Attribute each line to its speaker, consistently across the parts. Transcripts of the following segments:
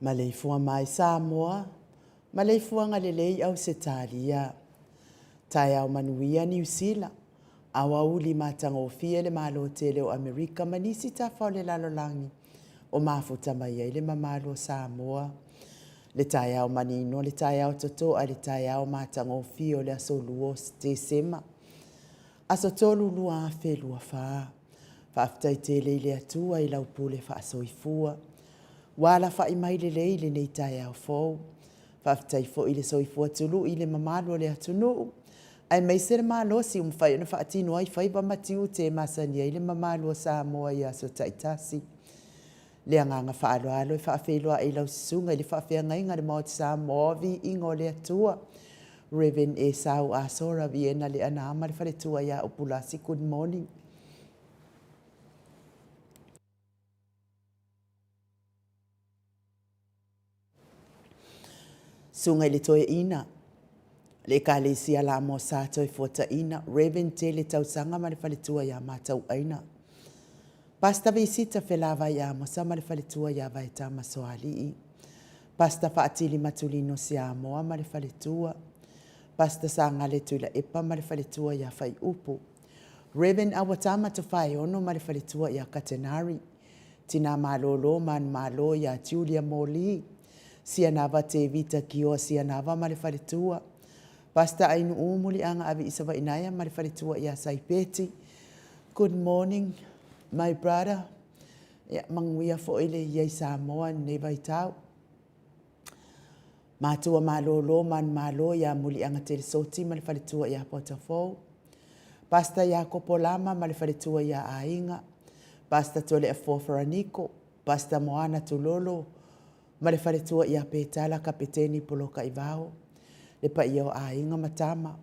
Speaker 1: Maleifua mai Samoa, maleifuaga lelei Ausetalia. Taeao manuia Niu Sila, aoauli matagofie le Malo tele o Amerika ma nisi tafa o le lalolagi o mafuta mai ai le mamalu o Samoa. Le taeao manino, le taeao totoa, le taeao matagofie o le aso 2 o Tesema, aso 3 2024. Faafetai tele i le Atua i lau pule faasoifua. Ua alafai mai lelei i lenei taeao fou. Faafetai foi i le soifua tului i le mamalu o le atunuu, aemaise le malosi ua mafai ona faatino ai faiva ma tiute e masani ai le mamalu o Samoa i aso taitasi. Le agaga faaaloalo e faafeiloai i lau susuga i le faafeagaiga a le Maota Samoa o Viiga o le Atua, Rev. Esau Asora Viena Leanaa ma le faletua ia Upulasi. Good morning. Susuga i le Toeaina, le Ekalesia Lamoa Sa Toefuataina, Rev. Tele Tausaga ma le faletua ia Matauaina. Pastor Visita Felavai Amosa ma le faletua ia Vaetama Soalii. Pastor Faatili Matulino Siamoa ma le faletua. Pastor Sagale Tuilaepa ma le faletua ia Faiupu. Rev. Awatama Tofaeono ma le faletua ia Katenari. Tinā malōlō manumalo iā Julia Moli, Sianava Tevita Kioa Sianava ma le faletua, Pastor Ainu'u Muliaga Avi Isavainaea ma le faletua iā Saipeti. Good morning my brother. Ia, manuia foi le i ai Samoa i lenei vaitau. Matua malōlō manumalo iā Muliaga Telesoti ma le faletua iā Potafou. Pastor Iakopo Lama ma le faletua iā Aiga. Pastor Toleafoa Faraniko, Pastor Moana Tulolo ma le faletua iā Petala Kapeteni Polokaivao. Le paia o aiga ma tama,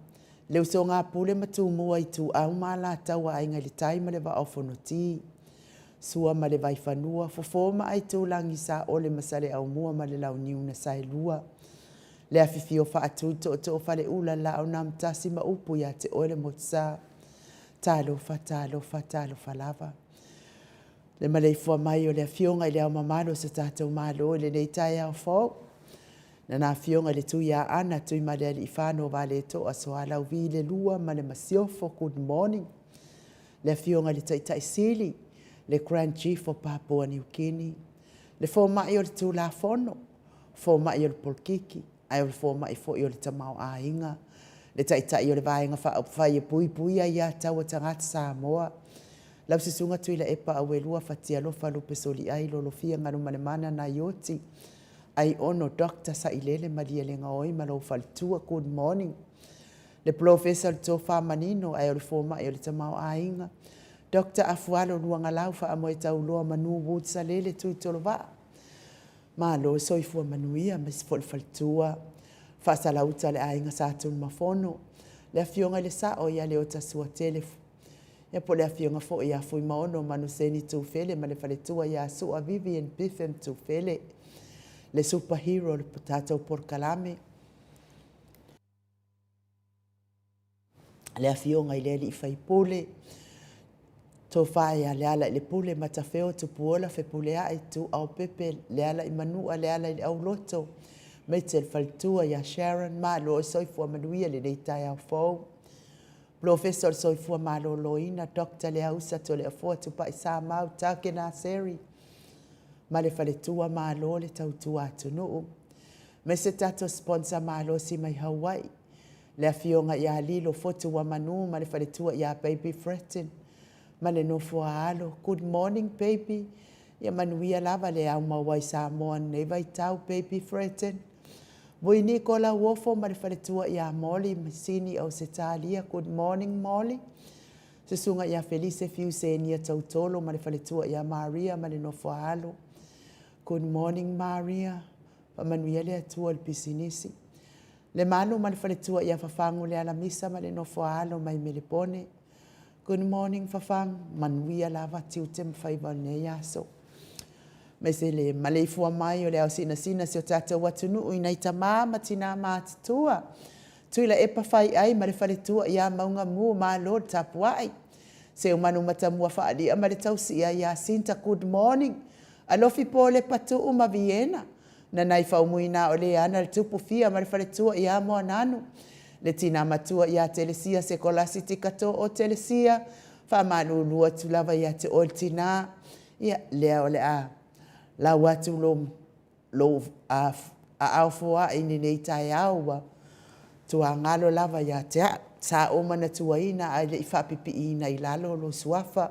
Speaker 1: le usoga a Pule ma Tumua Ituau ma Alataua Aiga i le Tai ma le Vaa o Fonoti. Sua ma le Vaifanua, Fofo ma Aitulagi, Saole ma Saleaaumua ma le Launiu na Saelua. Le afifio o Faatui, Tootoo o Faleula, Laau na Amotasi ma upu ia te oe le Motusa. Talofa, talofa, talofa lava. Le maleifua mai o le Afioga i le Ao Mamalu o so tatou Malo i lenei taeao fou. Lana Afioga i le Tuiaana Tuimalealiifano Vaaletoa Sualauvi II ma le Masiofo, good morning. Le Afioga i le Taitai Sili, le Grand Chief o Papua New Guinea, le Fomai o le Tulafono, Fomai o le Polokiki, ae o le Fomai foi o le Tamaoaiga, le Taitai o le Vaega Faaupufai e Puipuia Aiatatau a Tagata Samoa, lau Susuga Tuilaepa Auelua Fatialofa Lupesoliai Lolofia Galumalemana Naioti Aiono Doctor Sailele Malielegaoi ma lou faletua, good morning. Le Polofesa o le Tofa Manino ae o le Fomai o le Tamaoaiga, Doctor Afualo Luagalau Faamoetauloa Manu Wood Salele Tuitolovaa, Malo le soifua manuia aemaise foi le faletua, Faasalauta a le Aiga Sa Tunumafono, le Afioga i le Sao ia Leota Suatele, ia po o le Afioga foi ia Fuimaono Manuseni Tufele ma le faletua ia Sua Vivian Biffem Tufele, le super hero o le tatou polokalame, le Afioga i le alii faipule, Tofa ia Lealailepule Matafeo Tupuola Fepuleai Ituau Pepe Lealaimanua Lealaileauloto, Mitchell Faletua ia Sharon, malo le soifua manuia i lenei taeao fou. Polofesa o le Soifua Maloloina Doctor Leausa Toleafoa Tupai Samau Takenaseri ma le faletua, malo le tautua atunuu. Aemaise tatou sponsor malosi mai Hawaii, le Afioga ia Lilo Fotuamanu ma le faletua ia Baby Fretton ma le nofo a alo. Good morning baby, ia manuia lava le aumau ai Samoa i lenei vaitau baby Fretton. Vui Niko Lauofo ma le faletua ia Molly Masini Ausetalia, good morning Molly. Susuga ia Felise Fiusenia Tautolo ma le faletua ia Maria ma le nofo a alo. Good morning Maria, faamanuia le Atua i le pisinisi. Lemalu ma le faletua ia Fafagu Lealamisa ma le nofo a alo mai Melepone. Good morning Fafagu, manuia lava tiute ma faiva o lenei aso. Aemaise le maleifua mai o le ao sinasina si o tatou atunuu i nai tama ma tina matutua. Tuilaepa Faiai ma le faletua ia Maugamu, malo le tapuai. Seumanu Matamua Faalia ma le tausia ia Sinta, good morning. Alofi Polepa Tuu ma Viena. Nanai Faumuina o Leana le tupu fia ma le faletua ia Moananu. Le tina matua ia Telesia Sekolasi Tikato o Telesia, faamalulu atu lava ia te oe le tina. Ia, lea o le a lau atu lou, lou aao foai i lenei taeao ua tuagalo lava ia te au. Sa ou manatuaina ae le i faapipiiina i lalo lou suafa.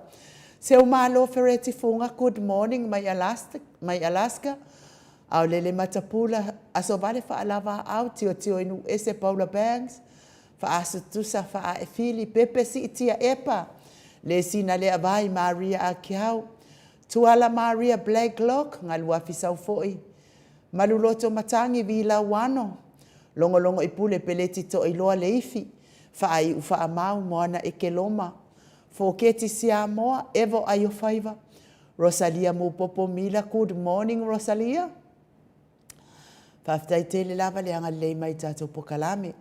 Speaker 1: Seumalo Fereti Fuga, good morning mai Alaska, mai Alaska. Aolele Matapula, Asovale Faalavaau, Tiotio i Nuuese Paula Banks, Faasutusa Faaefili, Pepe Siitia Epa, Lesina Leavai Maria Akiau, Tuala Maria Blacklock, Galuafi Saufoi, Maluloto Matangi Vilauano, Logologo i Pule Peleti Toiloa Leifi, Faaiu Faamau Moana Ekeloma, Foketi Siamoa, Evo Aiofaiva, Rosalia Mupopo Mila, good morning Rosalia. Faafetai tele lava le agalelei mai i tatou pokalame.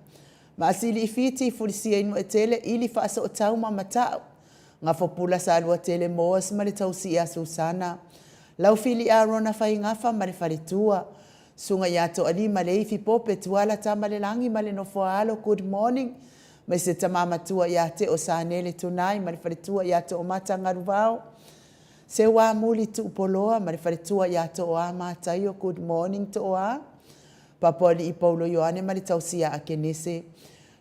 Speaker 1: Maasili i Fiti, Fulisia i Nuuetele, Ili Faasootau ma Mata'u, Gafopula Saluatele Moas ma le tausi ia Susana, Laufili Arona Faigafa ma le faletua, Susuga ia Toalima Leifi Pope Tuala Tamalelagi ma le nofoaalo, good morning. Mai se tama matua ia Teo Sanele Tunai ma le faletua ia Toomata Galuvao, Seuamuli Tuupoloa ma le faletua ia Tooa Mataio, good morning Tooa. Papoalii Paulo Ioane ma le tausi ia Akenese,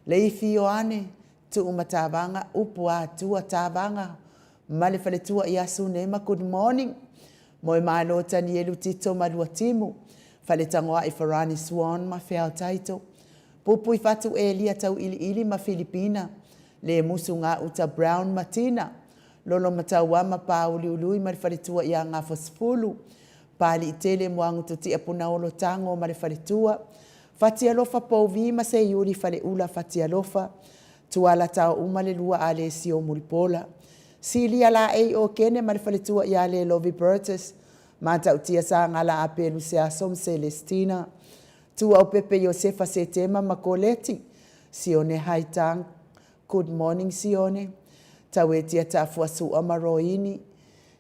Speaker 1: Leifi Ioane, Tuumatavaga, Upu Atua Tavaga ma le faletua ia Sunema, good morning. Moemalo Tanielu Tito ma Luatimu, Faletagoai Farani Swan ma Feao Taito, Pupuifatu Elia Tauiliili ma Filipina, Lemusu Gauta Brown ma Tina, Lolomatauama Pāuliuliui ma le faletua ia Gafosefulu, Paliitele Moagututia Punaolo Tago ma le faletua, Fatialofa Pouvi ma Seiuli Faleula Fatialofa, Tuala Taouma le lua Alesio Mulipola. Silia Laei Okene ma le faletua ia Lelovi Burgess, Matautia Sagala Apelu Seaso ma Celestina, Tuaupepe Iosefa Setema ma Koleti, Sione Haitang, Good morning Sione, Tauetia Tafua Sua ma Roini,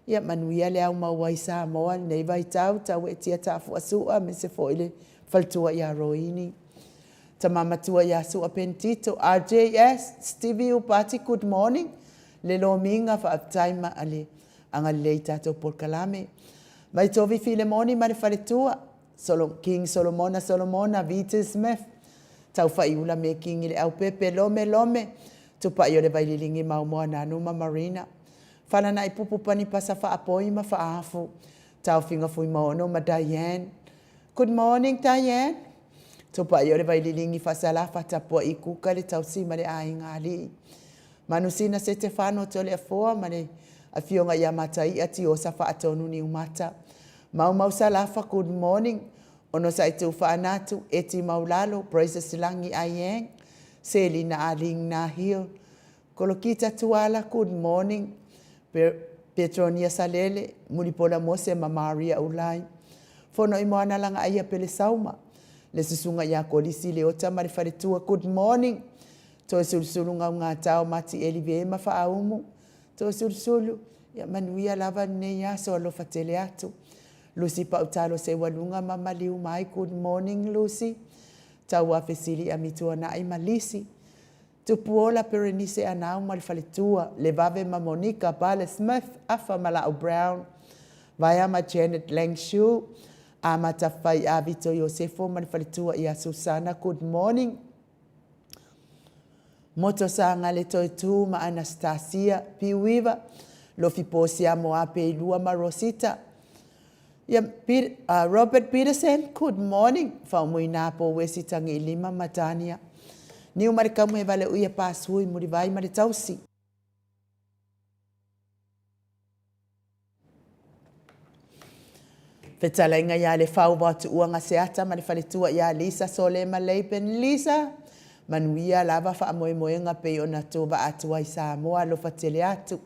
Speaker 1: Ia manuia le au maua i Samoa lenei vaitau, Tauetia Tafua Sua aemaise foi le faletua ia Roini. Tama matua ia Sua Penitito, RJS, Stevie Upati, good morning. Le lomiga faafetai ma le agalelei i tatou polokalame. Mai Tovi Filemoni ma le faletua, Solo, King Solomona Solomona, Vita Smith, Taufaiula Mekingi le Aupepe, Lome Lome, Tupai o le Vaililigi Maomoa Nanu ma Marina, Falana'i Pupu Panipasa Faapoi ma Faafu, Taofiga Fuimaono ma Diane. Good morning Diane. Tupai o le Vaililigi Faasalafa Tapua'i Kuka le Tausi ma le Aiga Alii. Manusina Setefano Toleafoa ma le Afioga ia Mataia Tiosa Faatonu Niumata. Maumau Salafa, good morning. Onosai Tuufaanatu, Eti Maulalo, Praises Lagi Aieng, Selina Aling Nahil, Kolokita Tuala, good morning. Petronia Salele, Mulipola Mose ma Maria Ulai. Fono i Moana Lagaaia Pelesauma, le Susuga ia Kolisi Leota ma le Faletua, good morning. Toesulusulu Gaugatao Mati Elive ma Faaumu, Toesulusulu, ia manuia lava lenei aso alofa tele atu. Lucy Pautalo Seualuga ma Maliu mai, good morning Lucy. Tauafesili Amituanai ma Lisi. Tupuola Perenise Anau ma le faletua, Levave ma Monica, Bale Smith, Afa ma Lau Brown, Vaea ma Janet Langshu, Amata Fai'a Vito Iosefo ma le faletua ia Susana, good morning. Moto Sagale Toetū ma Anastasia Piuiva, Lofi Posia Moape Ilua ma Rosita. Ia, Peter, Robert Peterson, good morning. Faumuina po Wesi Tagiilima ma Tania. Niu ma le kamu e vale uia Pasui Mulivai ma le tausi. Fetalaiga ia Lefau vao tuua Gaseata ma le faletua ia Lisa Sole ma Laban Lisa, manuia lava faamoemoega pei ona tovaa atu ai Samoa alofa tele atu.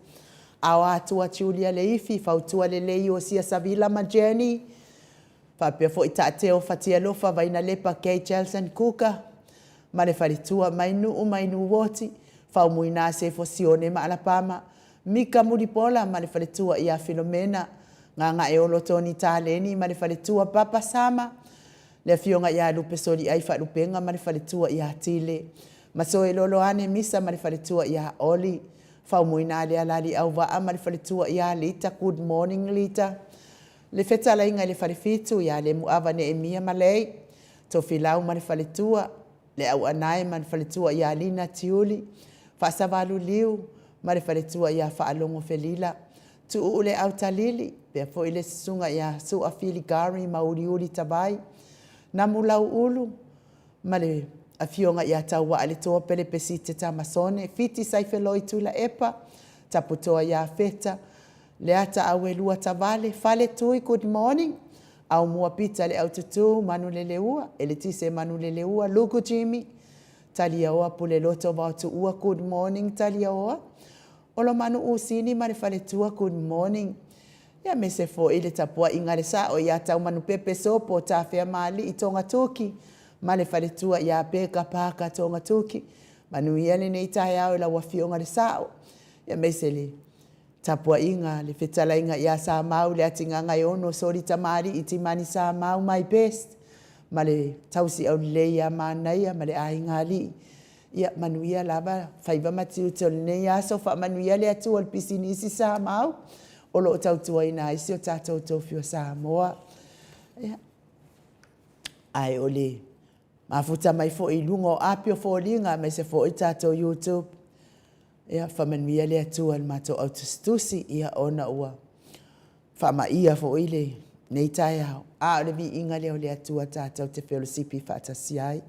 Speaker 1: Aoa atua Julia Leifi, fautua lelei Iosia Savila ma Jenny, Faapea foi Taateo Fatialofa Vainalepa Kay Jelson Kuka ma le faletua mai Nuu mai Nuuoti, Faumuina Sefo Sione ma Alapama, Mika Mulipola ma le faletua ia Filomena, Gagaeolo Tony Taleni ma le faletua Papa Sama, le afioga ia Lupe Soliai Faalupega ma le faletua ia Tile, Masoe Loloane Misa ma le faletua ia Oli, Faumuina Lealali Auvaa ma le faletua ia Lita, Good morning Lita. Le fetalaiga i le Falefitu ia Lemuava Neemia ma Lei, Tofilau ma le Faletua, Le Auanae ma le Faletua ia Lina Tiuli, Faasavaluliu ma le Faletua ia Faalogo Felila, Tuuu Le Autalili, pea foi le Susuga ia Sua Fili Gari ma Uliuli Tavai, Namulauulu ma le Afioga ia Tauaaletoa Pelepesite Tamasone, Fiti Saifeloi Tuilaepa, Taputoa ia Feta, Leata Auelua Tavale, Fale Tui, good morning. Aumua Pita Le Aututu, Manuleleua, Eletise Manuleleua, Luku Jimmy, Taliaoa Puleloto Vaotuua, good morning Taliaoa. Olomanu Usini ma le faletua, good morning. Ia mese foi le tapuaiga a le sao ia Taumanupepe Sopo Tafea Maali'i Togatoki ma le faletua ia Peka Parker Togatoki. Manuia lenei taeao i lau afioga le sao. Ia mese le Tapuaiga, le fetalaiga ia Samau, le Atigagaeono, Soli Tamalii, Timani Samau, my best, ma le tausi aulelei ia Manaia ma le aiga alii. Ia manuia lava faiva ma tiute o lenei aso, faamanuia le Atua i le pisinisi Samau o lo o tautuaina ai si o tatou tofi o Samoa. Ia, ae o le mafuta mai foi i luga o api o foliga aemaise foi tatou YouTube. Ia, faamanuia le Atua i le matou autusitusi, ia, ona ua faamaia foi lenei taeao, a o le viiga lea o le Atua tatou te felosipi faatasi ai.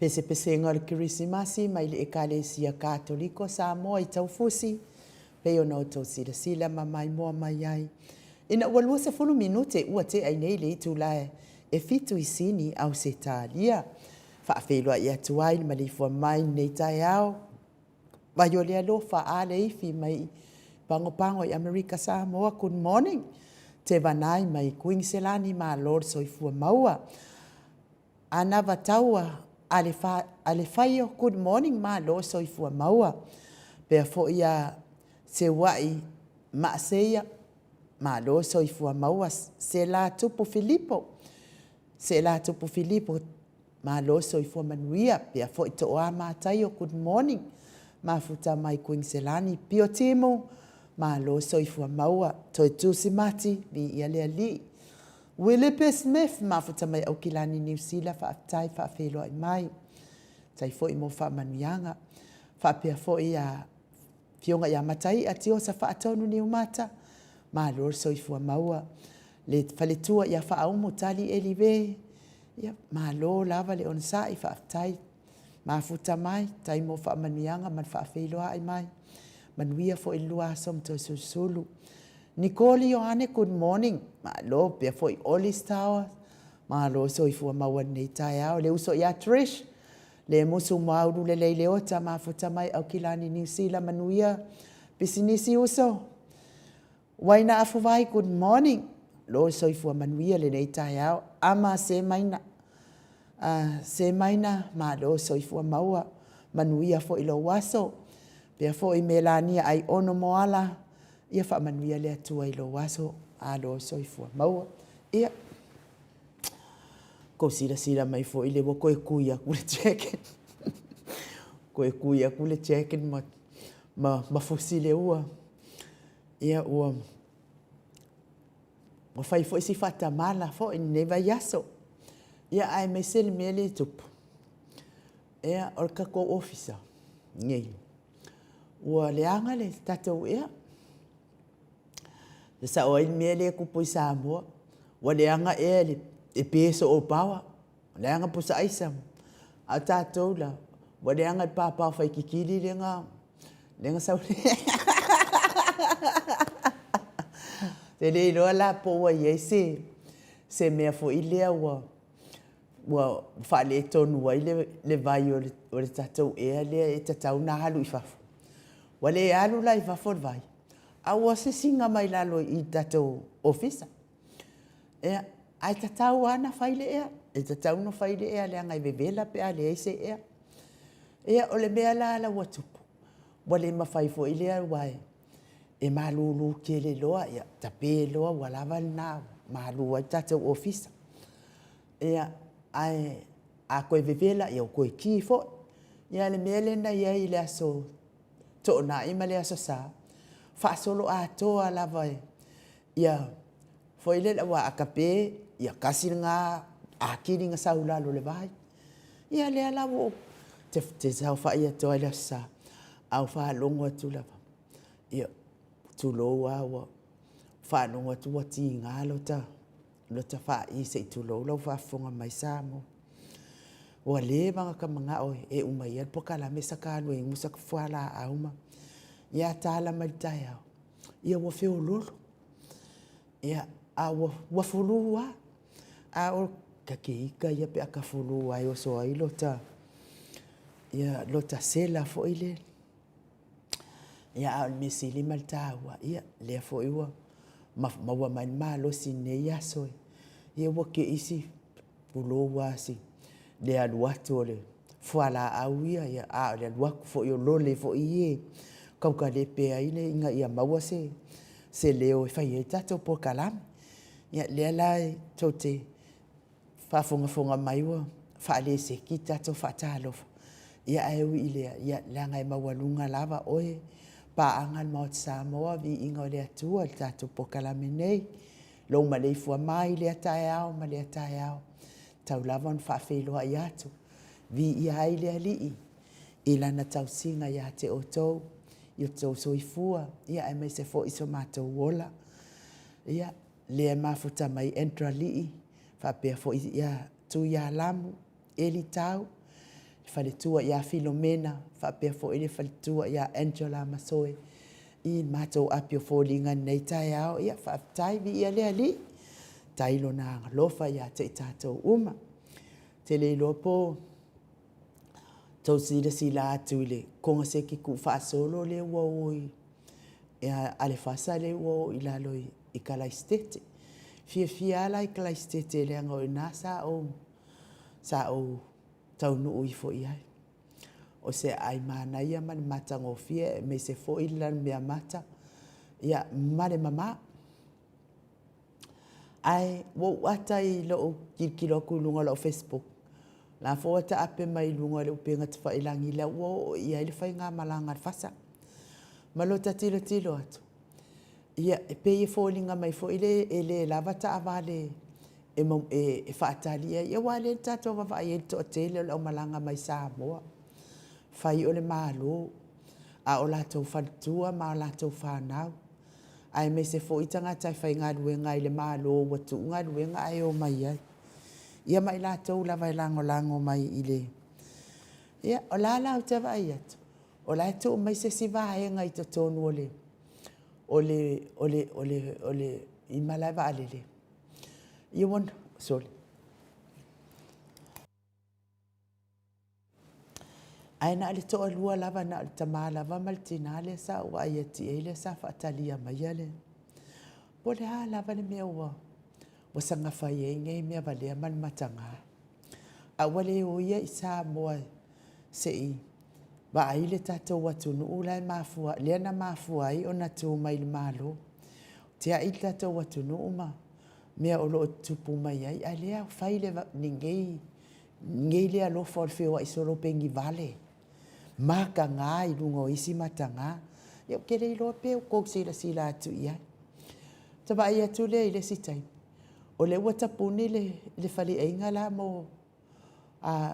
Speaker 1: Pesepesega o le Kerisimasi mai le Ekalesia Katoliko Samoa i Taufusi, pei ona outou silasila ma maimoa mai ai. Ina ua 20 minute ua tea i nei le itula e fitu i Sini, Ausetalia. Faafeiloai atu ai le maleifua mai i lenei taeao. Vai o le alofa a le ifi mai Pagopago i Amerika Samoa, good morning. Tevanai mai Kuiniselani, malo le soifua maua. Anava Taua Alefaio, good morning, malo soifua maua. Pea foi ia Seuai Maaseia, malo soifua maua. Sela Tupu Filipo, Sela Tupu Filipo, malo soifua manuia. Pea foi Toa Mataio, good morning. Mafuta mai Kuiniselani, Pio Timu, malo soifua maua. Toe Tusi Mati, viia le Alii. Wilipe Smith, mafuta mai Aukilani Niu Sila, faafetai faafeiloai mai. Tai foi mo faamanuiaga. Faapea foi ia Afioga ia Mataia Tiosa Faatonu Niumata, malo le soifua maua. Le faletua ia Faaumu Tali Elive, ia malo lava le onosai, faafetai mafuta mai, tai mo faamanuiaga ma le faafeiloai mai. Manuia foi le lua aso ma toe sulusulu. Nicole Ioane, good morning. Malo, pea foi Olis Tower. Malo soifua maua lenei taeao. Le uso ia Trish, le musu moaulu lelei le ota, mafuta mai Aukilani Niu Sila, manuia pisinisi uso. Waina Afuvai, good morning. Lo soifua manuia lenei taeao. Ama se maina. Se maina, malo soifua maua. Manuia foi lou aso. Pea foi Melania ai ono moala. Ia faamanuia le Atua i lou aso. Alo soifua maua. Ia, kou silasila mai foi le ua koe kui aku le jacket. Koe kui aku le jacket ma, ma, ma fusi le ua. Ia, ua, ua fai foi si faatamala foi lenei vaiaso. Ia, aemaise le mea lea e tupu. Ia, o le tatou ofisa nei, ua leaga le tatou ea. E sao ai le mea lea e tupu i Samoa, ua leaga ea e pe soo paoa, leaga pusa aisa. A o tatou la, ua leaga le papa fai kikili lea na lea na sau Te le iloa la po ua i ai se se mea foi lea ua ua faaletonu ai le, le vai o le, o le tatou ea lea e tatau ona alu i fafo. Ua le alu la i fafo le vai, a ua sisiga mai lalo i le tatou ofisa. Ia, ae tatau lava ona fai le ea. E tatau ona fai le ea leaga e vevela pe a leai se ea. Ia, o le mea la la ua tupu, ua le mafai foi lea aua e, e malulu tele loa, ia, tape loa ua lava lena, malu ai le tatou ofisa. Ia, ae a toe vevela, ia ua toe ki foi. Ia, le mea lea na i ai i le aso Toonai ma le Aso Sa, faasoloatoa lava ia foi lele, aua a tape, ia tasi lena atili na sau i lalo o le vai. Ia lea la ua ou te, te saofai atu ai i le Aso Sa, a ou faalogo atu lava, ia, tulou lava ua faalogo atu ua tiga lota lota fa'i se i tulou lau faafofoga mai Samoa. Ua leva ona ta manao e uma ia le polokalame sa ta alu e inu sa ta fualaau ma ia tala mai le taeao, ia ua feololo. Ia, a ua, ua fulu lava. A o ta te ita ia pe a ta fulu lava e oso ai lota, ia, lota sela foi lea. Ia, a o le mea sili ma le taua, ia, lea foi ua maua mai le malosi i lenei aso, ia ua te isi, tulou lava si, le alu atu o le fualaau ia, ia, a o le alu atu foi o lole foi ia e tautalepe ai le, ina ia maua se, se leo e fai ai le tatou polokalame. Ia, lea la e tou te faafogafoga mai ua faaleseki le tatou faatalofa, ia ae ui i lea, ia leaga e maualuga lava oe, paaga a le Maota Samoa, viiga o le Atua i le tatou polokalame nei, lou maleifua mai i lea taeao ma lea taeao, tau lava ona faafeiloai atu, viia ai le Alii i Lana tausiga ia te outou, i o outou soifua, ia aemaise foi so matou ola. Ia, lea e mafuta mai Andrew Alii, faapea foi ia Tuialamu, Eli Tau. Le faletua ia Filomena faapea foi le faletua ia Angela Masoe i le matou api o foliga i lenei taeao. Ia faafetai, viia le Alii, faafetai i Lona alofa ia te i tatou uma. Ou te le iloa po o tou silasila atu i le koneseti tuufaasolo lea ua o i a le FASA lea ua o i lalo i Kalaisitete. E fiafia lava la i Kalaisitete leaga o i ina sa ou taunuu ifo i ai. O se aai manaia ma le matagofie aemaise foi le lanumeamata ma le mama. Ae ua ou ata i lou tilotilo atu i luga o lau facebook, o la foi ua taape mai i luga o le upega tafailagi la ua oo i ai le faigamalaga a le FASA. Ma lo ta tilotilo atu, ia e pei e foliga mai foi lea e le lava taavale e faatali ai. Aua o lea na tatou vaavaai ai i le toatele o le aumalaga mai Samoa, fai o le Malo, a o latou faletua ma latou fanau, aemaise foi tagata e faigaluega i le Malo ua tuu galuega ae omai ai, ia ma i latou lava e lagolago mai i le… Ia, o la e la ou te vaai atu, o la e tuu mai se isi vaega i totonu i malae vaalele. Sole! Ae na o le toalua lava, na o le tama lava ma le tina lea sa ou vaai atu i ai lea sa faatalia maia le… Po o le a lava le mea ua saga fai ai nei mea valea ma le mataga, a ua le o ia i Samoa se i vaai le tatou atunuu lea na mafua ai ona tu mai i le Malo, tiai le tatou atunuu ma mea o lo o tutupu mai ai, a o lea ua fai lenei le alofa o le feoai solo penivale, mataga i luga o isi mataga. Ia ou te le iloa pe ua outou silasila atu i ai. Ona ta vaai atu lea i le isi taimi, o lea ua tapuni le faleaiga la mo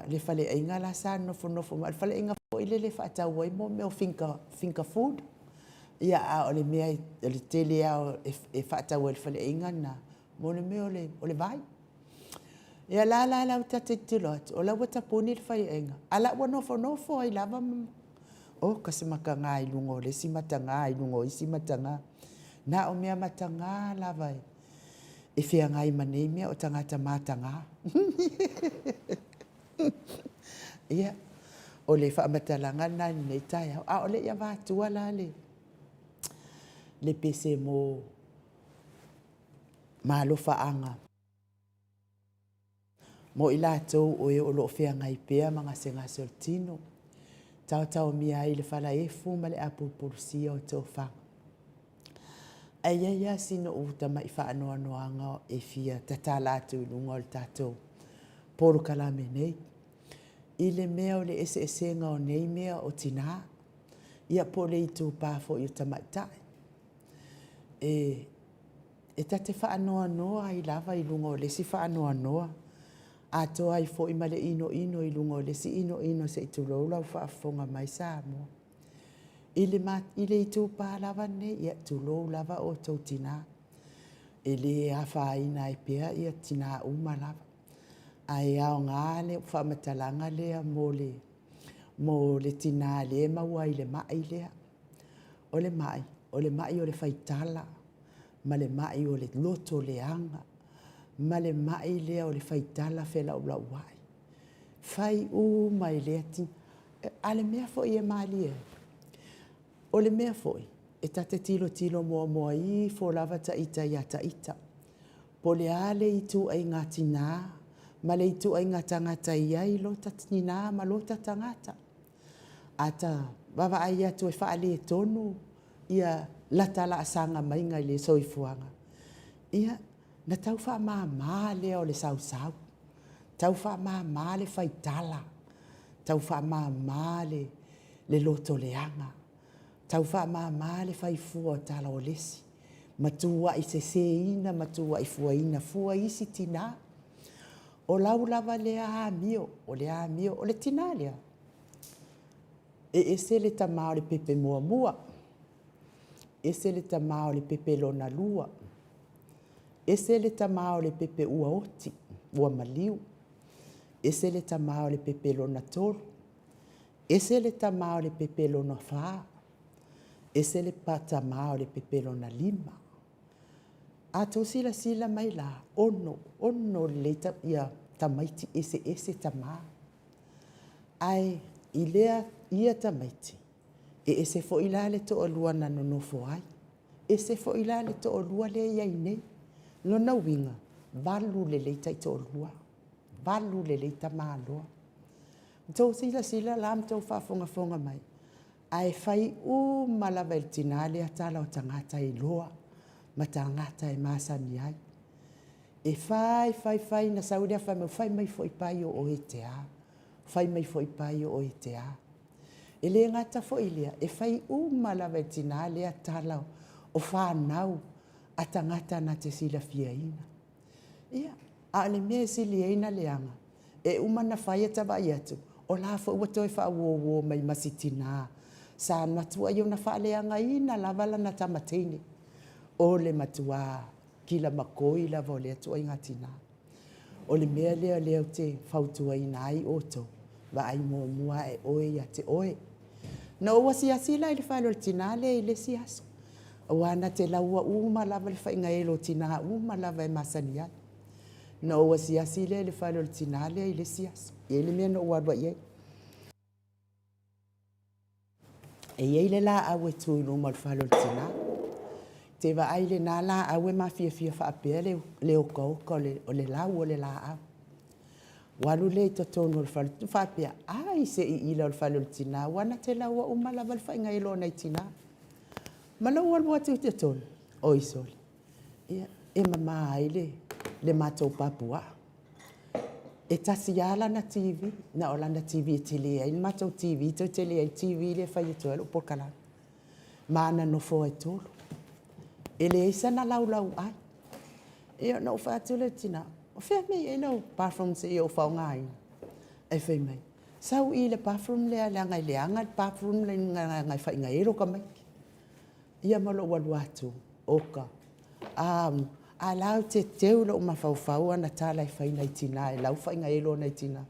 Speaker 1: le faleaiga la sa nofonofo mai, o le faleaiga foi lele e faatau ai mea o finger food, a o le mea o le tele lava e faatau ai i le faleaiga lena, o le mea o le vai. Ia o la la ta te tilotilo atu o la e ua tapuni le faleaiga, a o la e ua nofonofo ai lava. Oka se mataga i luga o le isi mataga i luga o isi mataga. Na o mea mataga lava e feagai ma nei mea o tagata mataga. Ia, o le faamatalaga lena i lenei taeao, a o le i avatua la le pese mo malofaaga mo i latou o e o lo o feagai pea ma gasegase o le tino, taotaomia ai i le falaefu ma le apulupulusia o tofaga. Ae i ai lava sina ou tamai faanoanoaga e fia tatala atu i luga o le tatou polokalame nei, i le mea o le eseesega o nei mea o tina, ia po o le itupa foi o tamaitai. E ta te faanoanoa ai lava i luga o le isi faanoanoa, atoa ai foi ma le inoino i luga o le isi inoino se i tulou lau faafofoga mai Samoa. I le itupa lava lenei, ia tulou lava outou tina, e le afaina ai pea tina uma lava, ae aoga le faamatalaga lea mo le tina lea e maua ai i le mai lea. O le mai, o le mai o le faitala ma le mai o le loto leaga ma le mai lea o le faitala felaulauai. Fai uma e lea tina. A o le mea foi e malie ai, o le mea foi, e ta te tilotilo muamua ifo lava ita ia ita, po o le a le ituaiga tina ma le ituaiga tagata e i ai lota tina ma lota tagata. A ta vaavaai atu e faaletonu lata laasaga maiga i le soifuaga, ia, ona tau faamama lea o le sausau, tau faamama le faitala, tau faamama le loto leaga, tau faamama le fai fua o tala o le isi, ma tuuai seseina ma tuuai fuaina fua isi tina. O lau lava lea amio, o le amio, o le tina lea, e ese le tama o le pepe muamua, ese le tama o le pepe lona lua, ese le tama o le pepe ua oti, ua maliu, ese le tama o le pepe lona tolu. Ese le tamā o le pepe lona fa, ese le tamā o le pepe lona lima. A tou silasila mai la, ono, ono lelei ta, ia tamaiti eseese tamā. Ae i lea ia tamaiti, e ese foi la le toalua na nonofo ai, ese foi la le toalua lea e i ai nei. Lona uiga, valu lelei taitoalua, valu lelei tamaloa. Tou silasila la ma tou faafogafoga mai, ae fai uma lava e le tina lea tala o tagata e iloa ma tagata e masani ai. E fai fai fai ona sau lea fai mai, fai mai foi Paio o oe e te a? Fai mai foi Paio o oe e te a? E le gata foi i lea, e fai uma lava e le tina lea tala o fanau a tagata na te silafiaina. Ia, a o le mea e sili ai ona leaga, e uma ona fai ata vaai atu o la foi ua toe faauouo mai ma si tina sa matuai ona faaleagaina lava lana tama teine. O le matua kilamakoi lava o lea ituaiga tina. O le mea lea o lea ou te fautuaina ai outou, vaai muamua a'e oe ia te oe. Na ou asiasi la i le fale o le tina lea i le isi aso, aua na te laua uma lava le faiga elo o tina uma lava e masani ai. Na ou asiasi lea i le fale o le tina lea i le isi aso, e i ai le mea na ou alu ai i ai. E i ai le laau e tu i luma o le fale o le tina. Ou te vaai i lena laau e mafiafia faapea le okaoka o le lau o le laau. Ua alu lea i totonu o le fale, faapea, ai se iila o le fale o le tina, aua na te laua uma lava le faiga elo a nai tina. Ma lou alu atu i totonu, oi sole, ia, e mama ai le matou papuaa. E tasi lava lana TV, na o lana TV e tele ai le matou TV, toe tele ai le TV lea e fai atu ai lau polokalame. Ma ana nofoa e tolu. E leai sana laulauai. Ia ona ou fai atu lea i le tina, o fea mea e i ai lau bathroom se i ou faaaogaina? Ae fai mai, sau i le bathroom lea leaga e leaga le bathroom leaga e faigaelo tamaiti. Ia ma lou alu atu, oka, a a la ou te teu i lou mafaufau ana tala e fai i nai tina e lau faigaelo a nai tina.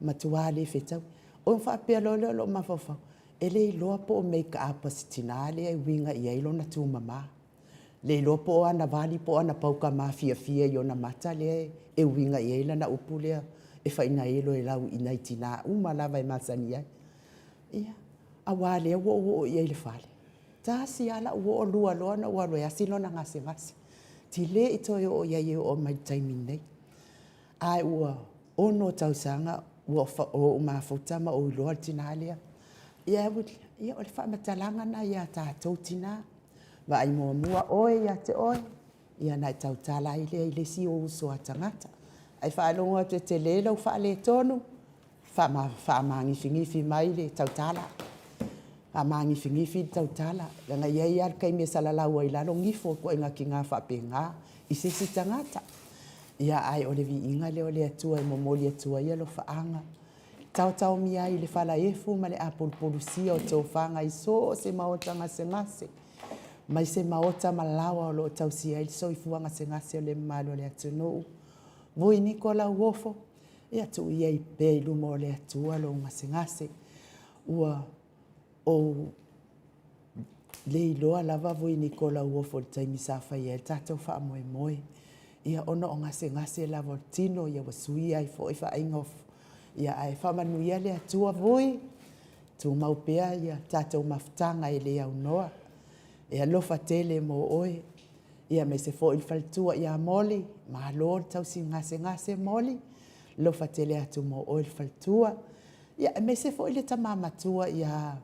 Speaker 1: Matua le fetaui. Ona faapea loa lea o lou mafaufau, e le iloa po o make up a si tina lea e uiga i ai lona tumama. Le iloa po o ana vali po o ana pauka mafiafia i ona mata lea e uiga i ai lana upu lea e fainaelo e lau i nai tina uma lava e masani ai. Ia, aua lea ua ou oo i ai i le fale, tasi lava lau oo, lua loa ona ou alu e asi lona gasegase. Ou te le i toe oo i ai e oo mai i le taimi lenei. Ae ua ono tausaga ua ou mafuta ma ou iloa le tina lea. Ia, o le faamatalaga lena ia tatou tina, vaai muamua oe ia te oe, ia ona e tautala ai lea i le isi ou uso a tagata. Ae faalogo atu e tele lou faaletonu, faamagifigifi mai le tautala, faamagifigifi le tautala, leaga e i ai lava le taimi e salalau ai i lalo gifo o ituaiga tina faapena i se isi tagata. Ia, ae o le viiga lea o le Atua e momoli atu ai alofaaga, taotaomia ai i le falaefu ma le apulupulusia o tofaga i so o se maota gasegase, mai se maota ma laoa o lo o tausia ai le soifua gasegase o le mamalu o le atunuu. Vui Niko Lauofo, ia tuu ia pea i luma o le Atua lou gasegase. Ua ou le iloa lava Vui Niko Lauofo i le taimi sa fai ai le tatou faamoemoe, ia ona o gasegase lava o le tino, ia ua suia ai foi vaaiga o... ia ae faamanuia le Atua Vui, tumau pea ia tatou mafutaga e le aunoa. E alofa tele mo oe, ia aemaise foi le faletua ia Moli, malo le tausi gasegase Moli, alofa tele atu mo oe le faletua. Ia aemaise foi le tama matua ia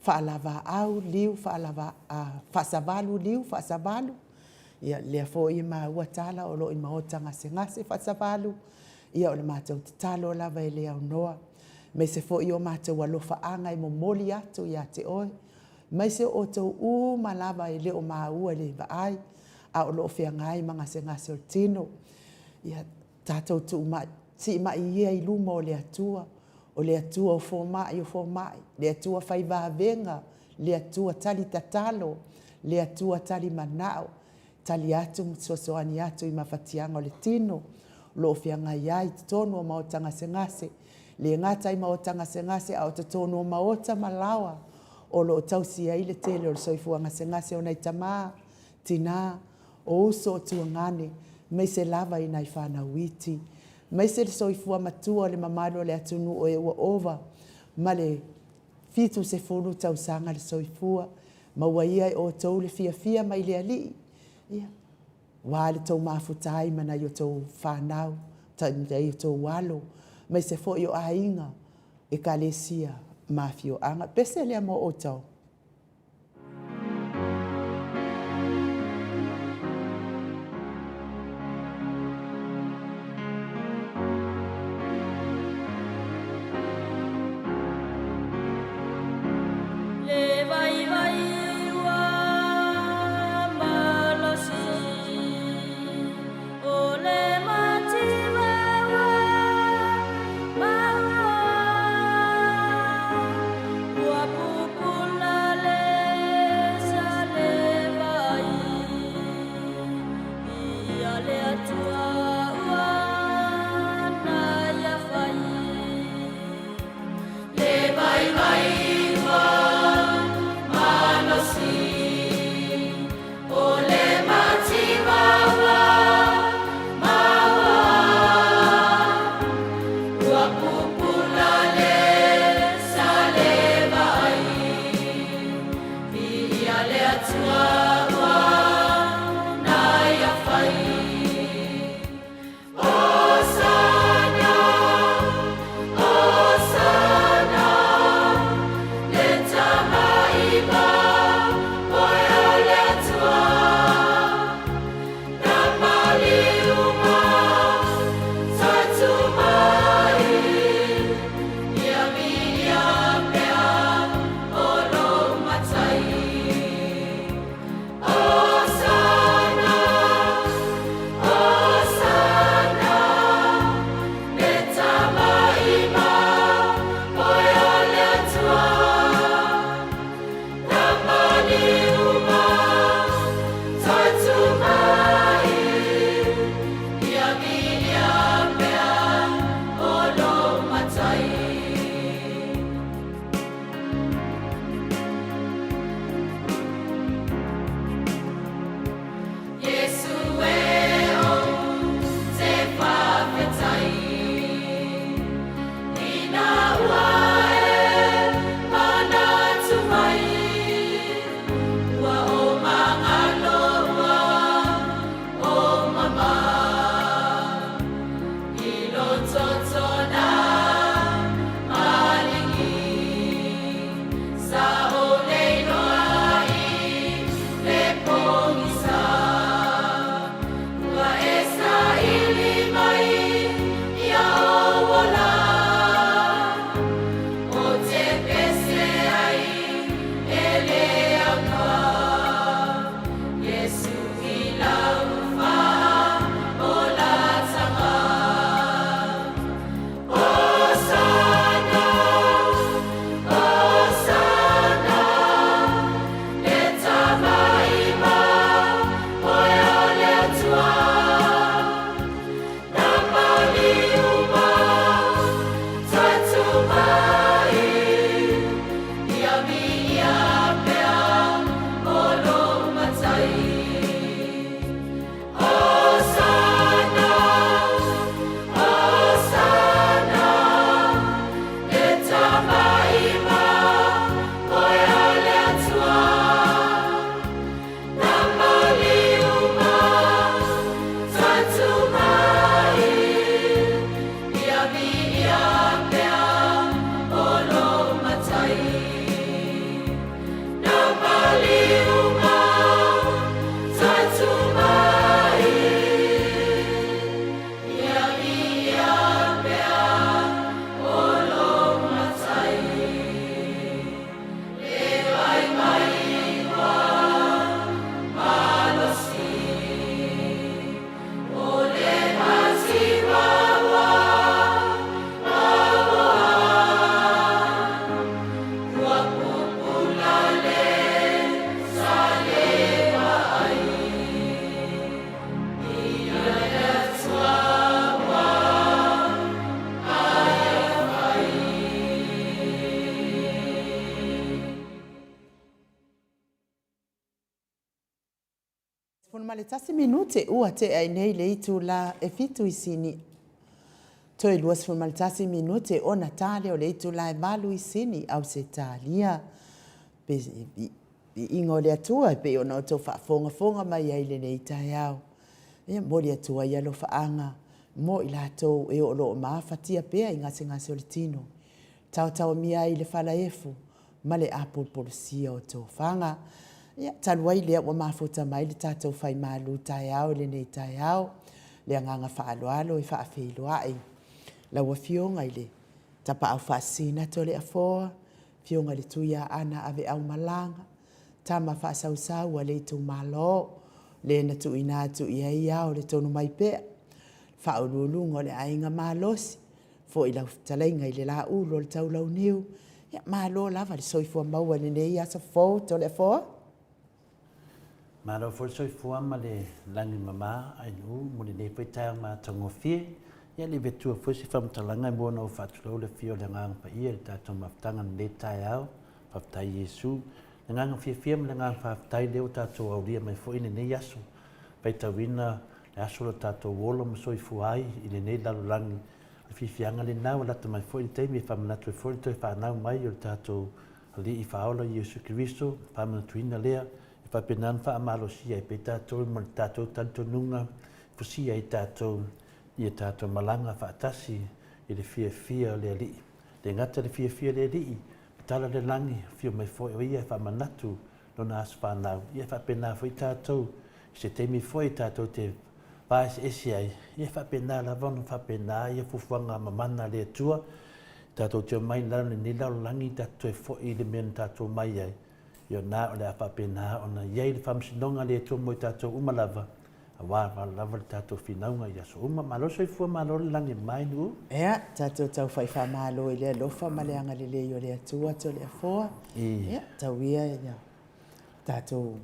Speaker 1: Faalavaau Liu Faasavalu Liu Faasavalu, ia lea foi e maua tala o lo o i maota gasegase Faasavalu, ia o le matou tatalo lava e le aunoa, aemaise foi o matou alofaaga e momoli atu ia te oe, aemaise o outou uma lava e le o maua i le vaai, a o lo o feagai ma gasegase o le tino. Ia tatou siimai ia i luma o le Atua, o le Atua o fomai o fomai, le Atua fai vavega, le Atua tali tatalo, le Atua tali manao, tali atu ma fesoasoani atu i mafatiaga o le tino o lo o feagai ai i totonu o maota gasegase. Le gata i maota gasegase a o totonu o maota ma laoa o lo o tausi ai le tele o le soifua gasegase o nai tama, tina, o uso o tuagane, maise lava i nai fanau iti, maise le soifua matua o le mamalu o le atunuu e ua ova ma le 70 tausaga le soifua. Maua ia e outou le fiafia mai le Alii, ia, aua le tou mafuta ai ma nai o outou fanau, nai o outou alo, maise foi o aiga, Ekalesia ma afioaga. Pese lea mo outou.
Speaker 2: Le vaivai ua malosi o le mativa ua maua ua pupula le salevai ia le Atua ua na ia fai. Le vaivai ua malosi o le mativa ua maua ua pupula le salevai Viia le Atua ua na ia fai. Hosana, Hosana, le Tamaiba oe o le Atua. Na maliu ma tatu mai, ia miia pea o lou matai.
Speaker 1: 11 minute ua tea i nei le itulā e fitu i Sini. Toe 21 minute ona tā lea o le itulā e valu i Sini, Ausetalia. Viiga o le Atua e pei ona outou faafogafoga mai ai i lenei taeao. Ia momoli atu ai alofaaga mo i latou e o lo o mafatia pea i gasegase o le tino, taotaomia ai i le falaefu ma le apolopolosia o tofaga. Ia, talu ai lea ua mafuta mai le tatou fai malu taeao i lenei taeao, le agaga faaaloalo e faafeiloai lau Afioga i le Tapaau Faasisina Toleafoa, Afioga i le Tuiaana Aveaumalaga, tama faasausau a le itumalo, le na tuuina atu i ai ao le tonu mai pea, faauluuluga o le aiga malosi, foi lau fetalaiga i le Laulu o le Taulauniu. Ia, malo lava le soifua maua i lenei aso fou Toleafoa.
Speaker 3: Malo foi le soifua ma le lagi mama Ainuu mo lenei foi taeao matagofie. Ia le vetua foi se faamatalaga e mua ona ou faatulou le afio o le Agaga Paia i le tatou mafutaga i lenei taeao. Faafetai Iesu. Le agaga fiafia ma le agaga faafetai lea ua tatou aulia mai foi lenei aso. Faitauina le aso o lo tatou ola ma soifua ai i lenei lalolagi. O le fiafiaga lena ua lata mai foi le taimi e faamanatu ai foi le toe fanau mai o le tatou Alii Faaola Iesu Keriso, faamanatuina lea e faapena ona faamalosia ai pea tatou ma le tatou talitonuga, fusia ai tatou i a tatou malaga faatasi i le fiafia o le Alii. Le gata i le fiafia o le Alii, matala le lagi, afio mai foi o Ia e faamanatu Lona aso fanau. Ia e faapena foi tatou, i se taimi foi tatou te vaeseese ai, ia e faapena lava ona faapena ia fuafuaga mamana a le Atua, tatou te omai i lalo o lenei lalolagi, tatou toe foi i le mea na tatou omai ai, ia o lena o le a faapena ona i ai le faamasinoga a le Atua mo i tatou uma lava, aua lava le tatou finauga i aso uma. Malo le soifua, malo le lagi e mama Nuu.
Speaker 1: Ia, tatou taufai faamalo i le alofa ma le agalelei o le Atua Toleafoa. Ia, tau ia ina tatou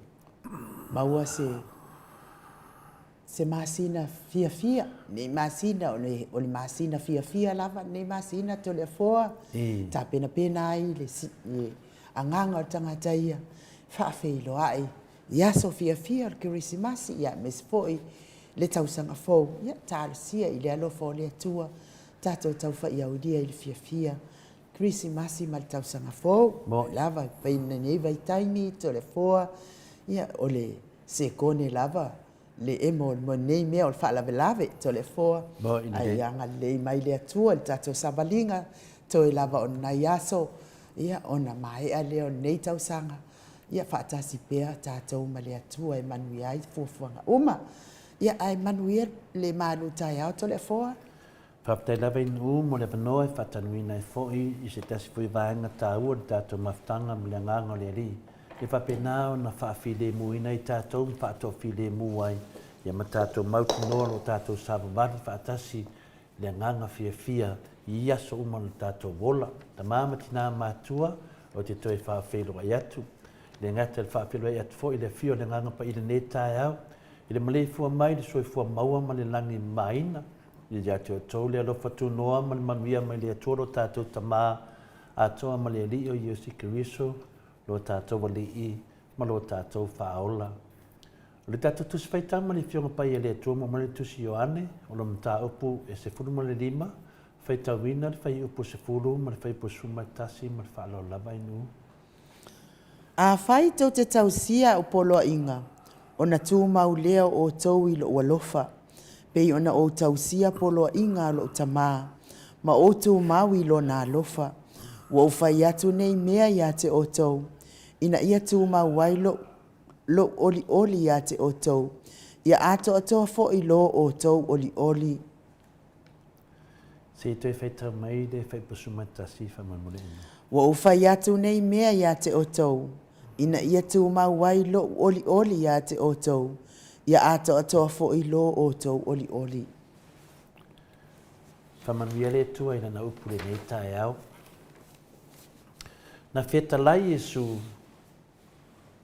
Speaker 1: maua se se masina fiafia, nei masina, o le, o le masina fiafia lava lenei masina Toleafoa, tapenapena ai le, le agaga o le tagata ia, faafeiloai I aso fiafia o le Kerisimasi, ia aemaise foi le tausaga fou, ia talosia i le alofa o le Atua, tatou taufa'iaulia i le fiafia, Kerisimasi ma le tausaga fou. Mo lava i lenei vaitaimi, Toleafoa, ia o le sekone lava le emo o lenei mea o le faalavelave, Toleafoa, ae ia agalelei mai le Atua i le tatou savaliga, toe lava o ni nai aso, ia ona maea lea o lenei tausaga, Ia faatasi pea tatou ma le Atua e manuia ai fuafuaga uma. Ia ae manuia le malu taeao Toleafoa.
Speaker 3: Faafetai lava i Nuu mo le avanoa e faatanuina ai foi i se tasi foi vaega taua o le tatou mafutaga ma le Agaga o le Alii, e faapena ona faafilemuina ai tatou ma faatoafilemu ai ia ma tatou mautinoa lo tatou savavali faatasi le agaga fiafia i ia aso uma o le tatou ola. Tama ma tina matua, ou te toe faafeiloai atu. Le gata i le faafeiloai atu foi i le afio o le Agaga Paia i lenei taeao, i le maleifua mai i le soifua maua ma le lagi mamaina, ia te outou le alofa tunoa ma le manuia mai le Atua lo tatou Tama atoa ma le Alii o Iesu Keriso, lo tatou Alii ma lo tatou Faaola. O le tatou Tusi Faitau ma le Afioga Paia a le Atua mo mai le Tusi Ioane, o le mataupu e 15, faitauina le fuaiupu 10 ma le fuaiupu 11 ma le faaaloalo lava i nuu.
Speaker 1: Afai tou te tausia au poloaiga, ona tumau lea o outou i lou alofa, pei ona ou tausia poloaiga a lou Tama, ma ou tumau i lona alofa. Ua ou fai atu nei mea ia te outou, ina ia tumau ai lou lou olioli ia te outou, ia atoatoa foi lo outou olioli.
Speaker 3: Se i toe faitau mai le faipusuma tasi faamolemole ina.
Speaker 1: Ua ou fai atu nei mea ia te outou, ina ia tumau ai lou olioli ia te outou, ia atoatoa foi lo outou olioli.
Speaker 3: Faamanuia le Atua i Lana upu i lenei taeao. Na fetalai Iesu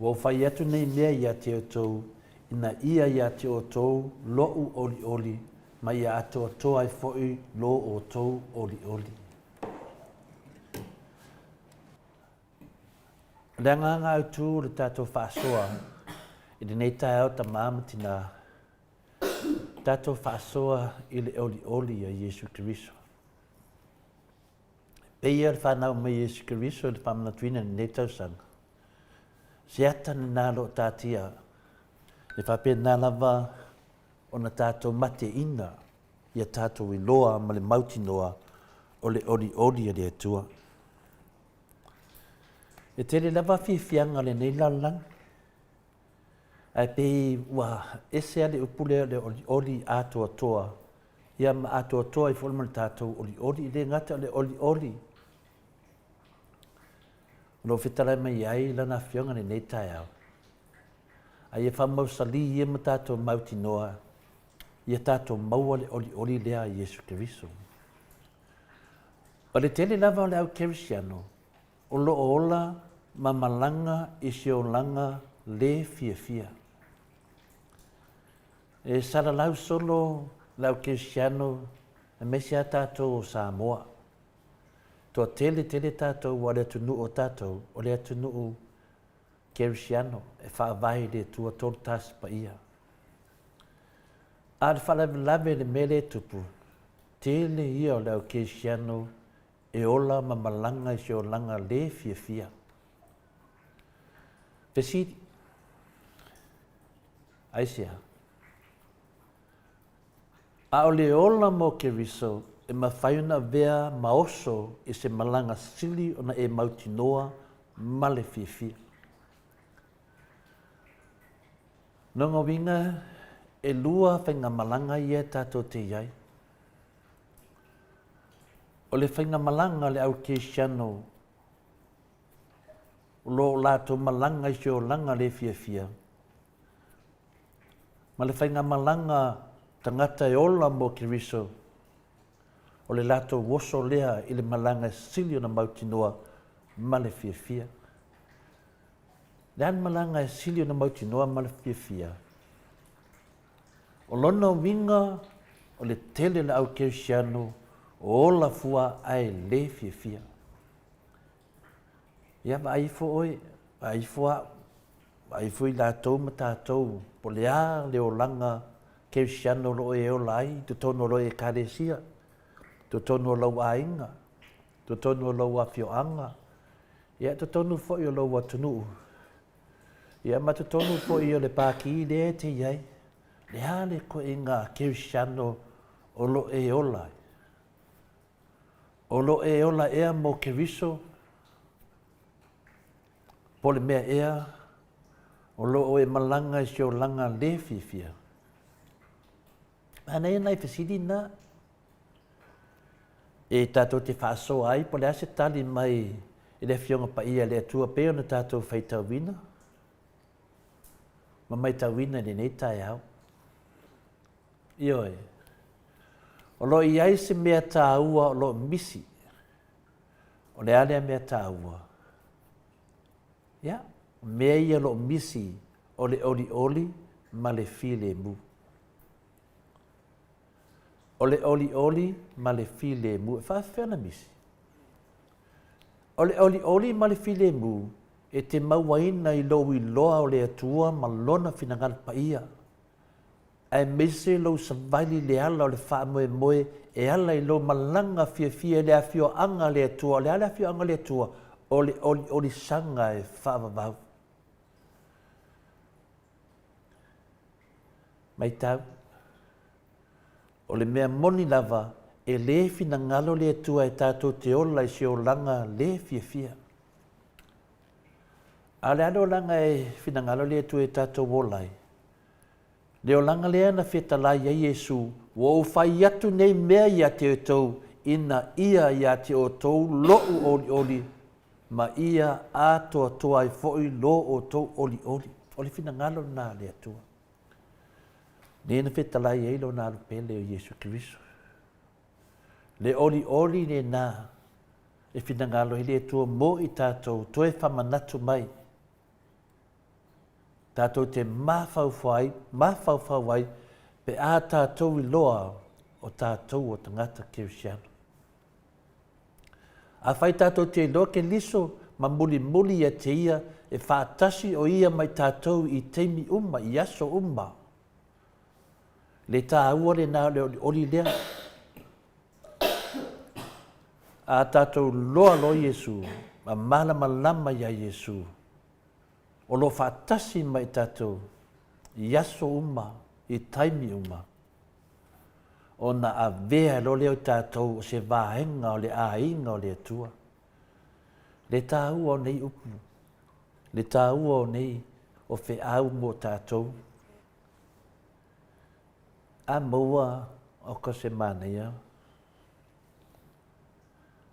Speaker 3: Ua ou fai atu nei mea ia te outou, ina ia ia te outou loʻu olioli, ma ia atoatoa ai foi lo outou olioli. O le agaga autu o le tatou faasoa, I lenei taeao tama ma tina, tatou faasoa i le olioli a Iesu Keriso. E pei ia le fanau mai Iesu Keriso i le faamanatuina i lenei tausaga. Se ata lena lo o tatia, e faapena lava ona tatou mateina ia tatou iloa ma le mautinoa o le olioli a le Atua. E tele lava fiafiaga o lenei lalolagi, ae pei ua ese lava le upu lea o le olioli atoatoa, ia ma atoatoa ai foi ma le tatou olioli. E le gata o le olioli o lo o fetalai mai ai Lana Afioga i lenei taeao, a ia faamausalī ia ma tatou mautinoa ia tatou maua le olioli lea a Iesu Keriso. O le tele lava o le au kerisiano o lo o ola ma malaga i se olaga le fiafia. E salalau solo le au kerisiano aemaise a tatou o Samoa. Toatele tele tatou ua le atunuu o tatou, o le atunuu kerisiano e faavae i le Atua Tolutasi Paia. A o le faalavelave i le mea lea e tupu, tele ia o le au kerisiano e ola ma malaga i se olaga le fiafia. Fesili, Aisea? A o le ola mo Keriso e mafai ona avea ma oso i se malaga sili ona e mautinoa ma le fiafia. Lona uiga, elua faigamalaga ia tatou te i ai. O le faigamalaga a le au kerisiano o lo o latou malaga i se olaga le fiafia, ma le faigamalaga tagata e ola mo Keriso, o le latou oso lea i le malaga e sili ona mautinoa ma le fiafia. Le a le malaga e sili ona mautinoa ma le fiafia? O lona uiga o le tele o le au kerisiano o ola fua ae le fiafia. Ia vaai ifo oe, vaai ifo au, vaai ifo i latou ma tatou po o le a le olaga kerisiano o lo o e ola ai i totonu o lou ekalesia, totonu o lou aiga, totonu o lou afioaga, ia totonu foi o lou atunuu, ia ma totonu foi o le pākī lea e te i ai. Le a le ituaiga kerisiano o lo o e ola ai? O lo o e ola ea mo Keriso? Po o le mea ea o lo o e malaga i se olaga le fiafia? Manaia nai fesili na e tatou te faasoa ai po o le a se tali mai i le Afioga Paia a le Atua pei ona tatou faitauina ma maitauina i lenei taeao. Ioe. O lo o i ai se mea taua o lo o misi. O le a lea mea taua? Ia, o mea ia o lo o misi o le olioli ma le filemu. O le olioli ma le filemu, e faafefea ona misi? O le olioli ma le filemu e te mauaina i lou iloa o le Atua ma Lona finagalo paia, aemaise lou savali i le ala o le faamoemoe e ala i lou malaga fiafia i le afioaga a le Atua. O le a le afioaga a le Atua? O le oliolisaga e faavavau. Matau, o le mea moni lava, e le finagalo le Atua e tatou te ola i se olaga le fiafia. A o le a le olaga e finagalo le Atua e tatou ola ai? Le olaga lea na fetalai ai Iesu, Ua ou fai atu nei mea ia te outou, ina ia ia te outou loʻu olioli, ma ia atoatoa ai foi lo outou olioli. O le finagalo lena a le Atua. Lea na fetalai ai lona alu pele o Iesu Keriso. Le olioli lena e finagalo ai le Atua mo i tatou toe famanatu mai Tatou te mafaufau ai, mafaufau ai pe a tatou iloa o tatou o tagata kerisiano. Afai tatou te iloa Keriso ma mulimuli ia te Ia, e faatasi o Ia ma i tatou i taimi uma, i aso uma. Le taua lena o le olioli lea. A tatou loa loa Iesu, ma malamalama iā Iesu, o lo o faatasi ma i tatou i aso uma, i taimi uma, ona avea loa lea o tatou o se vaega o le aiga o le Atua. Le taua o nei upu, le taua o nei o feau mo tatou. A maua o ka se manaia.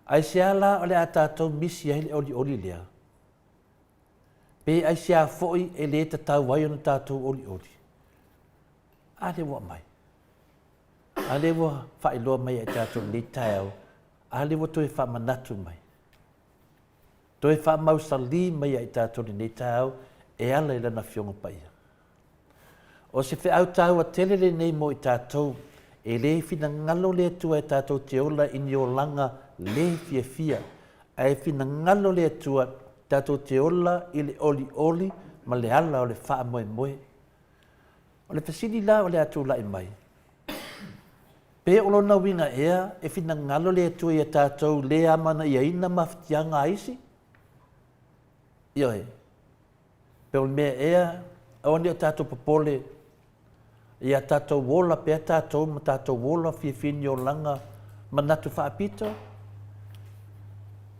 Speaker 3: Aisea la o le a tatou misi ai le olioli lea? Pe aisea foi e lē tatau ai ona tatou olioli? A lea ua aumai. A lea ua faailoa mai ia i tatou i lenei taeao. A lea ua toe faamanatu mai. Toe faamausalī mai ia i tatou i lenei taeao e ala i Lana Afioga Paia. O se feau taua tele lenei mo i tatou, e lē finagalo le Atua e tatou te ola i ni olaga lē fiafia, ae finagalo le Atua tatou te ola i le olioli ma le ala o le faamoemoe. O le fesili la o le a tulai mai, pe o lona uiga ea e finagalo le Atua ia tatou lē amanaiaina mafatiaga a isi? Ioe. Pe o le mea ea, aua ne i o tatou popole, ia tatou ola pea tatou ma tatou ola fiafia ni olaga manatu faapito,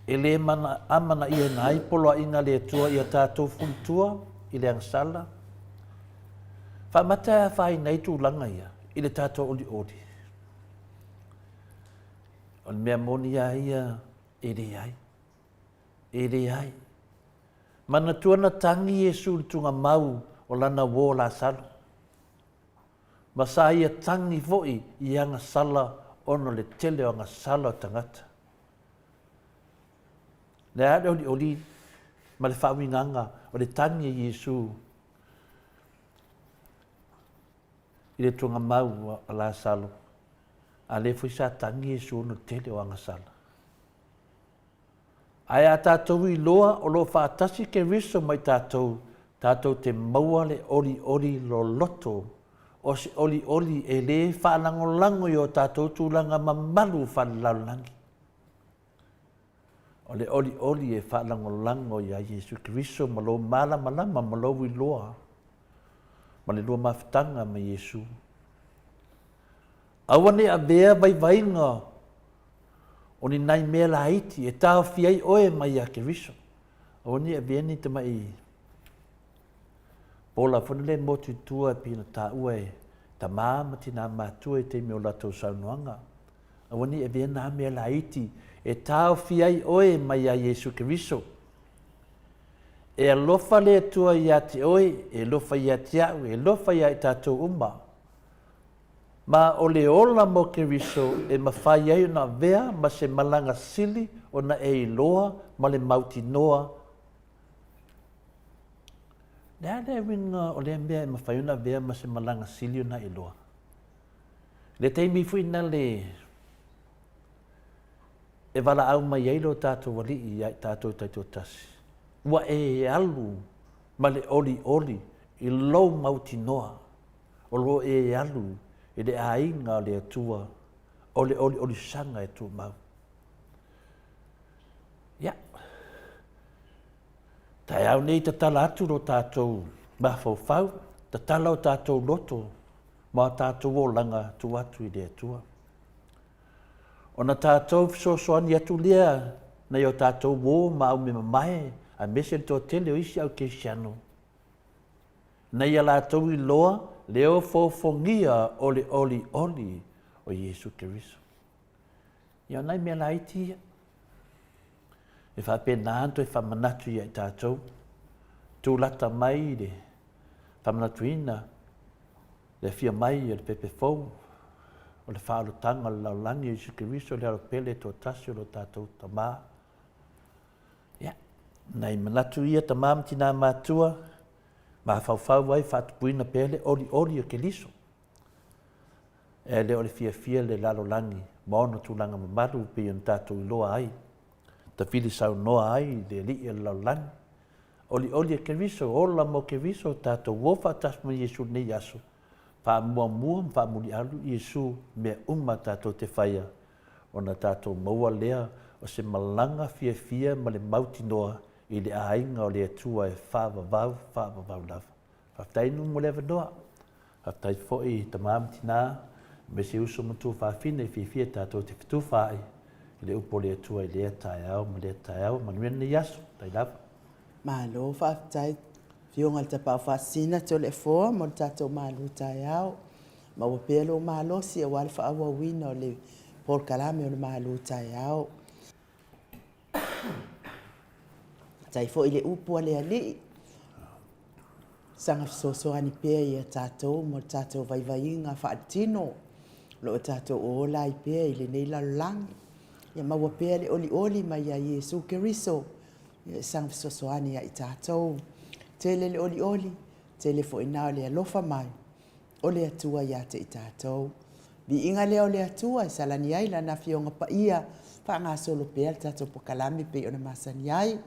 Speaker 3: e lē amanaiaina ai poloaiga a le Atua ia tatou fulitua i le agasala. Faamata e afaina ai tulaga ia i le tatou olioli. O le mea moni lava ia, e leai. E leai. Manatua na tagi Iesu i le tugamau o lana uō Lasalo. Ma sa ia tagi foi i agasala ona o le tele o agasala o tagata. Le a le olioli ma le faauigaga o le tagi a Iesu i le tugamau a Lasalo, a lea foi sa tagi Iesu ona o le tele o agasala. Ae a tatou iloa o lo o faatasi Keriso ma i tatou, tatou te maua le olioli loloto, o se olioli e lē faalagolago i o tatou tulaga mamalu faalelalolagi. O le olioli e faalagolago iā Iesu Keriso ma lou malamalama ma lou iloa ma le lua mafutaga ma Iesu. Aua ne i avea vaivaiga o ni nai mea laiti e taofi ai oe mai iā Keriso. Aua ne i avea ni tamai pola foi lele e motu i tua e pei ona taua e tamā ma tinā matua i taimi o latou saunoaga. Aua ne i avea nā mea laiti e taofi ai oe mai iā Iesu Keriso. E alofa le Atua iā te oe, e alofa iā te a'u, e alofa iā i tatou uma. Ma o le ola mo Keriso e mafai ai ona avea ma se malaga sili ona e iloa ma le mautinoa. Le a le uiga o lea mea e mafai ona avea ma se malaga sili ona iloa? Le taimi foi na le e valaau mai ai lo tatou Alii ia i tatou taitoatasi, ua e alu ma le olioli i lou mautinoa. O lo o e alu i le aiga o le Atua o le oliolisaga e tumau. Ia, taeao nei tatala atu lo tatou mafaufau, tatala o tatou loto ma o tatou olaga tuu atu i le Atua. Ona tatou fesoasoani atu lea nai o tatou uō ma aume mamae aemaise le toatele o isi au kerisiano Na ia latou iloa le ofoofogia o le olioli o Iesu Keriso. Ia o nai mea laiti ia. E faapena ona toe faamanatu ia i tatou. Tulata mai le faamanatuina le afio mai o le pepe fou o le faaolotaga o le lalolagi o Iesu Keriso le Alo pele toatasi o lo tatou Tamā. Ia, nai manatu ia tamā ma tinā matua, mafaufau ai faatupuina pea le olioli o Keliso. E le o le fiafia le lalolagi ma ona tulaga mamalu pei ona tatou iloa ai. tafili saunoa ai i le Alii o le lalolagi. Olioli e Keriso, ola mo Keriso, tatou o faatasi ma Iesu i lenei aso, faamuamua ma faamulialu Iesu mea uma tatou te faia, ona tatou maua lea o se malaga fiafia ma le mautinoa i le aiga o le Atua e faavavau, faavavau lava. Faafetai nuu mo le avanoa. Faafetai foi i tama ma tina, aemaise uso ma tuafafine e fiafia tatou te fetufaai i le upu o le Atua i lea taeao ma lea taeao. Manuia lenei aso. Faafetai lava.
Speaker 1: Malo faafetai Afioga i le Tapaau Faasisina Toleafoa mo le tatou malu taeao. Maua pea lou malosi aua le faaauauina o le polokalame o le malu taeao. Faafetai foi i le upu a le Alii, saga fesoasoani pea ia tatou mo le tatou vaivaiga faaletino o lo o tatou ola ai pea i lenei lalolagi. Ia maua pea le olioli mai ia Iesu Keriso e saga fesoasoani ia i tatou. Tele le olioli, tele foi na o le alofa mai o le Atua ia te i tatou. Viiga lea o le Atua e salani ai Lana Afioga Paia, faagasolo pea le tatou pokalame pei ona masani ai.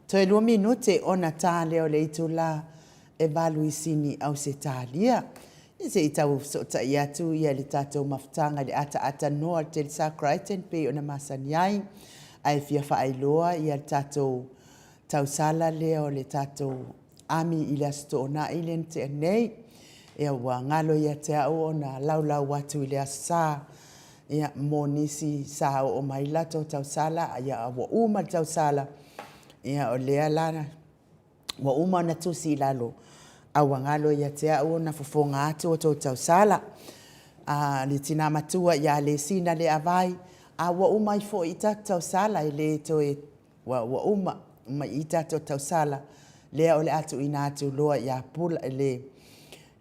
Speaker 1: Toe lua minute ona ta lea o le itula e valu i Sini, Ausetalia. Ia se i tau fesootai atu ia le tatou mafutaga i le ataata noa o le Telesa Crichton pei ona masani ai, ae fia faailoa ia le tatou tausala lea o le tatou ami i le Aso Toonai lea na tea nei. Ia ua galo ia te au ona laulau atu i le Aso Sa ia mo nisi sa oo mai latou tausala, ia ua uma le tausala, ia o lea la ua uma ona tusi i lalo, a ua galo ia te au ona fofoga atu o tou tausala. A le tina matua ia Lesina Leavai, a ua uma ai foi i tatou tausala, e le toe, ua, ua uma, uma i tatou tausala, lea o le a tuuina atu loa ia Pula, le,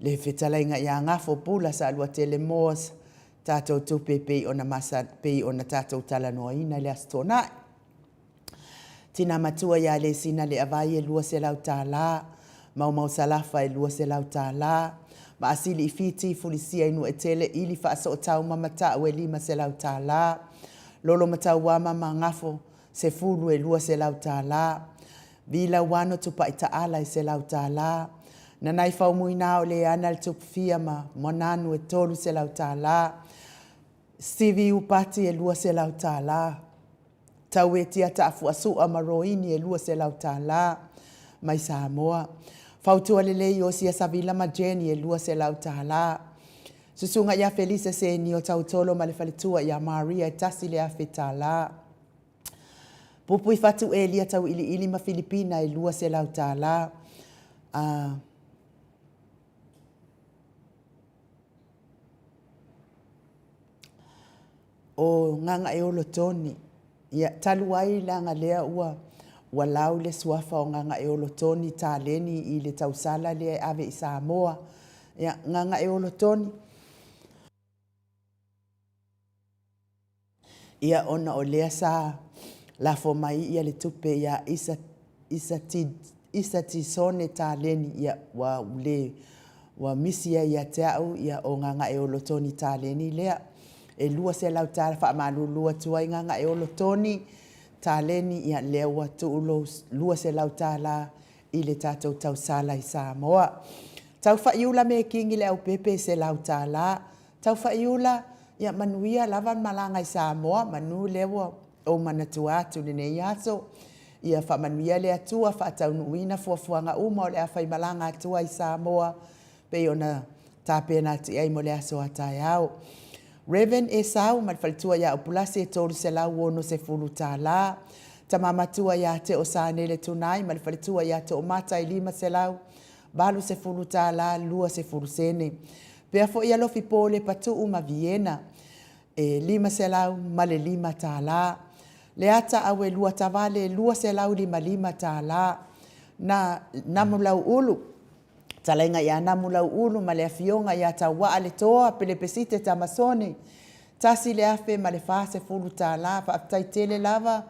Speaker 1: le fetalaiga ia Gafo Pula Saluatele Moores, tatou tupe pei ona masa, pei ona tatou talanoaina i le Aso Toonai. Tina matua ia Lesina Leavai e 200 tala, Maumau Salafa e 200 tala, Maasili i Fiti, Fulisia i Nuuetele, Ili Faasootau ma Matau e 500 tala, Lolomatauama ma Gafo Sefulu e $200. Vilauano Tupai Taala e $100. Nanai Faumuina o Leana le Tupufia ma Moananu e $300. Stevie Upati e $200. Tauetia Taafuasua ma Roini e $200 mai Samoa. Fautua Lelei Osia Savila ma Jenny e $200. Susuga ia Felisa Senio Tautolo ma le faletua ia Maria e $1,000. Pupui Fatu Elia Tauiliili ma Filipina e $200. Uh, o Gagaeolo Toni. Ia, talu ai leaga lea ua ua lau le suafa o Gagaeolo Toni Taleni i le tausala lea e ave i Samoa. Ia, Gagaeolo Toni, Ia, ona o lea sa lafo mai ia le tupe ia Isa, Isa, Isa Tisone Taleni, ia, ua le, ua misi ai ia te au, ia, o Gagaeolo Toni Taleni lea. E $200 tala faamalulu atu ai Gagaeolo Toni Taleni, ia, lea ua tuu lou $200 i le tatou tausala i Samoa. Taufaiula Mekingi Leaupepe e $100. Taufaiula, ia manuia lava le malaga i Samoa, manu lea ua ou manatua atu i lenei aso. Ia faamanuia le Atua, faataunuuina fuafuaga uma o le a faimalaga atu ai i Samoa, pei ona tapena atu i ai mo le aso a taeao. Rev. Esau ma le faletua ia Upulasi e $360. Tama matua ia Teo Sanele Tunai ma le faletua ia Toomata e $500. $80 20 sene. Pea foi Alofi Pole Patuu ma Viena e $505. Leata Aue Luatavale e $255. Na Namulauulu, Talaiga ia Namulauulu ma le Afioga ia Tauaa Le Toa Pelepesite Tamasone, $1,040. Faafetai tele lava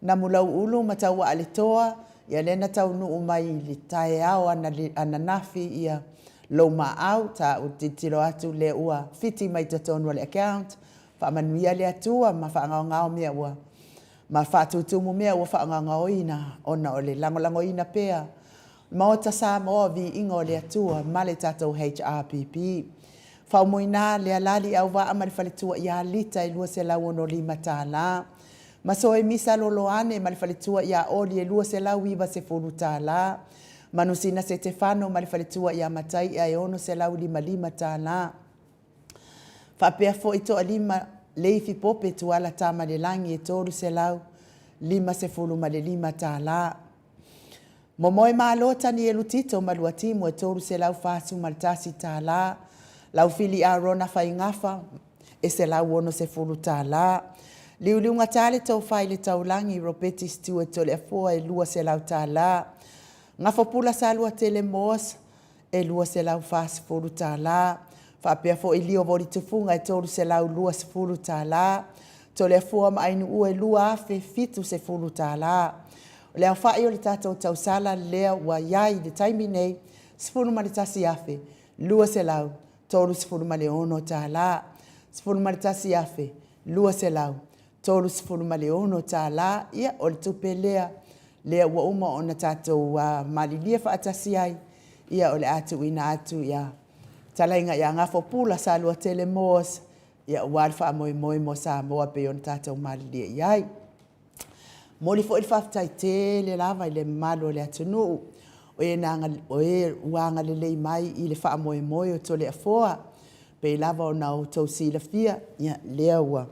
Speaker 1: Namulauulu ma Tauaa Le Toa, ia lea na taunuu mai i le taeao ananafi ia lou maau, ta ou tilotilo atu lea ua fiti mai totonu o le account, faamanuia le Atua ma faagaogao mea ua ma faatutumu mea ua faagaogaoina ona o le lagolagoina pea Maota Samoa Viiga o le Atua ma le tatou HRPP. Faumuina Lealali Auvaa ma le faletua ia Lita e $265. Masoe Misa Loloane ma le faletua ia Oli e $290. Manusina Setefano ma le faletua ia Mataia e $655. Faapea foi Toalima Leifi Pope Tuala Tamalelagi e $355. Momoe Malo Tanielu Tito ma Luatimu e $341. Laufili Arona Faigafa e $160. Liuliuga le Tofa i le Taulagi Ropeti Stewart Toleafoa e $200. Gafopula Saluatele Moss e $240. Faapea foi Lio Volitufuga e $320. Toleafoa ma Ainuua e $2,070. O le aofai o le tatou tausala lea ua i ai i le taimi nei, $11,236. $11,236. Ia, o le tupe lea, lea ua uma ona tatou malilie faatasi ai, ia o le a tuuina atu ia talaiga ia Gafopula Saluatele Moores, ia aua le faamoemoe mo Samoa pei ona tatou malilie i ai. Momoli foi le faafetai tele lava i le mamalu o le atunuu o e, na, o e ua agalelei mai i le faamoemoe o Toleafoa, pei lava ona outou silafia, ia, lea ua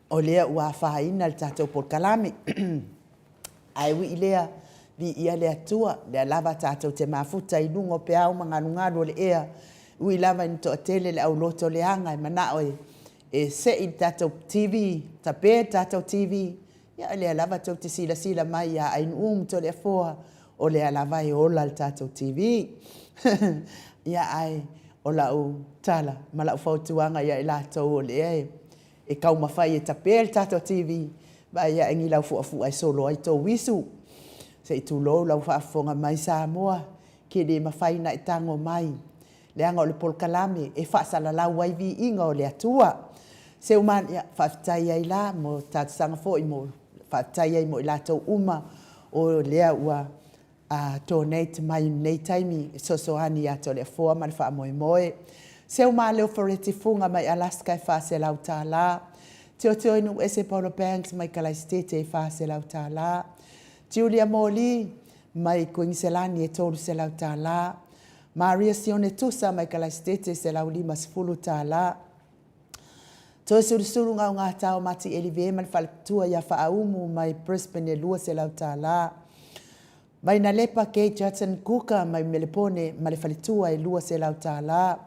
Speaker 1: o lea ua afaina le tatou polokalame. Ae ui i lea, viia le Atua, lea lava tatou te mafuta i luga o peau ma galugalu o le ea, ui lava ina toatele le auloto leaga e manao e, e sei le tatou TV, tape le tatou TV, ia o lea lava tou te silasila mai ia Ainu'u ma Toleafoa, o lea lava e ola le tatou TV. Ia ae o lau tala ma lau fautuaga ia i latou o lea e, e taumafai e tape le tatou TV, vaai ae ni laufuafua e solo ai tou isu. Se i tulou lau faafofoga mai Samoa, ke le mafai ona e tago mai. Leaga o le polokalame e faasalalau ai viiga o le Atua. Seuman, ia, faafetai ai la mo talosaga foi mo, faafetai ai mo i latou uma o lea ua a donate mai i lenei taimi e fesoasoani ia Toleafoa ma le faamoemoe. Seuman Leo Fereti Fuga mai Alaska e $400. Teoteoinuuese Paula Banks mai Kalaisitete e $400. Julia Moli mai Kuiniselani e $300. Maria Sione Tusa mai Kalaisitete e $150. Toesulusulu Gaogatao Mati Elive ma le faletua ia Faaumu mai Brisbane e $200. Vainalepa Kate Judson Kuka mai Melepone ma le faletua e $200.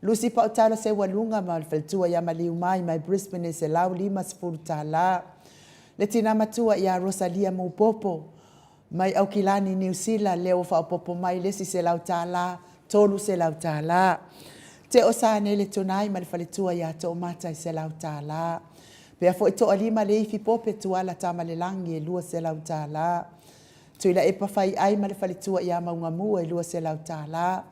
Speaker 1: Lucy Pautala Seualuga ma le faletua ia Maliumai mai Brisbane e $150. Le tina matua ia Rosalia Mupopo mai Aukilani, Niu Sila, lea ua faaopoopo mai le isi $100, $300. Teo Sanele Tunai ma le faletua ia Toomata e $100. Pea foi Toalima Leifi Pope Tuala Tamalelagi e $200. Tuilaepa Faiai ma le faletua ia Maugamua e $200.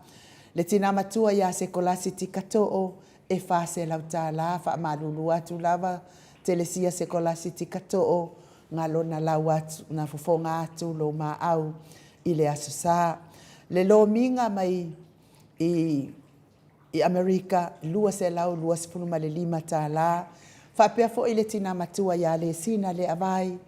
Speaker 1: Le tina matua ia Sekolasi Tikatoo e $400. Faamalulu atu lava Telesia Sekolasi Tikatoo Nga lona lau atu, na fofoga atu lou maau i le Aso Sa. Le lomiga mai i i Amerika, $225. Faapea foi le tina matua ia Lesina Leavai,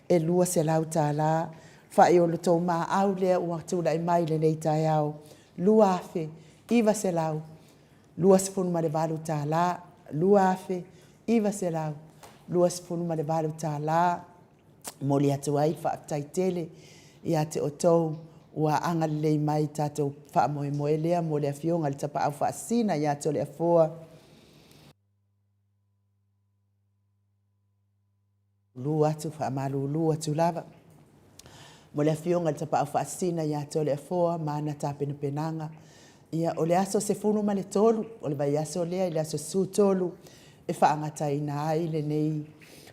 Speaker 1: e $200. Fa'i o lo tou maau lea ua tulai mai i lenei taeao, $2,928. $2,928. Momoli atu ai le faafetai tele ia te outou ua agalelei mai i tatou faamoemoe lea mo le Afioga i le Tapaau Faasisina ia Toleafoa. Lu atu, faamalulu atu lava mo le Afioga i le Tapaau Faasisina ia Toleafoa ma ana tapenapenaga. Ia, o le aso 13 o le vaiaso lea i le aso 13 e faagataina ai lenei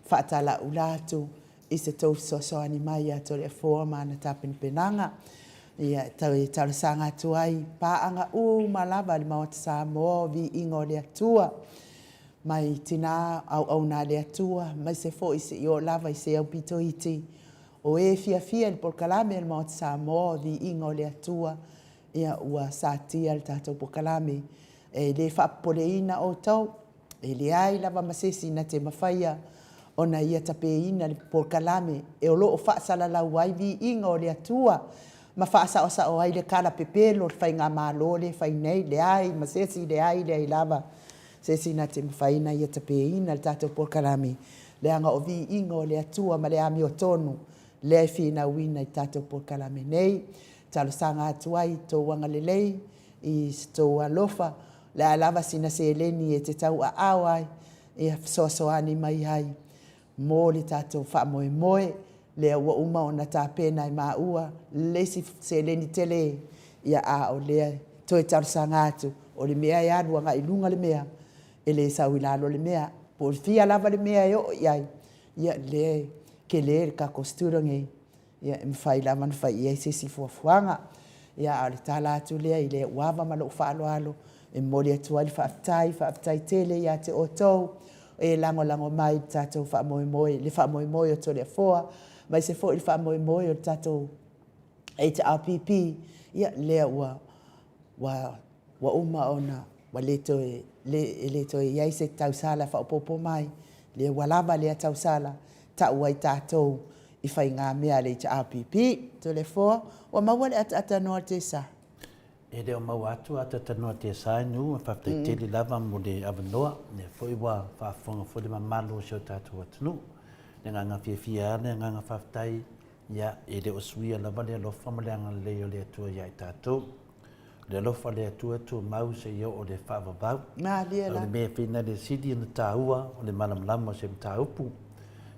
Speaker 1: faatalaula atu i se tou fesoasoani mai ia Toleafoa ma ana tapenapenaga. Ia, e talosaga atu ai paaga uma lava a le Maota Samoa o Viiga o le Atua, mai tina auauna a le Atua, aemaise foi se i oo lava i se aupito iti o e fiafia i le polokalame a le Maota Samoa o Viiga o le Atua. Ia, ua satia le tatou polokalame. E le faapopoleina outou, e leai lava ma se isi na te mafaia ona ia tapeina le polokalame e o lo o faasalalau ai viiga o le Atua ma faasaosao ai le kalapepelo o le faigamalo lea e fai nei. Leai ma se isi, leai, leai lava se isi na te mafai ona ia tapeina le tatou polokalame, leaga o viiga o le Atua ma le amiotonu lea e finauina i tatou polokalame nei. Talosaga atu ai i tou agalelei, i se tou alofa, le a lava sina seleni e te tauaao ai, ia fesoasoani mai ai mo le tatou faamoemoe lea ua uma ona tapena e maua le isi seleni tele, ia a o lea e toe talosaga atu, o le mea e alu agai i luga le mea, e le sau i lalo le mea. Po o le fia lava le mea e oo i ai, ia lea e tele le tatou studio nei, ia e mafai lava ona fai i ai se isi fuafuaga. Ia a o le tala atu lea i le ava ma lou faaaloalo e momoli atu ai le faafetai, faafetai tele ia te outou e lagolago mai i le tatou faamoemoe, le faamoemoe o Toleafoa, aemaise foi le faamoemoe o le tatou HRPP, ia lea ua ua ua uma ona ua le toe, le, e le toe i ai se tausala faaopoopo mai, lea ua lava lea tausala, tau ai tatou i faigamea a le HRPP. Toleafoa, ua maua le ataatanoa o le tesa?
Speaker 3: E le o maua atu ataatanoa o le tesa i Nuu, faafetai tele lava mo le avanoa, lea foi ua faafofoga foi le mamalu o si o tatou atunuu. Le agaga fiafia lava, le agaga faafetai, ia e le o suia lava le alofa ma le agalelei o le Atua ia i tatou. Le alofa o le Atua e tumau seia oo i le faavavau.
Speaker 1: Malie
Speaker 3: la. O le mea e fai le sili ona taua o le malamalama o se mataupu.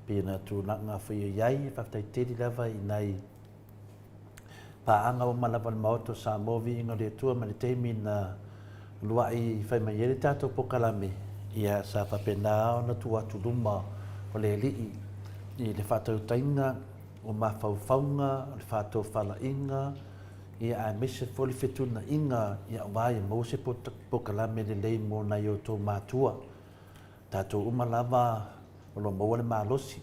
Speaker 3: Pei ona tulaga foi o i ai, e faafetai tele lava i nai paaga uma lava o le Maota o Samoa, viiga o le Atua ma le taimi na uluai fai mai ai le tatou polokalame, ia sa faapena ona tuu atu luma o le Alii i le faatautaiga o mafaufauga, o le faatofalaiga. Ia, aemaise foi le fetuunaiga ia aua ia maua se polokalame lelei mo nai outou matua. Tatou uma lava o lo o maua le malosi,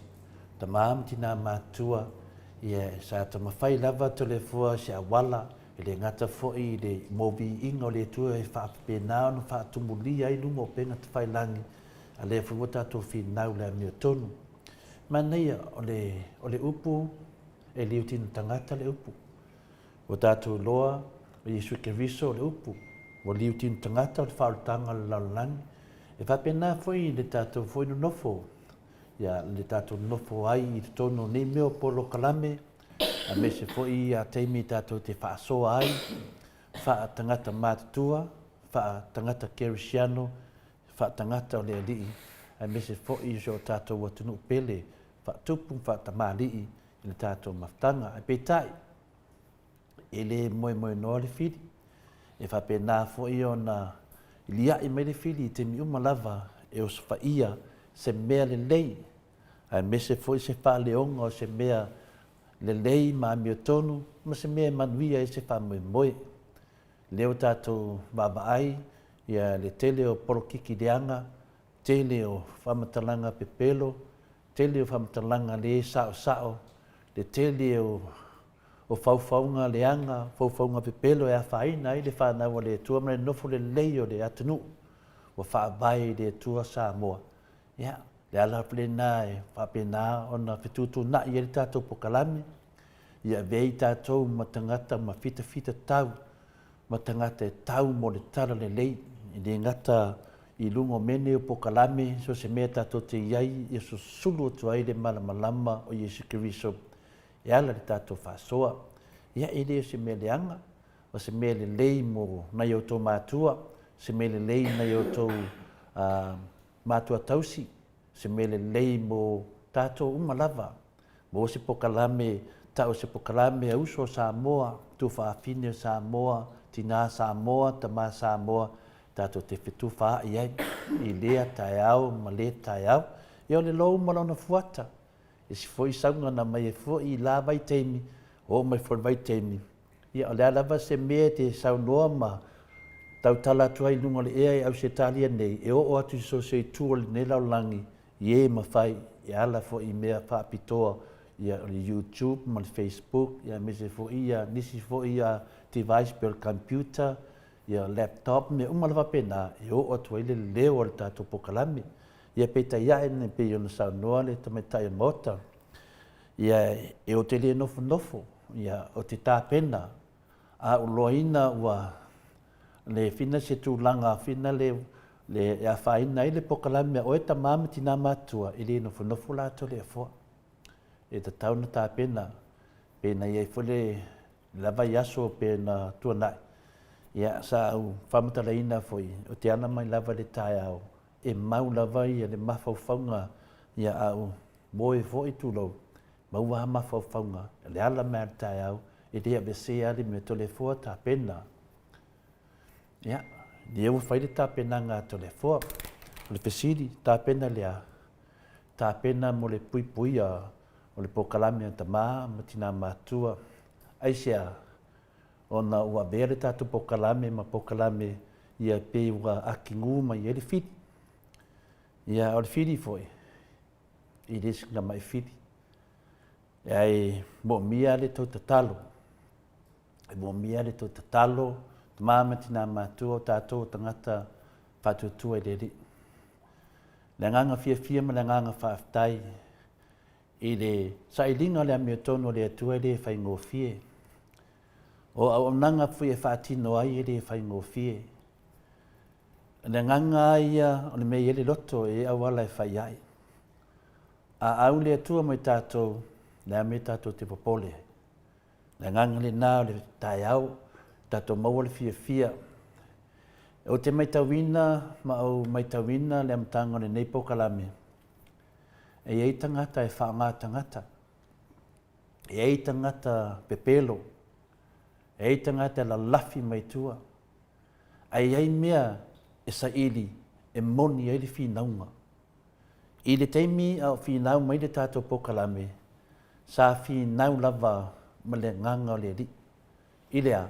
Speaker 3: tama ma tina matutua, ia sa taumafai lava Toleafoa i se auala, e le gata foi i le mo viiga o le Atua e faapena ona faatumulia ai luga o upega tafailagi, a lea foi ua tatou finau i le amiotonu. Manaia, o le, o le upu e liutino tagata le upu. Ua tatou iloa, o Iesu Keriso o le upu, ua liutino tagata o le faaolataga o le lalolagi. E faapena foi i le tatou foi nonofo, ia, le tatou nonofo ai i totonu o nei mea o polokalame, aemaise foi ia taimi tatou te faasoa ai, faa-tagata matutua, faa-tagata kerisiano, faa-tagata o le Alii, aemaise foi o si o tatou atunuu pele, faatupu ma faatamalii i le tatou mafutaga. Ae peitai, e le moemoenoa le fili. E faapena foi ona lia'i mai le fili i taimi uma lava e osofaia se mea lelei, aemaise foi se faaleoga o se mea lelei ma amiotonu ma se mea e manuia ai se faamoemoe. Lea ua tatou vaavaai ia le tele o polokiki leaga, tele o faamatalaga pepelo, tele o faamatalaga le saosao, le tele o o faufauga leaga, faufauga pepelo e afaina ai le fanau a le Atua ma le nofo lelei o le atunuu ua faavae i le Atua Samoa. Ia, le ala lena e faapena ona fetuutuunai ai le tatou pokalame, ia avea ai tatou ma tagata ma fitafita tau, ma tagata e tau mo le tala lelei, e le gata i luga o mea nei o pokalame, so o se mea tatou te i ai, ia susulu atu ai le malamalama o Iesu Keriso e ala i le tatou faasoa. Ia, e le o se mea leaga, o se mea lelei mo nai outou matua, se mea lelei nai outou uh, matua tausi, se mea lelei mo tatou uma lava, mo se pokalame, tau se pokalame a uso o Samoa, tufaafine o Samoa, tinā Samoa, tamā Samoa, tatou te fetufaai ai i lea taeao ma lea taeao. Ia o le lou ma lona fuata, isi foi sauga na mai ai foi i la vaitaimi, oo mai foi le vaitaimi, ia o le a lava se mea e te saunoa ma tautala atu ai i luga o le ea i Ausetalia nei, e oo atu i so o se itu o lenei lalolagi, i e mafai e ala foi i mea faapitoa, ia o le YouTube ma le Facebook, ia aemaise foi ia nisi foi ia device pei o le computer, ia laptop, mea uma lava faapena, e oo atu ai le leo o le tatou pokalame. Ia peitai ae e pei ona saunoa le tamaitai o le Maota, ia e ou te le nofonofo, ia ou te tapena, a ou loaina ua le fina se tulaga fina le, le e afaina ai le pokalame a oe tama ma tina matutua, e le nofonofo la Toleafoa. E tatau ona tapena, pe na i ai foi le lava i aso pe na tuanai, ia sa ou faamatalaina foi, ou te ana mai lava i le taeao, e mau lava ia le mafaufauga ia a ou moe foi tulou, maua a mafaufauga, le ala mai a le taeao, e le avesea le mea Toleafoa tapena. Ia, lea ua fai le tapenaga a Toleafoa. O le fesili, tapena le a? Tapena mo le puipuia o le pokalame a tama ma tina matua. Aisea? Ona ua avea le tatou pokalame ma pokalame ia pei ua akigū mai ai le fili. Ia, o le fili foi, e le sina mai fili. Ae moomia le tou tatalo. E moomia le tou tatalo, tama ma tina matua o tatou o tagata faatuatua i le Alii. Le agaga fiafia ma le agaga faafetai i le sailiga o le amiotonu o le Atua e le faigofie. O auaunaga foi e faatino ai e le faigofie. O le agaga lava ia o le mea e i ai le loto e i ai auala e fai ai. A au le Atua ma i tatou, le a mea tatou te popole ai. Le agaga lena o le taeao, tatou maua le fiafia. Ou te maitauina ma ou maitauina le amataga o lenei pokalame, e i ai tagata e faaaoga tagata, e i ai tagata pepelo, e i ai tagata e lalafi mai tua, ae i ai mea e saili e moni ai le finauga. I le taimi a o finau mai le tatou pokalame, sa finau lava ma le agaga o le Alii. I le a?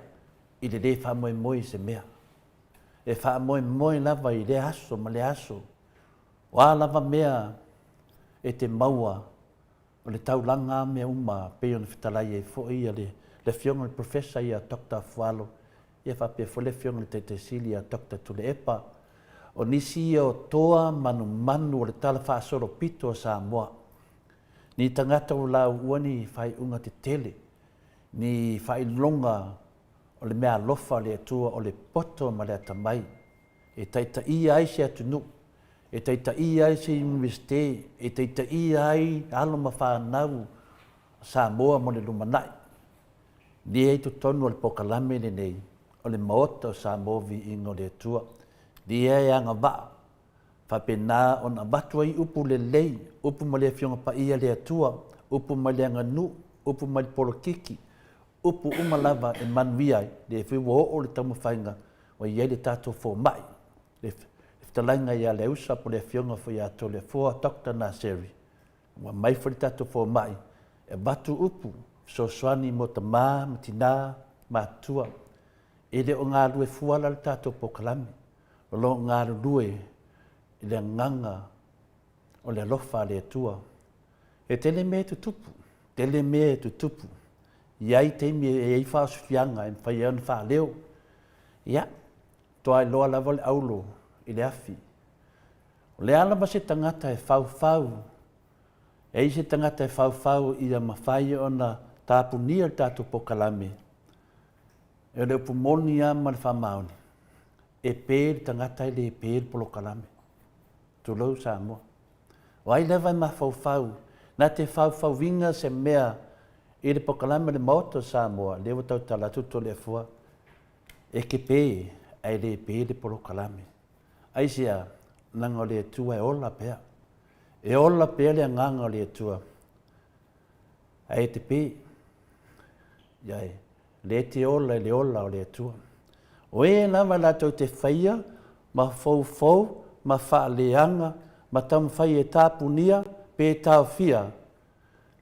Speaker 3: I le lē faamoemoe i se mea. E faamoemoe lava i lea aso ma lea aso. O a lava mea e te maua, o le taulaga lava mea uma pei ona fetalai ai foi le Afioga i le Professor ia Doctor Afualo, ia faapea foi le Afioga i le Taitai Sili ia Doctor Tuilaepa. O nisi ia o toa manumanu o le tala faasolopito a Samoa. Ni tagata ua lauua ni faaiuga tetele, ni faailoga o le meaalofa a le Atua o le poto ma le atamai e taitaia ai se atunuu, e taitaia ai se Iunivesite, e taitaia ai alo ma fanau a Samoa mo le lumanai. Lea i totonu o le polokalame lenei o le Maota o Samoa Viiga o le Atua, lea e agavaa faapena ona avatu ai upu lelei, upu mai le Afioga Paia a le Atua, upu mai le aganuu, upu mai le polokiki, upu uma lava e manuia ai, lea foi ua oo le taumafaiga ua i ai le tatou fomai, le fetalaiga ia Leausa po o le Afioga foi ia Toleafoa Doctor Naseri, ua aumai foi le tatou fomai e avatu upu fesoasoani mo tama ma tina matutua. E le o galue fua la le tatou polokalame, o lo o galulue i le agaga o le alofa a le Atua. E tele mea e tutupu, tele mea e tutupu. E i ai taimi e i ai faaosofiaga e mafai ai ona faaleo. Ia, toa iloa lava le aulo i le afi. O le a lava se tagata e faufau, e i ai se tagata e faufau ia mafai ona tapunia le tatou polokalame, o le upu moni lava ma le faamaoni, e pe le tagata e le pe le polokalame. Tulou Samoa. O ai lava e mafaufau, na te faufauina se mea i le polokalame o le Maota o Samoa, lea ua tautala atu Toleafoa, e te pe ae le pe le polokalame. Aisea? Leaga o le Atua e ola pea. E ola pea le agaga o le Atua. Ae e te pe. Ia e, lea e te ola i le ola o le Atua. O e lava latou te faia ma foufou ma faaleaga ma taumafai e tapunia pe taofia,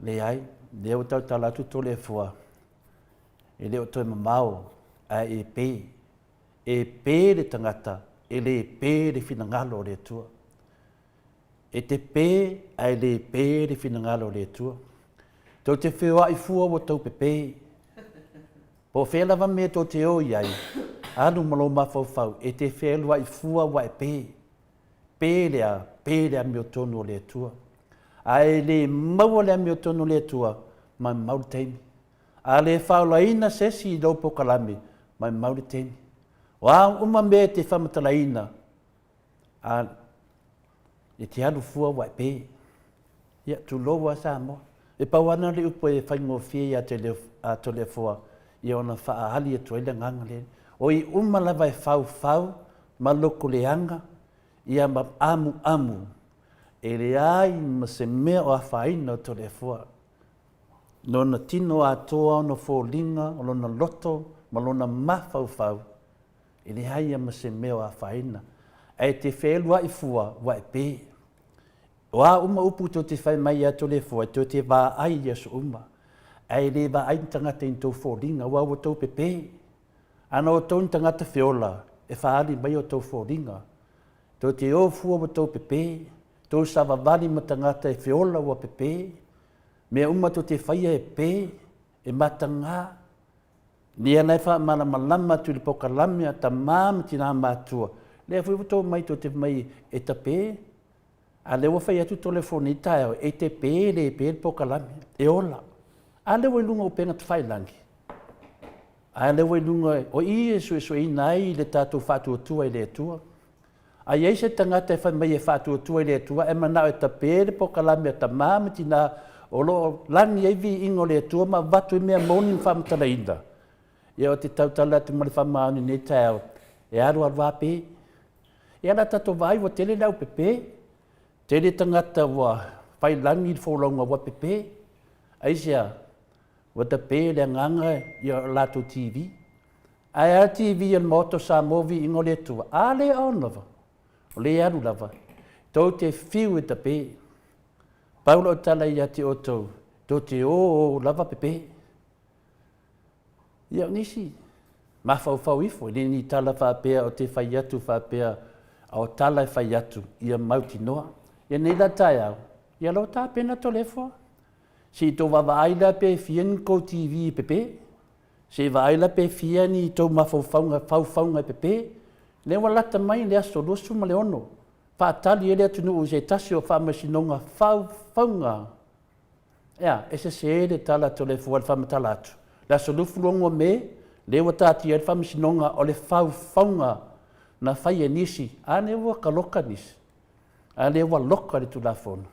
Speaker 3: leai, lea ua tautala atu Toleafoa, e le o toe mamao ae e pe. E pe le tagata, e le pe le finagalo o le Atua. E te pē ae le pē le finagalo o le Atua. Tou te feoai fua ua tou pepē. Po o fea lava mea tou te o i ai, alu ma lou mafaufau, e te fealuai fua ua e pē. Pē le a? Pē le amiotonu o le Atua. A e le maua le amiotonu o le Atua, maumau le taimi. A le faaolaina se isi i lou polokalame, maumau le taimi. O a uma mea e te faamatalaina, A e te alu fua ua e pe. Ia, tulou lava Samoa. E pau lava lena o le upu e faigofie ia te Toleafoa ia ona faaali atu ai le agaga lea. O i uma lava e faufau ma lotoleaga ia ma amuamu, e leai ma se mea o afaina o Toleafoa. Lona tino atoa, ona foliga, o lona loto ma lona mafaufau, E leai ia ma se mea o afaina, ae te feeluai fua ua e pe. O a uma upu tou te fai mai ia Toleafoa, tou te vaai i aso uma, ae le vaai ni tagata i ni tou foliga, aua ua tou pepe. Ana outou ni tagata feola, e faaali mai o tou foliga. Tou te o fua ua tou pepe, tou savavali ma tagata e feola ua pepe, mea uma tou te faia e pe, e mataga, Lea la e faamalamalama atu i le polokalame a tama ma tina matutua, lea foi ua tou omai tou te fai mai e tape, a lea ua fai atu Toleafoa nei taeao e te pe le pe le polokalame, e ola. A lea ua i luga o upega tafailagi, a lea ua i luga, o i e suesueina ai le tatou faatuatua i le Atua. A i ai se tagata e fai mai e faatuatua i le Atua ae manao e tape le polokalame a tama ma tina o lo o lagi ai viiga o le Atua ma avatu ai mea moni ma faamatalaina, ia ou te tautala atu ma le faamaoni i lenei taeao, e alualu lava pe. Ia o le a tatou vaai ua tele le aupepe, tele tagata ua fai lagi le folauga ua pepe. Aisea? Ua tape le agaga i a latou TV. Ae a le TV a le Maota o Samoa Viiga o le Atua? A lea on lava. O lea e alu lava. Tou te fiu e tape. Pau lau tala ia te outou, tou te o o lava pepe. Ia, o nisi, mafaufau ifo, e le ni tala faapea o te fai atu faapea, a o tala e fai atu ia mautinoa. Ia nei la taeao, ia lau tapena Toleafoa. Se i tou vaavaai la pe fia ni tou TV e pepe. Se i vaai la pe fia ni tou mafaufauga, faufauga e pepe. Lea ua lata mai le aso 26, faatali ai le atunuu i se tasi o faamasinoga faufauga. Ea, e sese le tala a Toleafoa i le faamatala atu. Le aso 26 Me, lea ua taatia ai le faamasinoga o le faufauga na fai e nisi, a lea ua taloka nisi, a lea ua loka le Tulafono.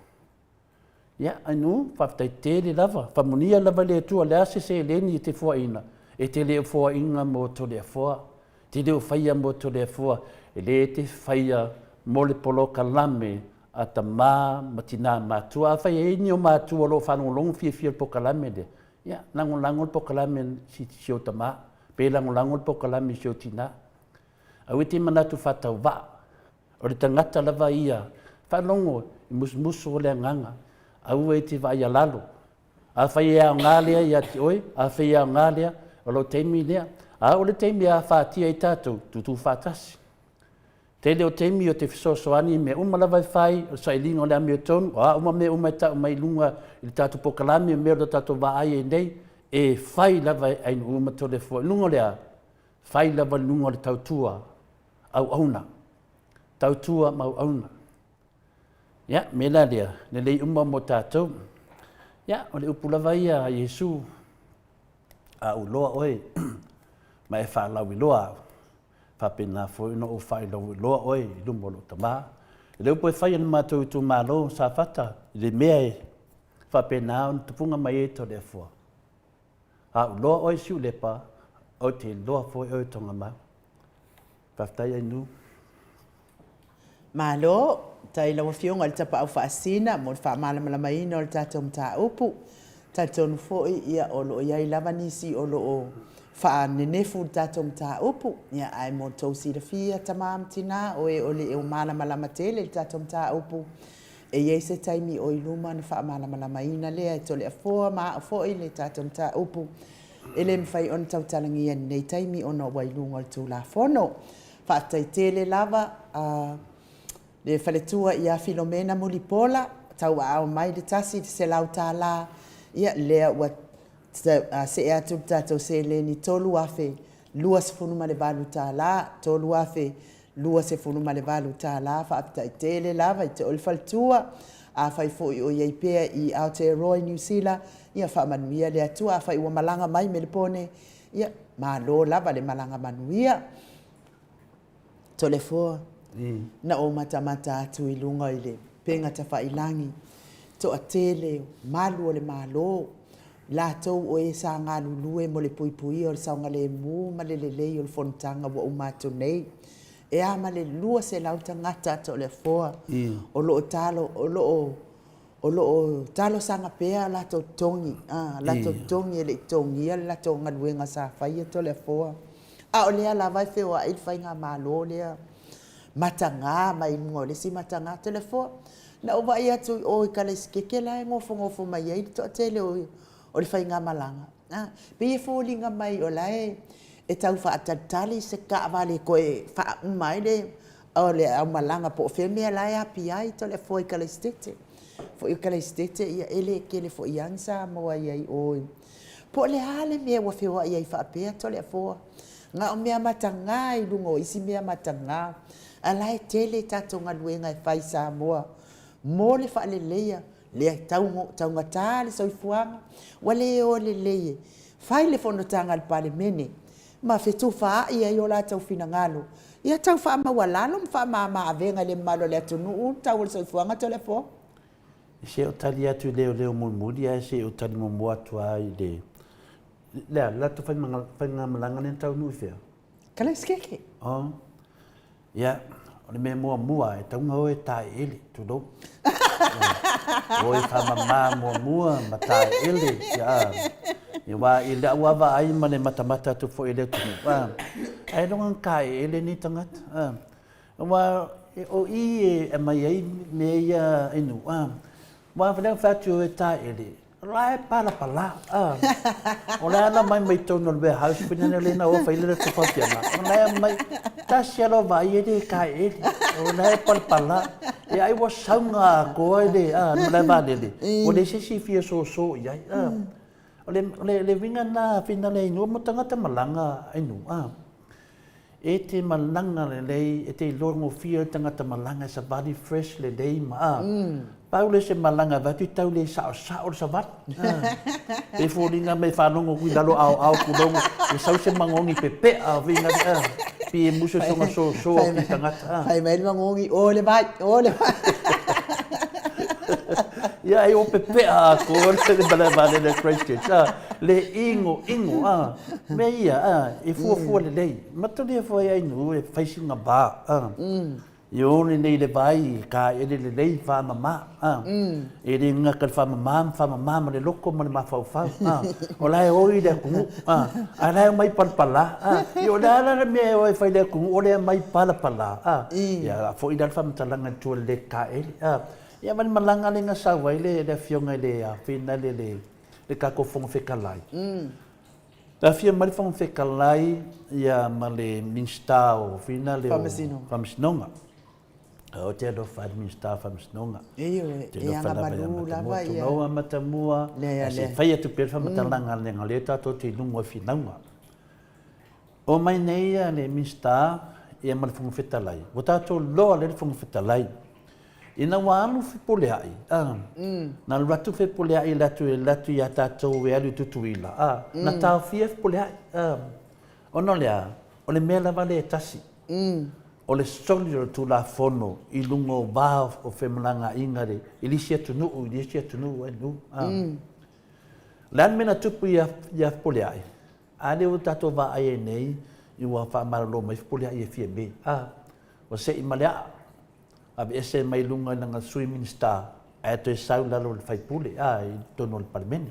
Speaker 3: Ia, Ainuu, faafetai tele lava. Faamanuia lava le Atua, o le a se seleni e te foaina, e te le o foaina mo Toleafoa, e te le o faia mo Toleafoa, e le te faia mo le polokalame a tama ma tina matua. Afai e i ai ni o matua o lo o faalogologo fiafia i le polokalame lea, ia, lagolago le polokalame i si ou tama, pe lagolago le polokalame i si ou tina. Aua e te manatu faatauvaa, o le tagata lava ia, faalogo i musumusu o le agaga, aua e te vaai alalo. Afai e aoga lea ia te oe, afai e aoga lea, o lou taimi lea. A oo le taimi e afatia ai tatou, tutu faatasi. Tele o taimi ou te fesoasoani i mea uma lava e fai, o le sailiga o le amiotonu, o a uma mea uma e tau mai i luga i le tatou polokalame, o mea o lo o tatou vaai ai nei, e fai lava e Ainuu ma Toleafoa. I luga o le a? Fai lava i luga o le tautua auauna. Tautua ma auauna. Ia, mea la lea, lelei uma mo tatou. Ia, o le upu lava ia a Iesu, a ou iloa oe ma e faalauiloa au, faapena foi ona ou faalauiloa oe i luma o lou Tama. O le upu e fai e le matou itumalo o Safata, i le mea e faapena ona tupuga mai ai Toleafoa, a ou iloa oe Siulepa, ou te iloa foi oe Togamau. Faafetai Ainuu.
Speaker 1: Malo, faafetai i lau Afioga i le Tapaau Faasina mo le faamalamalamaina o le tatou mataupu. Talitonu foi ia o lo o i ai lava nisi o lo o faanenefu i le tatou mataupu, ia ae mo le tou silafia tama ma tina, o e o le o malamalama tele i le tatou mataupu, e i ai se taimi o i luma ona faamalamalamaina lea e Toleafoa ma au foi le tatou mataupu e le mafai ona tautalagia i lenei taimi ona ua i luga o le Tulafono. Faafetai tele lava a le faletua ia Filomena Mulipola, tauaao mai le $100, ia lea ua see atu le tatou seleni $3,028, $3,028. Faafetai tele lava i te oe le faletua. Afai foi o i ai pea i Aotearoa i Niu Sila, ia faamanuia le Atua. Afai ua malaga mai Melepone, ia, malo lava le malaga manuia. Toleafoa, na ou matamata atu i luga i le upega tafailagi, toatele malu o le Malo, latou o e sa galulue mo le puipuia o le saogalemu ma le lelei o le fonotaga ua uma atu nei. E a ma le 200 tagata Toleafoa o lo o talo, o lo o O lo o talosaga pea a latou totogi, a latou totogi e le i totogia le latou galuega sa faia Toleafoa. A o lea lava e feoai le faigamalo lea mataga mai luga o le isi mataga. Toleafoa, na ou vaai atu i o i Kalaesikete la e nofonofo mai ai le toatele o le faigamalaga, a, pei e foliga mai o la e tau faatalitali se taavale e toe faauma ai le O le aumalaga po o fea mea la e api ai Toleafoa i Kalaisitete. Foi o Kalaisitete ia e le tele foi lava ni Samoa i ai i o. Po o le a le mea ua feoai ai faapea Toleafoa? Na o mea mataga i luga o isi mea mataga, a o la e tele tatou galuega e fai i Samoa mo le faaleleia, lea e taugata le soifuaga, ua le o lelei e fai le fonotaga a le Palemene ma fetufaai ai o latou finagalo, ia tau faamaualalo ma faamama avega i le mamalu o le atunuu le tau o le soifuaga Toleafoa.
Speaker 3: Se i ou tali atu i leoleo mulimuli ae se i ou tali muamua atu lava i le, le a, le latou faigamalaga lea na taunuu i fea?
Speaker 1: Kalaesikeke.
Speaker 3: Oh. Ia, o le mea muamua, e tatau ona o e taeele, tulou. O e faamama muamua ma taeele. Ia, aua i lau lava vaai ma le matamata atu foi i le atunuu, ailoga ona taeele nei tagata. Aua o i e aumai ai mea ia i nuu, aua o lea e fai atu e o e taeele. La e palapala. O le ala mai mai tonu o le warehouse foi nane le na o fai le to fafianga. O la e mai tasi alo vai e le ka e. O la e palapala. E ai ua saunga koa i le a no le valele. O le se si fia so so i ai. O le le le winga na fina le inu mo tangata malanga inu. A. E te malaga lelei, e te iloa gofie le tagata malaga e savali fresh lelei ma a. Pau lea o se malaga e vaai atu i tau le saosao le savali. Pei foliga mai faalogo atu i lalo aoao tulou e sau se magogi pepea viga a. Pi e musu soga soso atu i tagata a.
Speaker 1: Fai mai le magogi, o le vai, o le vai.
Speaker 3: Ia ai o pepea atoa le malae vaalele a Christchurch a. Le ingo ingo a. Mea ia, a, e fuafua lelei. Matalia foi ai nu e fai sina va, a. I o lelei le vai i ka ele lelei whaamama, a. E le ngaka le whaamama, ma whaamama ma le loko ma le mafaufau, a. O la e oi le atunuu, a. A la e omai palapala, a. I o le a la le mea e o e fai le atunuu, o le aumai palapala, a. Ia, a foi la le faamatalaga i tua i le le kaele, a. Ia ma le malaga lea na sau ai le, le afioga i le, a, finale le, le tatou Fofoga Fetalai. Na afio mai le Fofoga Fetalai ia ma le Minisita o fina le o Faamasinoga. Ou te alofa i le Minisita o Faamasinoga.
Speaker 1: Ioe, e agamalu lava ia.
Speaker 3: Tulou a Matamua, ae se i fai atu pea le faamatalaga leaga o lea tatou te i luga o finauga. Oo mai nei le Minisita ia ma le Fofoga Fetalai, ua tatou loa lea le Fofoga Fetalai. Ina ua alu Fepuleai, a, na alu atu Fepuleai e atu e atu ia tatou e alu i Tutuila, a, na taofia Fepuleai, a, ona o le a? O le mea lava lea e tasi, o le soli o le Tulafono i luga o va o femalagaaiga i le isi atunuu i le isi atunuu, a. O le a le mea na tupu ia Fepuleai? A lea ua tatou vaai ai nei i ua faamalolo mai Fepuleai e Fiame, a, ua sei ma le aa, aveese mai luga i lana Sui Minisita ae toe sau i lalo o le faipule, a, i totonu o le Palemene.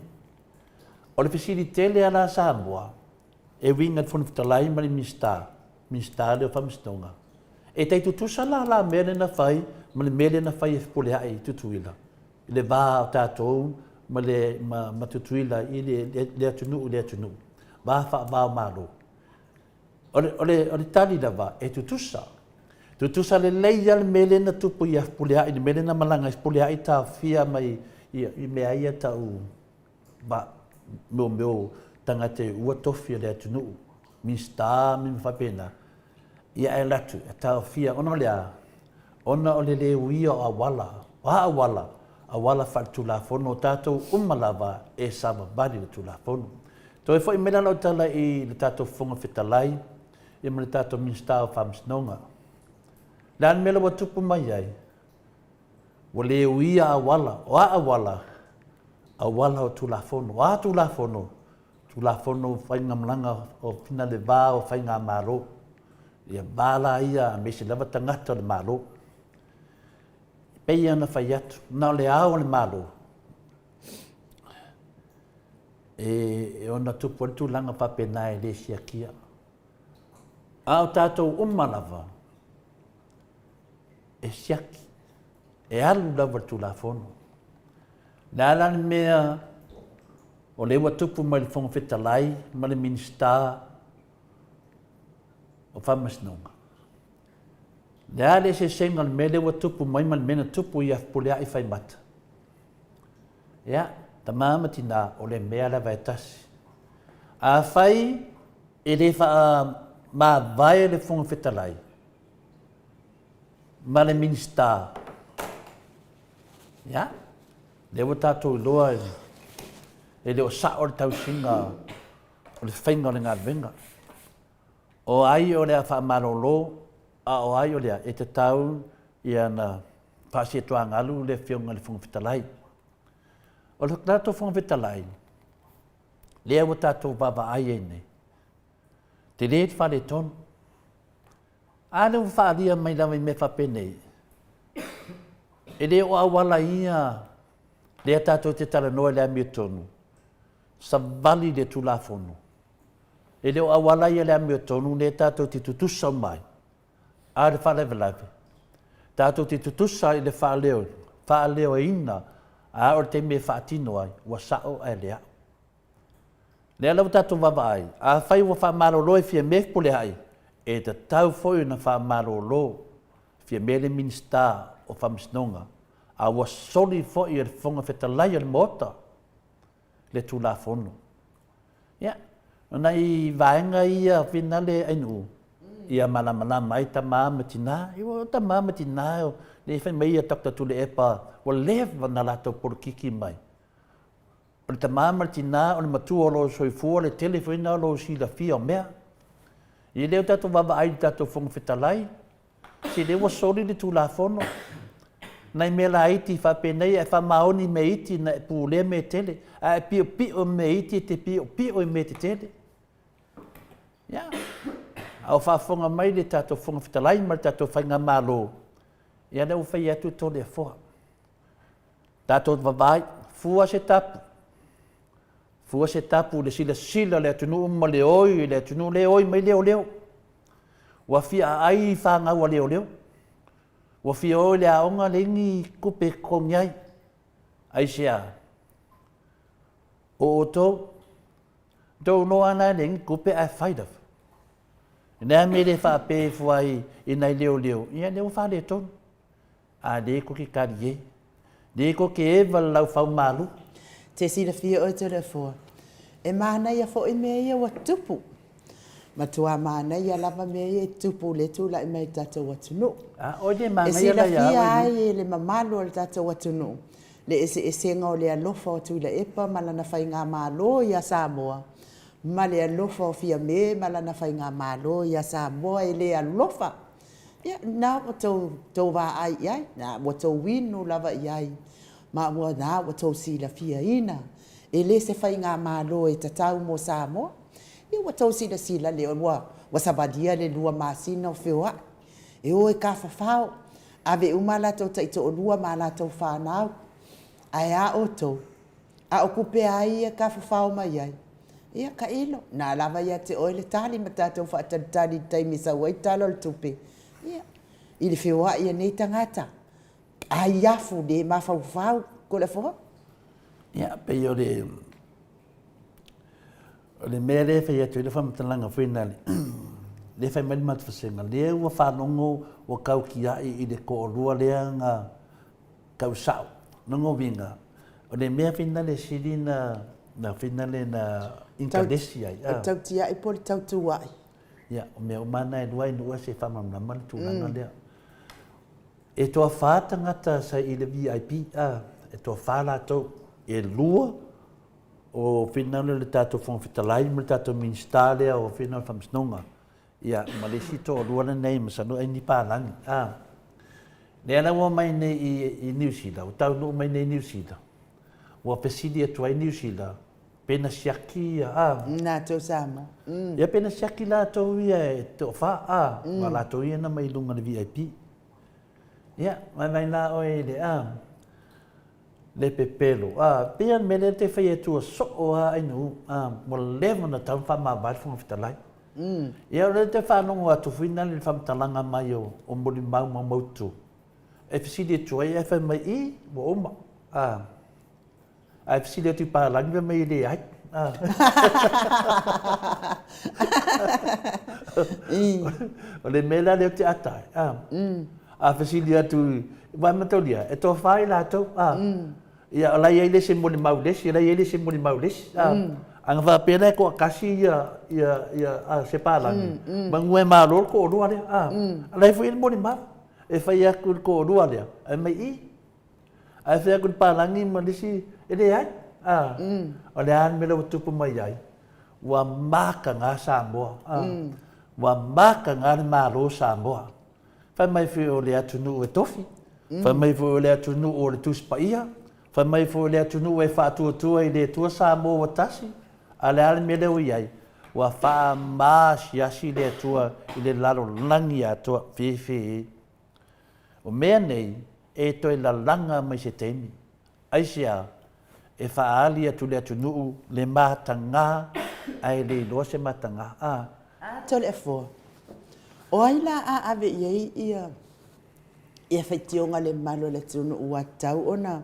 Speaker 3: O le fesili tele a la Samoa, e uiga i le Fofoga Fetalai ma le Minisita, Minisita lea o Faamasinoga, e tai tutusa la la mea lea na fai ma le mea lea na fai e Fepuleai i Tutuila? i le va o tatou ma le ma, ma Tutuila i le, le, le atunuu i le atunuu, va faava o Malo. O le, o le, o le tali lava, e tutusa. Tutusa lelei lava le mea lea na tupu ia Fepuleai, le mea lea na malaga ai Fepuleai taofia mai i, i mea ia tau va, mo mea o tagata ua tofi o le atunuu, Minisita ma mea faapena. Ia ae alu atu, e taofia, ona o le a? Ona o le le uia o auala, o a auala? Auala faaletulafono, o tatou uma lava e savavali le Tulafono. Toe foi mai la lau tala i le tatou Fofoga Fetalai ia ma le tatou Minisita o Faamasinoga. O le a le mea la ua tupu mai ai? Ua le uia auala, o a auala? Auala o Tulafono. O a Tulafono? Tulafono o Faigamalaga o Fina le Va o Faigamalo. Ia va la ia aemaise lava tagata o le Malo. E pei ona fai atu, na o le ao o le Malo e ona tupu ai le tulaga faapena e le siakia. A o tatou uma lava, e siaki, e alu lava le Tulafono. O le a la le mea o lea ua tupu mai le Fofoga Fetalai ma le Minisita o Faamasinoga? O le a le eseesega o le mea lea ua tupu mai ma le mea na tupu ia Fepuleai Faimata? Ia, tama ma tina, o le mea lava e tasi. Afai e le faamavae le Fofoga Fetalai ma le Minisita, Ia, lea ua tatou iloa e le o sao le tausiga o le faiga o le galuega. O ai o le a faamalolo, a o ai o lea e tatau ia na faasiatuagalu le Afioga i le Fofoga Fetalai. O le tatou Fofoga Fetalai, lea ua tatou vaavaai ai nei, tele le faaletonu. A lea ua faaalia mai lava i mea faapenei, e le o auala ia lea tatou te talanoa i le amiotonu, savali le Tulafono. E le o auala ia le amiotonu lea tatou te tutusa uma ai, a o le faalavelave, tatou te tutusa i le faaleoina. A o le taimi e faatino ai, ua sa'o ae le a'o. Lea la ua tatou vaavaai, afai ua faamalolo e Fiame Fepuleai, e tatau foi ona faamalolo Fiame le Minisita o Faamasinoga, a ua soli foi e le Fofoga Fetalai o le Maota le Tulafono. Ia, o nai vaega ia finale ainuu, ia malamalama ai tama ma tina. O tama ma tina, lea fai mai ia Doctor Tuilaepa, ua leva ona latou polokiki mai. O le tama ma le tina, o le matua o lo o soifua, le tele foi lena o lo o silafia o mea. E le o tatou vaavaai i le tatou Fofoga Fetalai, se lea ua soli le Tulafono. Nai mea laiti faapenei, ae faamaoni mea iti na e pulea mea tele, a e piopio i mea iti, e te piopio i mea tetele. Ia, a o faafofoga mai le tatou Fofoga Fetalai ma le tatou Faigamalo, ia lea ua fai atu Toleafoa. Tatou vavaai, fua se tapu, fua se tapu i le silasila a le atunuu ma le oi i le atunuu lea e oi mai leoleo. Ua fia aai i fanau a leoleo. Ua fia o i le aoga leai ni tupe e totogi ai. Aisea? O outou, tou iloa lava la e leai ni tupe ae fai lava. O le a le mea e le faapea ifo ai i nai leoleo, ia lea ua faaletonu. A lea tou te talie, lea tou te eva le laufaumalu.
Speaker 1: Te silafia oe Toleafoa, e manaia foi mea ia ua tupu. Matua manaia lava mea ia e tupu lea e tulai mai i le tatou atunuu.
Speaker 3: A oi le manaia
Speaker 1: E silafia ai e le mamalu o le tatou atunuu le eseesega o le alofa o Tuilaepa ma lana faigamalo ia Samoa ma le alofa o Fiame ma lana faigamalo ia Samoa e le alofa. Ia, lena ua outou vaai i ai, ua outou inu lava i ai, ma o lena ua outou silafiaina, e le se faigamalo e tatau mo Samoa. Ia ua outou silasila lea ua savalia le 2 masina o feoai, e o e tafafao, ave uma a latou taitoalua ma a latou fanau. Ae a outou? A o tupe a ai ia e tafafao mai ai? Ia tailo, o lena lava e ia te oe le tali ma tatou faatalitali i le taimi e sau ai le Tala o le Tupe, ia, i le feoai o nei tagata, ai afu le mafaufau. Toleafoa?
Speaker 3: Ia, pei o le o le mea lea e fai atu ai le faamatalaga foi lena, lea e fai mai le matou vasega, lea ua faalogo ua tau tiai i le toalua lea na tau sao. Lona uiga, o le mea foi lena e sili na na foi lena na intanesi ai.
Speaker 1: O le tau tiai po o le tau tuai?
Speaker 3: Ia, o mea uma na e lua e nuu se faamalamalama le tulaga lea. E toafa tagata sa i le VIP, a, e toafa latou, e lua o finagalo le tatou Fofoga Fetalai ma le tatou Minisita lea o finagalo Faamasinoga, ia, ma le isi toalua lenei masalo ai ni palagi, a. Lea la ua omai nei i, i Niu Sila, ua taunuu mai nei i Niu Sila, ua fesili atu ai Niu Sila, pe na siaki ia, a.
Speaker 1: Latou Samoa.
Speaker 3: Mm. Ia pe na siaki latou ia e toafa, a, mm. ma latou ia na mai i luga o le VIP. Ia, vaivai la oe i le, a, le pepelo. A, pei lava le mea lea te fai atu ua soo lava ainuu, a, ua leva ona tatau ona faamavae le Fofoga Fetalai. Mm. Ia, o lea te faalogo atu foi na le faamatalaga mai o, o molimau ma mautu. E fesili atu ai, ae fai mai, i, ua uma. A, ae fesili atu i palagi, fai mai e leai. A. O le mea la lea ou te ata ai. A, mm. a fesili atu, vai mataulia, e toafa i latou. A, mm. Ia, o la e i ai le isi e molimau i le isi, o la e i ai le isi e molimau i le isi. A, mm. a na faapea la e toatasi ia, ia, ia a, se palagi, mm, mm. manu e malo le toalua lea. A, mm. a la e foi i le molimau. E fai atu i le toalua lea, ae mai i. Ae fai atu i le palagi ma le isi, e leai. A, mm. O le a le mea lea ua tupu mai ai, ua mataga Samoa. A, mm. Ua mataga le Malo o Samoa. Fai mai foi o le atunuu e tofi, mm. fai mai foi o le atunuu o le Tusi Paia, fai mai foi o le atunuu e faatuatua i le Atua Samoa ua tasi, a le a le mea lea ua i ai? Ua faamaasiasi le Atua i le lalolagi atoa, fefe. O mea nei, e toe lalaga mai se taimi. Aisea? E faaali atu le atunuu le matagā ae le iloa se matagā. A.
Speaker 1: A Toleafoa, o ai la a ave i ai ia ia faitioga le mamalu o le atunuu ua tatau ona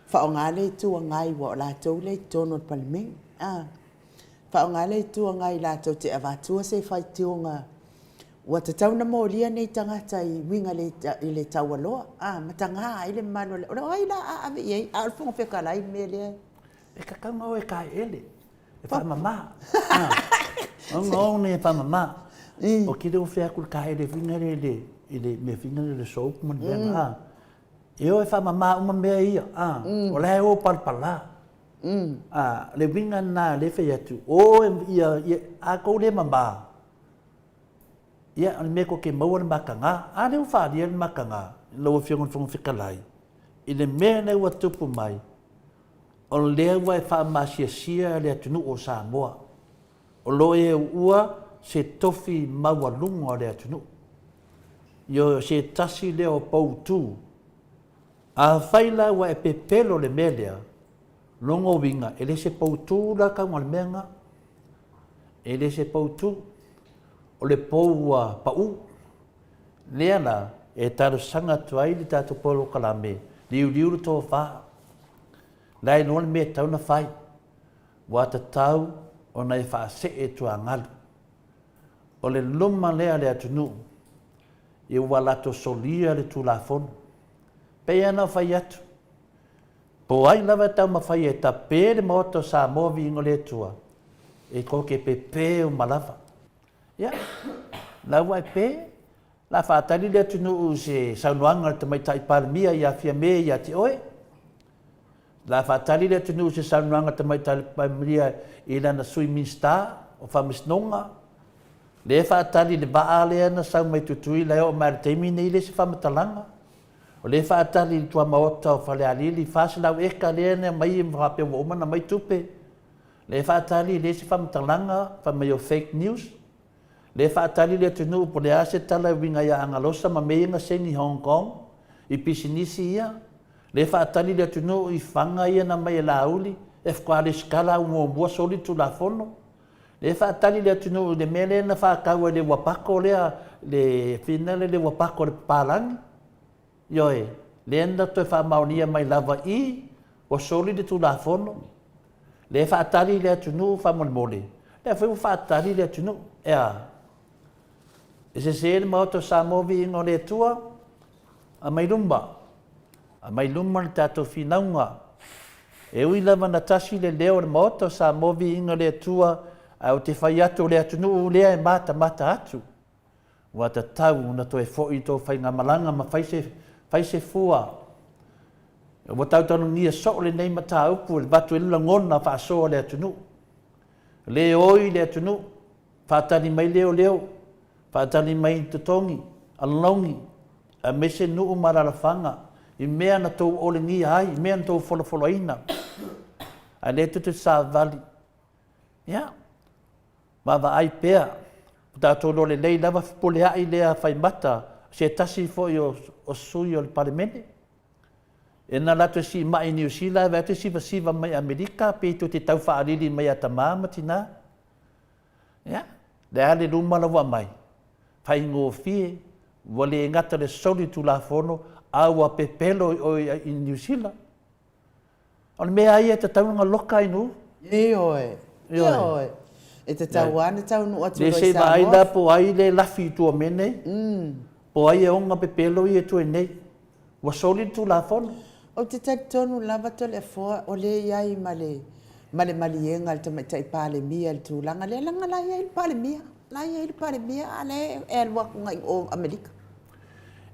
Speaker 1: Faaaoga le Itu Agai ua o latou lea i totonu o le Palemene. A. Faaaoga le Itu Agai latou te avatua se faitioga ua tatau ona molia nei tagata i uiga i le taualoa, a, mataga ai le mamalu o le... O ai la a ave i ai? A o le Fofoga Fetalai le mea lea.
Speaker 3: E tatau ona o e taeele, e faamama. Ona o e faamama. Ou te le o fai atu i le taeele foi lea i le mea foi lea o le soap ma le mea na. E o e faamama uma mea ia, a, o la e o palapala. A, o le uiga lena o lea e fai atu, o ia, ia, a tou le mama, ia, o le mea tou te maua le mataga. A lea ua faaalia le mataga, lau Afioga i le Fofoga Fetalai, i le mea lea ua tupu mai, o lea ua e faamaasiasia le atunuu o Samoa. O lo o e uua se tofi maualuga o le atunuu. Ioe, o se tasi lea o poutu. Afai la ua e pepelo i le mea lea, lona uiga e le se poutu la tauga o le mea lena. E le se poutu, o le pou ua pau. Lea la e talosaga atu ai le tatou polokalame, liuliu le tofa. La e iloa le mea e tatau ona fai. Ua tatau ona e faasee tuagalu. O le luma lea a le atunuu, ia ua latou solia le Tulafono. Pei lava ona ou fai atu, po o ai lava e taumafai e tape le Maota o Samoa viiga o le Atua, e tou te pepe uma lava. Ia, la ua e pe, la faatali le atunuu i se saunoaga a le Tamaitai Palemia ia Fiame ia te oe. La faatali le atunuu i se saunoaga a le Tamaitai Palemia i lana Sui Minisita o Faamasinoga. Lea e faatali le vaa lea na sau mai Tutuila e oo mai lava i le taimi lenei e leai se faamatalaga. O lea e faatali i le tuamaota o Falealili 400 eka lea na aumai ma faapea ua uma ona aumai tupe. Lea e faatali e leai se faamatalaga fai mai o fake news. Lea e faatali le atunuu po o le a se tala e uiga ia Agalosa ma mea ia na saini i Hong Kong i pisinisi ia. Lea e faatali le atunuu i faga ia na aumai e Laauli e faatoa resitala au muamua soli le Tulafono. Lea e faatali le atunuu i le mea lea na faatau ai le uapato lea, le fina lea le uapato a le papalagi. Ioe, lea na toe faamaonia mai lava i ua soli le Tulafono. Lea e faatali le atunuu faamolemole, lea foi ua faatali le atunuu. E a? E sese le Maota o Samoa viiga o le Atua, aumai luma, aumai luma le tatou finauga. E ui lava na tasi le leo o le Maota o Samoa viiga o le Atua, ae ou te fai atu o le atunuu lea e matamata atu. Ua tatau ona toe foi i tou faigamalaga ma fai se, fai se fua. Ua tautalogia soo lenei mataupu e avatu ai le lagona faasoa o le atunuu. Le oi le atunuu, faatali mai leoleo, faatali mai totogi, alauni, aemaise nuu ma alalafaga i mea na tou olegia ai, i mea na tou folafolaina. Ae lea tou te savali. Ia, Vaavaai pea, ua tatou iloa lelei lava fepuleai lea faimata se tasi foi o, o sui o le Palemene. E na latou siimai i Niu Sila ae vaai atu e sivasiva mai Amerika pei tou te tau faalili mai ia tama ma tina. Ia, le a le luma la ua aumai? Faigofie, ua le gata le soli Tulafono a ua pepelo i oe i Niu Sila. O le mea ia e tatau ona loka ai nuu.
Speaker 1: Ioe. Ioe. E tatau lava ona taunuu atu
Speaker 3: loa i Samoa. Se i vaai la po o ai le lafi i tua o mea nei. Po o ai e ona pepelo ia i tua i nei. Ua soli le Tulafono.
Speaker 1: Ou te talitonu lava Toleafoa o lea e i ai ma le ma le maliega a le Tamaitai Palemia i le tulaga lea, leaga la e i ai le Palemia, la e i ai le Palemia a o la e alu atu agai i o Amerika.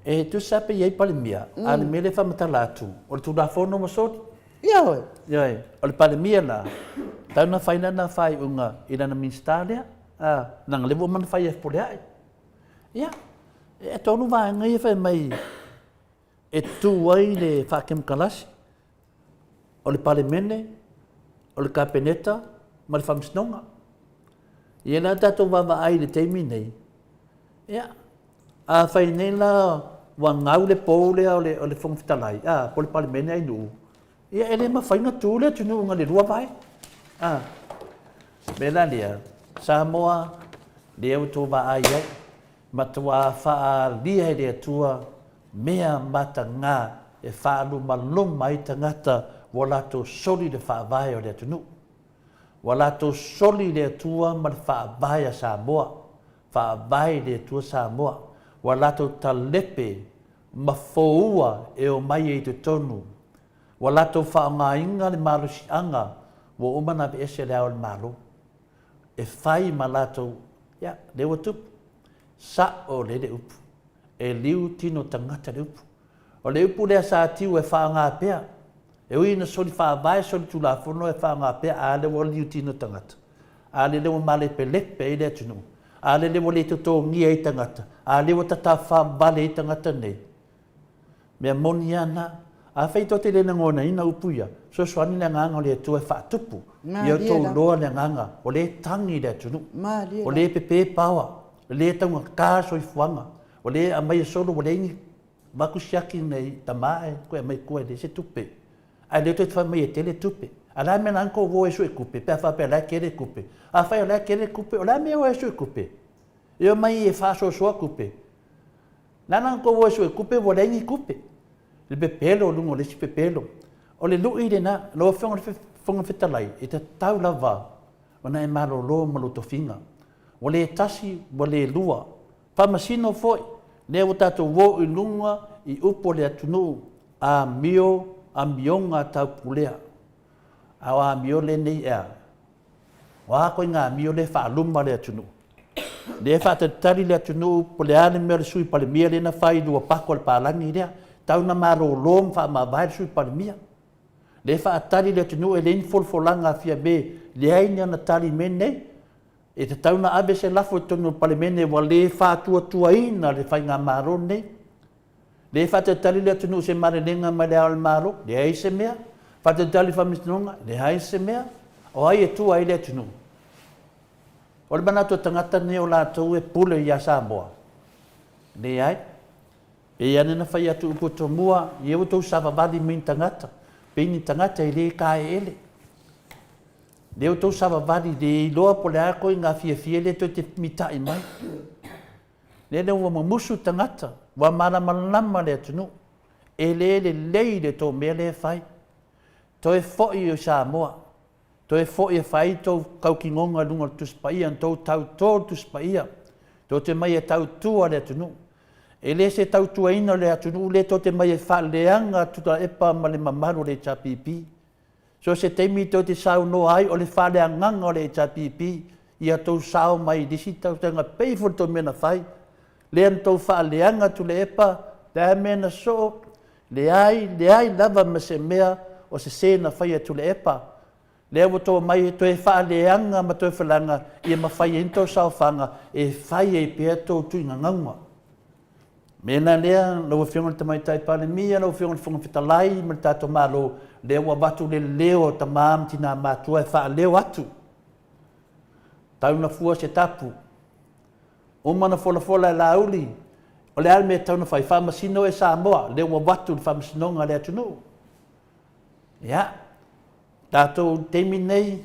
Speaker 3: E tusa pe i ai Palemia, a o le mea lea e faamatala atu, o le Tulafono ua soli.
Speaker 1: Ioe.
Speaker 3: Ioe. O le Palemia la, tatau ona fai lana faaiuga i lana Minisita lea, a, leaga o lea ua uma ona fai e Fepuleai. Ia, e tolu vaega ia fai mai e tu ai le faakemokalasi, o le Palemene, o le Kapeneta ma le Faamasinoga. Ia la tatou vaavaai i le taimi nei, ia, afai nei la ua gau le pou lea o le, o le Fofoga Fetalai, a, po o le Palemene ai nuu, ia e le mafai ona tu le atunuu na le lua vae. A, mea la lea, Samoa, lea ua outou vaai ai, Matua faaalia e le Atua mea mataga e faalumaluma ai tagata Ua latou soli le Faavae o le atunuu. Ua latou soli le Atua ma le Faavae a Samoa. Faavae i le Atua Samoa. Ua latou talepe ma foua e omai ai i totonu. Ua latou faaaogaina le malosiaga ua uma ona aveese e Le Ao o le Malo e fai ma latou, ia, lea ua tupu. Sa'o lelei le upu. E liu tino tagata le upu. O le upu lea sa tiu e faaaoga pea. E ui ina soli faavae, soli tulafono e faaaoga pea, a lea ua liu tino tagata. A lea ua malepelepe ai le atunuu. A lea ua le totogia ai tagata. A lea ua tatafavale ai tagata nei. Mea moni lava na. Afai tou te le lagonaina upu ia, fesoasoani le Agaga o le Atua e faatupu ia outou iloa le agaga o lea e tagi le atunuu, o lea e pepe paoa, o lea e taugata le soifuaga, o lea e aumai solo ua leai ni avatu siaki nei tama ae toe aumai tua e leai se tupe. Ae lea toe fai mai e tele tupe. A o le a le mea la na tou o ai e sue tupe pe a faapea o la e tele tupe? Afai o la e tele tupe, o le a le mea e o ai e sue tupe? E omai e faasoasoa tupe. Le a la na tou o e sue tupe ua leai ni tupe. Le pepelo i luga o le isi pepelo. O le lui lena, lau Afioga i le Fofoga Fetalai, e tatau lava ona e malolo ma lou tofiga. Ua le tasi, ua le lua. Faamasino foi, lea ua tatou o i luga i upu a le atunuu, amio, amioga taupulea. A o amio lenei e a? O a koiga amio lea e faaluma le atunuu? Lea e faatalitali le atunuu po o le a le mea o le Sui Palemia lea na fai i lua pako a le palagi lea. Tau ina malolo ma faamavae le Sui Palemia. Lea e faatali le atunuu e leai ni folafolaga a Fiame, leai ni ana tali i mea nei. E tatau ona ave se lafo i totonu o le Palemene ua le faatuatuaina le Faigamalo lenei. Lea e faatalitali le atunuu i se malelega mai le Ao o le Malo, leai se mea. Faatalitali i le Faamasinoga, leai se mea. O ai e tua ai le atunuu? O le manatu o tagata nei o latou e pule ia Samoa? Leai. Pei lava na fai atu upu tomua, ia ua tou savavali mai ni tagata, pei ni tagata e le kaeele. Lea ua tou savavali, le iloa po o le a koiga fiafia lea tou te mitai mai. Lea la ua mumusu tagata, ua malamalama le atunuu, e le lelei le tou mea lea e fai. Toe foi i Samoa, toe foi e fai tou tautinoga i luga o le Tusi Paia, na tou tauto le Tusi Paia, tou te omai e tautua le atunuu. E le se tautuaina o le atunuu lea tou te omai e faaleaga Tuilaepa ma le mamalu o le HRPP. So o se taimi tou te saunoa ai o le faaleagaga o le HRPP ia tou sao mai i le isi tausaga pei foi o le tou mea na fai, lea na tou faaleaga Tuilaepa, le a mea na soo, leai, leai lava ma se mea o sese na faia e Tuilaepa. Lea ua tou omai e toe faaleaga ma toe falaga ia ma fai ai ni tou saofaga e fai ai pea tou tuigagauga. Mea la lea, lau Afioga i le Tamaitai Palemia, lau Afioga i le Fofoga Fetalai ma le tatou Malo, lea ua avatu le leo o tama ma tina matutua e faaleo atu. Tau na fua se tapu. Uma na folafola e Laauli, o le a le mea e tatau ona fai? Faamasino e Samoa, lea ua avatu le faamasinoga a le atunuu. Ia, tatou i le taimi lenei,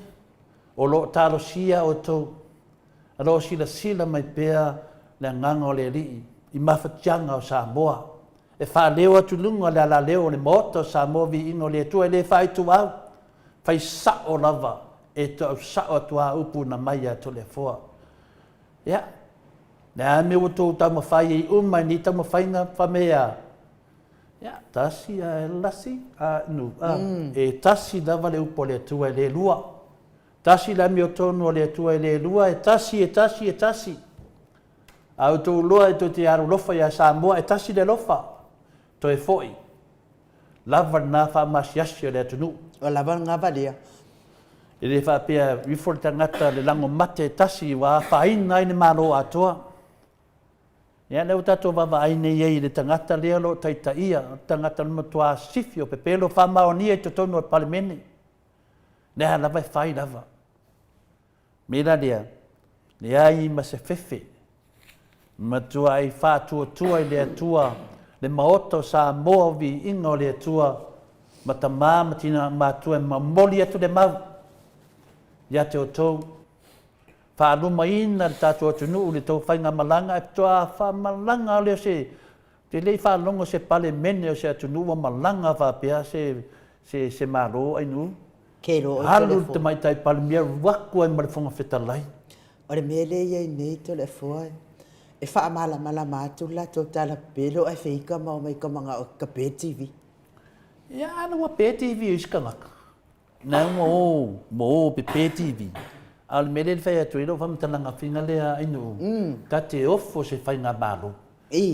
Speaker 3: o lo o talosia outou O lo o silasila mai pea le Agaga o le Alii i mafatiaga o Samoa, e faaleo atu i luga le alaleo o le Maota o Samoa Viiga o le Atua e le faaituau, fai sao lava e tau sao atu a upu na mai ia Toleafoa. Ia, le a mea ua outou taumafai ai uma i nei taumafaiga faamea? Ia, tasi ae lasi a nu a. E tasi lava le upu a le Atua e le lua. Tasi le amiotonu a le Atua e le lua, e tasi, e tasi, e tasi. A outou iloa e tou te alolofa ia Samoa, e tasi le alofa, toe foi lava lena faamaasiasi a le atunuu.
Speaker 1: Ua lava lena valea.
Speaker 3: E le faapea ifo le tagata le lago mate e tasi ua afaina ai le Malo atoa. Ia lea ua tatou vaavaai nei ai i le tagata lea o lo o taitaia, o le tagata o le matua sifi o pepelo faamaonia i totonu o le Palemene. Lea lava e fai lava. Me la lea, leai ma se fefe, matuai faatuatua i le Atua le Maota o Samoa o viiga o le Atua ma tama ma tina matua e momoli atu le mau ia te outou, faalumaina le tatou atunuu i le tou faigamalaga e faatoa faamalaga lea o se Ou te le i faalogo se Palemene o se atunuu ua malaga faapea se se, se Malo ainu.
Speaker 1: Ke loa oe
Speaker 3: Alu le Tamaitai Palemia alu atu ai ma le Fofoga Fetalai.
Speaker 1: O le mea lea e i ai nei Toleafoa, e faamalamalama atu le latou tala pepelo ae feika ma omai ka manao e kape le TV.
Speaker 3: Ia, a na ua pe TV o isi tagata. Na ua o ma o pepe TV. A o le mea lea e fai atu ai lau faamatalaga finga lea Ainuu, ta te ofo se faigamalo.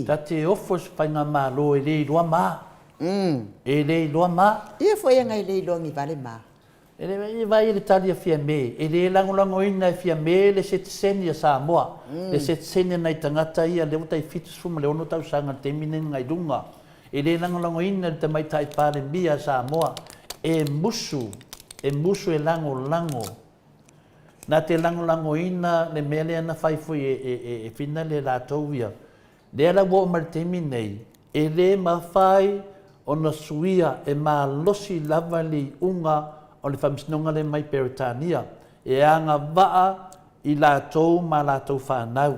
Speaker 3: Ta te ofo se faigamalo e le iloa ma. E le iloa ma.
Speaker 1: Ia foi aga e le iloa ni vale ma.
Speaker 3: E le vaai i le tali a Fiame, e le lagolagoina e Fiame le setiseni a Samoa, le setiseni a nai tagata ia lea ua tai 76 tausaga i le taimi lenei na i luga. E le lagolagoina e le Tamaitai Palemia a Samoa e musu, e musu e lagolago. Na te lagolagoina le mea lea na fai foi e, e, e, e Fina le latou ia. Lea la ua oo mai le taimi nei, e le mafai ona suia e malosi lava le iuga o le Faamasinoga lea mai Peretania e agavaa i latou ma latou fanau,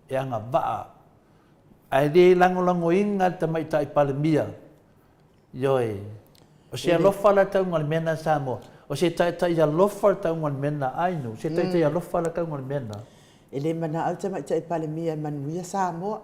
Speaker 3: e agavaa. Ae le lagolagoina le Tamaitai Palemia, ioe. O se alofa la le tauga o le mea lena Samoa. O se taitai alofa le tauga o le mea lena. Ai no, se taitai alofa la le tauga o le mea lena.
Speaker 1: E le manao le Tamaitai Palemia e manuia Samoa.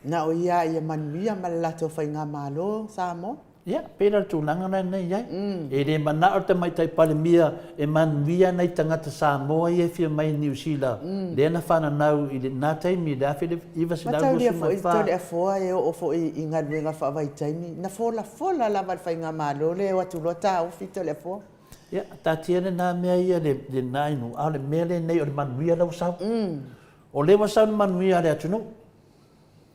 Speaker 1: Na o ia ia manuia ma le latou faigamalo Samoa.
Speaker 3: Ia, pei la o le tulaga lena e i ai. E le manao le Tamaitai Palemia e manuia nai tagata Samoa ia e fia mai i Niu Sila, lea na fananau i lena taimi i le 1924.
Speaker 1: Mataulia foi Toleafoa e oo foi i galuega faavaitaimi, na folafola lava e le faigamalo lea e o atu loa taofi Toleafoa.
Speaker 3: Ia, taatia lena mea ia lena inu, a o le mea lenei o le manuia lea ua sau. O lea ua sau le manuia a le atunuu.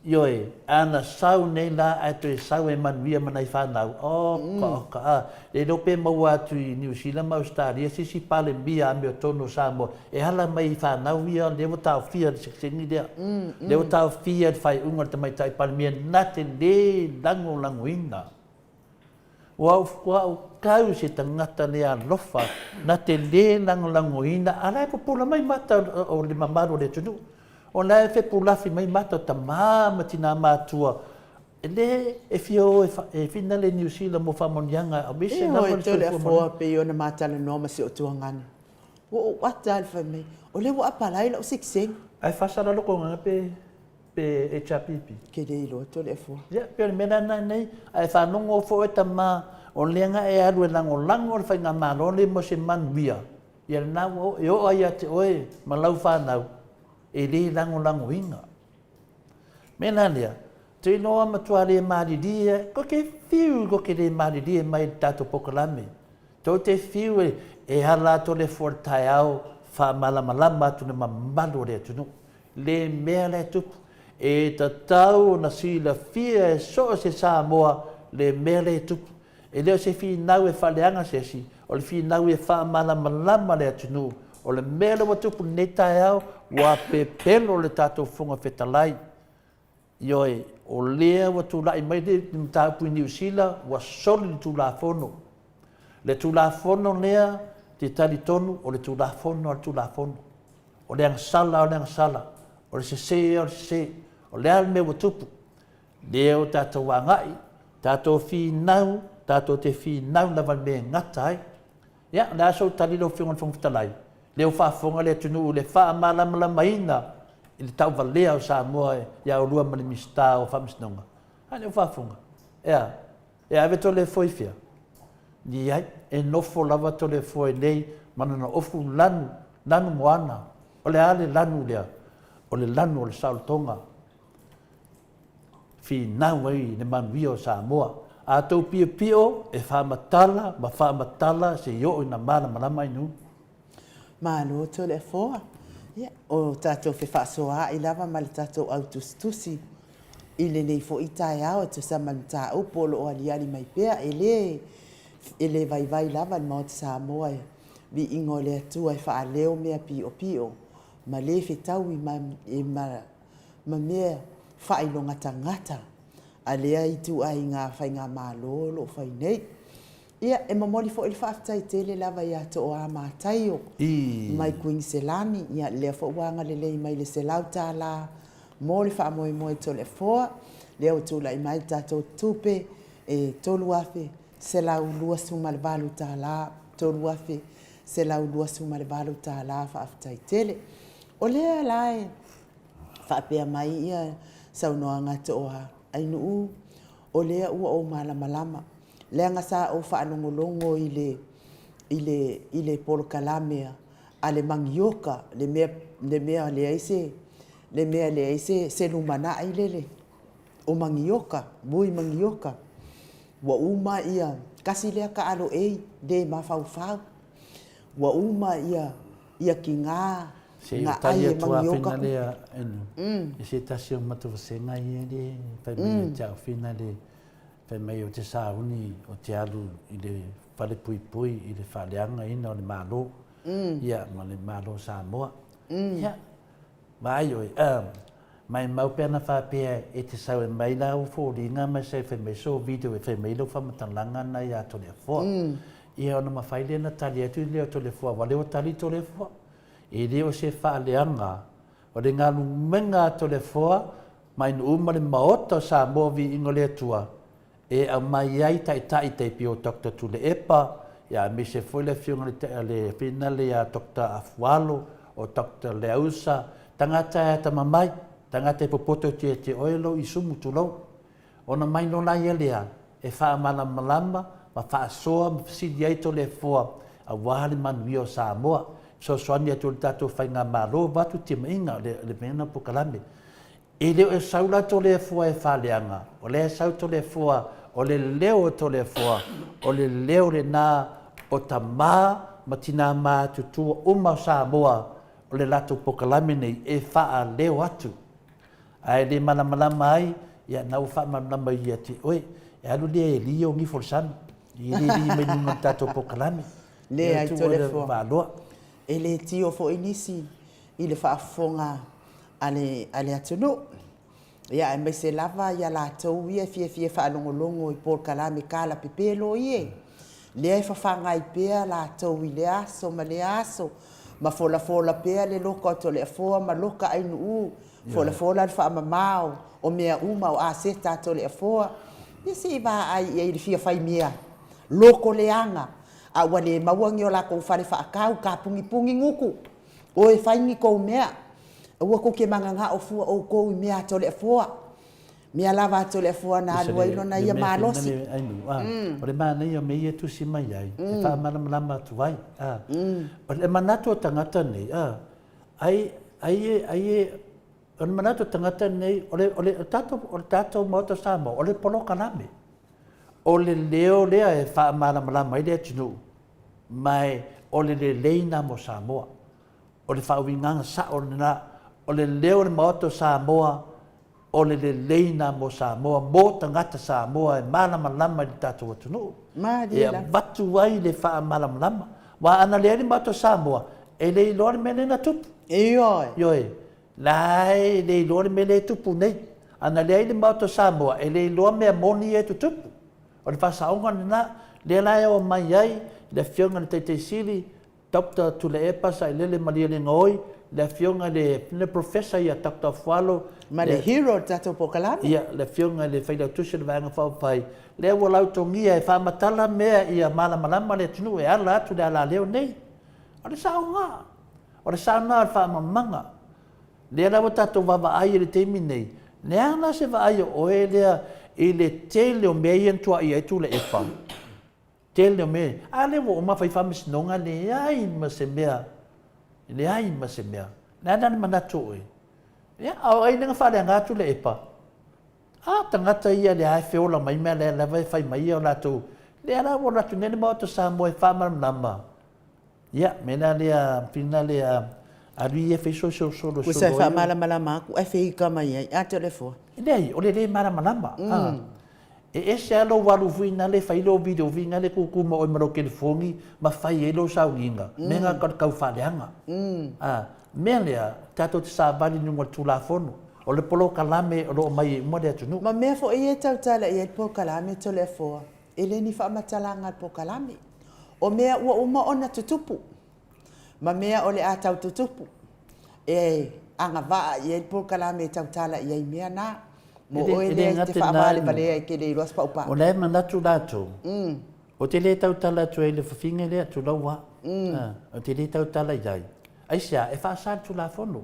Speaker 3: Ioe, a na sau nei la ae toe sau e manuia ma nai fanau, oka oka a, le iloa pe maua atu i Niu Sila ma Ausetalia se isi Palemia amiotonu o Samoa e ala mai i fanau ia lea ua taofia le sekeseni lea, lea ua taofia le faaiuga a le Tamaitai Palemia na te le lagolagoina. Ua ou kau se tagata le alofa na te le lagolagoina, a la e pupula mai mata o le mamalu o le atunuu. O la e fepulafi mai mata o tama ma tina matua, e le e fia o e finale i Niu Sila mo faamanuiaga aemaise lava le soifua
Speaker 1: manuia. Ioe, pei ona ma talanoa ma si ou tuagane. Ua ou ata lava i le fai mai, o lea ua apalai lau sekeseni.
Speaker 3: Ae faasala loko agaga pe pe HRPP.
Speaker 1: Ke le iloa Toleafoa.
Speaker 3: Ia, pei o le mea lena nei, a e faalogo foi oe tama, o lea na e alu e lagolago le faigamalo lenei mo se manuia, ia lena ua e oo lava ia te oe ma lau fanau, e le lagolagoina. Mea la lea, ou te iloa matua le malilie, ko te fiu ko te le malilie mai i le tatou polokalame. Tou te fiu e, e ala atu le fua i le taeao faamalamalama atu le mamalu o le atunuu. Le mea la e tupu. E tatau ona silafia e so o se Samoa le mea lea e tupu. E le o se finau e faaleaga se isi, o le finau e faamalamalama le atunuu. O le mea lea ua tupu i lenei taeao, ua pepelo le tatou Fofoga Fetalai. Ioe, o lea ua tulai mai le mataupu i Niu Sila, ua soli le Tulafono. Le Tulafono lea, te talitonu, o le Tulafono a le Tulafono. O le agasala o le agasala, o le sese o le sese. O le a le mea ua tupu? Lea ua tatou agai, tatou finau, tatou te finau lava i le mea e gata ai. Ia, o le a sou tali lau Afioga i le Fofoga Fetalai? Lea ua faafofoga le atunuu i le faamalamalamaina i le tauvalea o Samoa ia oulua ma le Minisita o Faamasinoga. A lea ua faafofoga. E a? E ave Toleafoa i fea? Leai, e nofo lava Toleafoa i nei ma lana ofu lanu, lanu moana. O le a le lanu lea? O le lanu o le saolotoga. Finau ai le manuia o Samoa. A tou piopio e faamatala ma faamatala se i oo ina malamalama ai nuu.
Speaker 1: Malo Toleafoa. Ia, o tatou fefaasoaai lava ma le tatou au tusitusi i lenei foi taeao e tusa ma le mataupu o lo o aliali mai pea. E le, e le vaivai lava le Maota Samoa i viiga o le Atua e faaleo mea piopio ma le fetaui ma, ma, ma mea faailoga tagata a lea ituaiga faigamalo o lo o fai nei. Ia, e momoli foi le faafetai tele lava ia Tooa Mataio mai Kuiniselani, ia lea foi ua agalelei mai le $100 mo le faamoemoe Toleafoa, lea ua tulai mai le tatou tupe e 128 tala, $3,128 tala faafetai tele. O lea la e faapea mai ia saunoaga a Tooa Ainuu, o lea ua ou malamalama, leaga sa ou faalogologo i le, i le, i le polokalame a le magioka, le mea, le mea leai se, le mea leai se, se lumanai lele o magioka, mui magioka. Ua uma ia, tasi lea taalo ei le mafaufau. Ua uma ia, ia tiga
Speaker 3: Se i
Speaker 1: na
Speaker 3: tali
Speaker 1: ai e
Speaker 3: atu lava
Speaker 1: magioka
Speaker 3: fina
Speaker 1: ku.
Speaker 3: lea Enu, i se tasi o matou vasega ia le fai mai ia te au fina le fai mai ou te sauni ou te alu i le fale puipui i le faaleagaina o le Malo, ia ma le Malo o Samoa. Ia, Vaai oe, a, maimau pe ana faapea e te sau e mai lau foliga ma e fai mai sou video e fai mai lau faamatalaga na ia Toleafoa. Ia ona mafai lea ona tali atu lea o Toleafoa aua o lea ua tali Toleafoa. E le o se faaleaga, o le galumega a Toleafoa mai nuu uma le Maota o Samoa Viiga o le Atua e aumai ai taitai tai pei o Doctor Tuilaepa, ia aemaise foi le afioga i le finale ia Doctor Afualo, o Doctor Leausa, tagata e atamamai, tagata e popoto atu ia te oe lou isumu, tulou. Ona mai loa laia lea e faamalamalama ma faasoa ma fesili ai Toleafoa aua le manuia o Samoa. Fesoasoani atu i le tatou faigamalo vaeatu timaiga o le mea lena o polokalame. E le o sau la Toleafoa e faaleaga, o lea e sau Toleafoa, o le leo o Toleafoa, o le leo lena o tama ma tina matutua uma o Samoa, o le latou polokalame nei e faaleo atu. A e le malamalama ai, ia na ua faamalamalama ia te oe. E alu lea e lio gifo le sami, e le li mai luga o le tatou polokalame.
Speaker 1: Leai Toleafoa, e le tio foi nisi i le faafofoga a le, a le atunuu, ia aemaise lava ia latou ia e fiafia faalogologo i polokalame kalapepelo ia, lea e fafaga ai pea latou i lea aso ma lea aso, ma folafola pea le loka o Toleafoa ma loka Ainuu, folafola le faamama o, o mea uma o aseta a Toleafoa. Ia se i vaai i ai i le fia fai mea loko leaga, a ua le maua ni o latou fale faatau, tapugipugī gutu. Oe fai ni kou mea, aua tou te mananao fua outou i mea a Toleafoa. Mea lava a Toleafoa na alu ai lona ia malosi.
Speaker 3: O le manaia o mea ia e tusi mai ai, e faamalamalama atu ai. O le manatu o tagata nei, ai, ai, ai, o le manatu o tagata nei, o le, o le, tatou, o le tatou Maota o Samoa, o le polokalame. O le leo lea e faamalamalama ai le atunuu, ma o le lelei lena mo Samoa. O le faauigaga sao lena, o le leo o le Maota o Samoa, o le lelei lena mo Samoa, mo tagata Samoa e malamalama i le tatou atunuu.
Speaker 1: Malie
Speaker 3: E
Speaker 1: lava.
Speaker 3: avatu ai le faamalamalama. Aua ana leai le Maota o Samoa, e le iloa le mea lea na tupu.
Speaker 1: Ioe.
Speaker 3: Ioe. La e le iloa le mea lea e tupu nei. Ana leai le Maota o Samoa, e le iloa mea moni ia e tutupu. O le faasaoga lena, lea la e oo mai ai le Afioga i le Taitai Sili, Doctor Tuilaepa Sailele Malielegaoi, le Afioga i le, le Professor ia Doctor Afualo,
Speaker 1: Ma le hero o le tatou polokalame.
Speaker 3: Ia, le Afioga i le Failautusi o le Vaega Faaupufai, lea ua lautogia e faamatala mea ia malamalama le atunuu e ala atu le alaleo nei. O le saoga. O le sao lena o le faamamamaga. Lea la ua tatou vaavaai i le taimi nei, leaga la se vaai o oe lea i le tele o mea ia na tuuaia ai Tuilaepa, tele o mea, a lea ua uma fai faamasinoga, leai ma se mea, leai ma se mea. Le a la le manatu o oe? Ia, a o ai lea na faaleaga Tuilaepa? A tagata ia lea e feola mai ma lea lava e fai mai o latou, lea la ua alu atu nei le Maota o Samoa e faamalamalama. Ia, mea la lea, fina lea, alu ia fai so so solo
Speaker 1: Pusa e faamalamalama atu ae feika mai ai. A Toleafoa.
Speaker 3: Leai, o le le malamalama. E ese lava lou alu foi lena e fai lou video foi lena e tutu ma oe ma lou telefoni ma fai ai lou sauniga, mea na o le tau faaleaga. A, mea lea, tatou te savali i luga o le Tulafono, o le polokalame o lo o omai ai uma le atunuu.
Speaker 1: Ma mea foi ia e tautala i ai le polokalame Toleafoa, E le ni faamatalaga a le polokalame. O mea ua uma ona tutupu, ma mea o le a tau tutupu, e agavaa i ai le polokalame e tautala i ai mea na. Mo oe lea e te faavalevalea e te le iloa se paupau.
Speaker 3: O la e manatu latou, Ou te lē tautala atu ai i le fafine lea, tulou a. Ou te lē tautala i ai. Aisea? E faasa le Tulafono.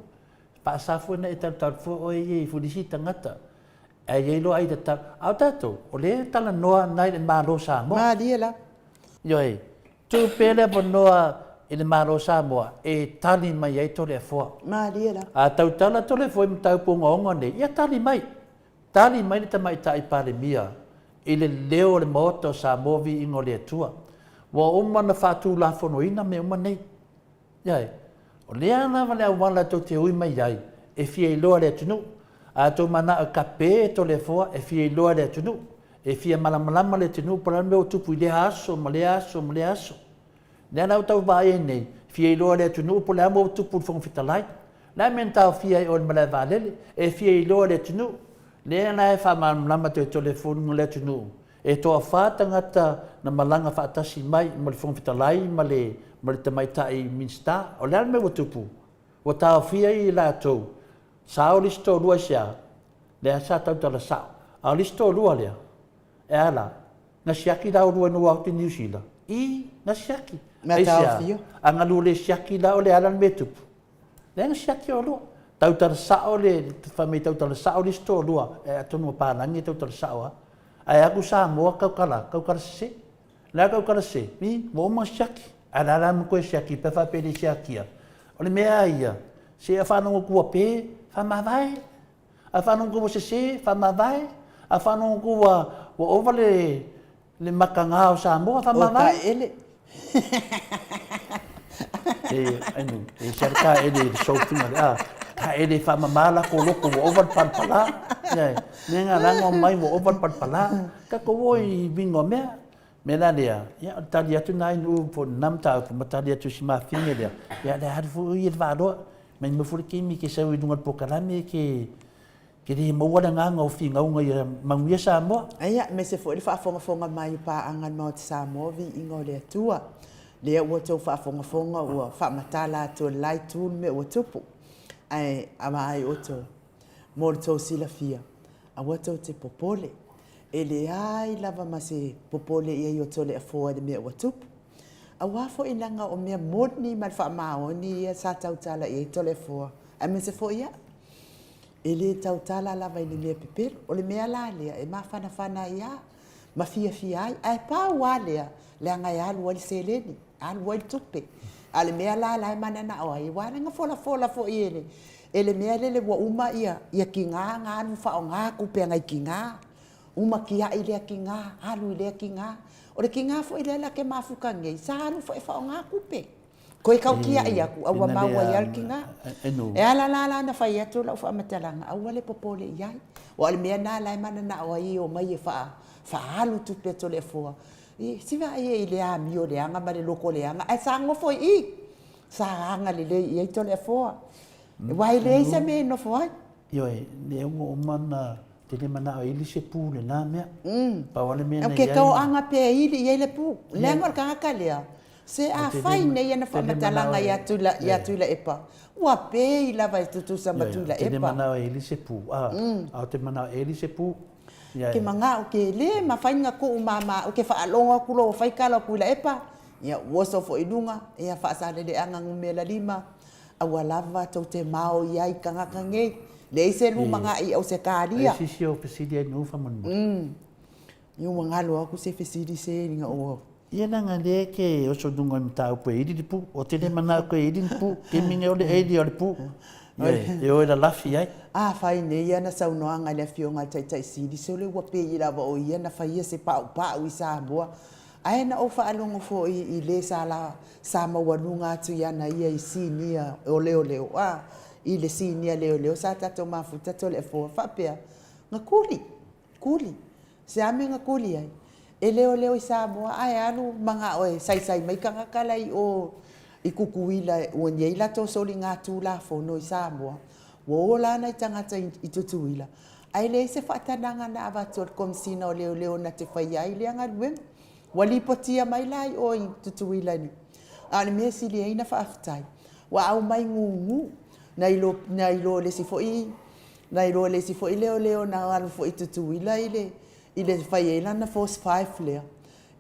Speaker 3: E faasa foi ona e talutalu fua oe ia i fulisi tagata. Ae i ai loa aiatatau. A o tatou, o lea e talanoa nai le Malo o Samoa.
Speaker 1: Malie la.
Speaker 3: Ioe. Tuu pea le avanoa i le Malo o Samoa e tali mai ai Toleafoa.
Speaker 1: Malie la.
Speaker 3: A tautala Toleafoa i mataupu ogaoga nei, ia tali mai. Tali mai le Tamaitai Palemia i le leo o le Maota o Samoa Viiga o le Atua. Ua uma ona faatulafonoina mea uma nei. Ioe. O lea lava le auala tou te ui mai ai e fia iloa le atunuu. A tou manao e kape Toleafoa e fia iloa le atunuu. E fia malamalama le atunuu po o le a le mea ua tupu i lea aso ma lea aso ma lea aso. Lea la ua tau vaai ai nei, fia iloa le atunuu po o le a mea ua tupu i le Fofoga Fetalai. Le a mea na taofia ai oe i le malae vaalele? E fia iloa le atunuu. Lea la e faamalamalama atu e Toleafoa le atunuu, e toafa tagata na malaga faatasi mai ma le Fofoga Fetalai ma le ma le tamaitai Minisita. O le a le mea ua tupu? Ua taofia i latou, sao le isi toalua aisea? Lea sa tautala sao. A o le isi toalua lea, E a la? Na siaki la olua ina ua atu i Niu Sila? I, na siaki.
Speaker 1: Mea
Speaker 3: Aisea?
Speaker 1: taofia.
Speaker 3: A na lua le siaki la o le ala le mea e tupu? Lea na siaki olua. Tautala sao le, fai mai tautala sao le isi toalua, e atonu ua palagi e tautala sao a. Ae aku Samoa kaukala, kaukala sese. Le a kaukala sese? I, ua uma siaki. Ae la la ma koe siaki pe faapea le siakia. O le mea a ia, se a faalogo atu ua pe, faamavae. A faalogo ua sese, faamavae. A faalogo ua ua ova le le mataga o Samoa, faamavae.
Speaker 1: O taele.
Speaker 3: E anu, e se taele i le sofiga le a. Taele e faamama latou loto ua ova le palapala. Ia, mea na laga mai ua ova le palapala. Tatou o i uiga o mea. Mea la lea, ia o le tali atu na i po o lena mataupu ma tali atu i si mafine lea, ia le alu foi ia le vaaloa. Mai nofo le taimi e te sau i luga o le polokalame e te, te le maua le agaga o finauga ia manuia Samoa.
Speaker 1: Ia, aemaise foi le faafogafoga mai o paaga a le Maota Samoa, viiga o le Atua. Lea ua outou faafogafoga ua faamatala atu e le la itu le mea ua tupu. Ae vaai outou, mo le tou silafia, aua tou te popole. E leai lava ma se popole i ai o Toleafoa i le mea ua tupu. Aua foi leaga o mea moni ma le faamaoni ia sa tautala i ai Toleafoa, aemaise foi au. E le tautala lava i ni mea pepelo. O le mea la lea e mafanafana ai lava ma fiafia ai. Ae pau lava lea, leaga e alu ai le seleni, alu ai le tupe. A o le mea la la e mananao ai, aua leaga folafola foi e le, e le mea lele ua uma ia, ia tiga na alu faaaoga tupe a nai tiga. Uma tiai lea tiga, alu i lea tiga. O le tiga foi lea la te mafuta nei, sa alu foi e faaaoga tupe. Toe tau tiai atu, a ua mau ai lava le tiga. E ala la la ona fai atu lau faamatalaga, aua le popole i ai. Aua o le mea lena la e mananao ai e omai e faaalu tupe a Toleafoa. Se vaai i ai i le amio leaga ma le loto leaga, ae sa nofo i i, sa agalelei i ai Toleafoa. Aua e leai se mea e nofo ai.
Speaker 3: Ioe, lea ua uma ona tele manao e ili se pu lena mea. Pau lava le mea na
Speaker 1: i ai. Ke toaga pea e ili i ai le pu. Leaga o le tagata lea, se a fai nei ana faamatalaga ia Tuilaepa, ua pei lava e tutusa ma Tuilaepa.
Speaker 3: Tele manao e ili se pu, a ou te manao e ili se pu.
Speaker 1: Ke manao ke le mafai na tuu mama, ou te faalogo atu loa ua fai tala o Tuilaepa, ia ua oso foi i luga, ia Faasaleleaga numera 5, Aua lava tou te mao i ai tagata nei, leai se lumanai i Ausetalia.
Speaker 3: Ai sisi o fesili ai nuu faamolemole.
Speaker 1: Ia ua galo aku se fesili se ina ua.
Speaker 3: Ia leaga lea ke oso luga i mataupu e ili le pu. O te le manao ke ili le pu, kemi nei o le eli o le pu. Ia e o e lalafi ai.
Speaker 1: Afai nei ana saunoaga i le Afioga i le Taitai Sili, sole ua pei lava o ia na faia se paupau i Samoa. Ae na ou faalogo foi i le sa la, sa maualuga atu i ana ia i sinia o leoleo, a, i le sinia leoleo sa tatou mafuta Toleafoa, faapea, na kuli, kuli. Se a mea na kuli ai? E leoleo i Samoa ae alu manao e saisai mai tagata la i o i Tutuila ua i ai latou soligatulafono i Samoa. Ua ola nai tagata i Tutuila, ae leai se faatanaga na avatu e le Komesina o Leoleo na te faia ai lea galuega. Ua lipotia mai la i o i Tutuila i, a o le mea sili ai na faafetai, ua aumai gugu nai lo, nai lo le isi foi, nai lo le isi foi leoleo na alu foi i Tutuila i le, i le fai ai lana Force Five lea.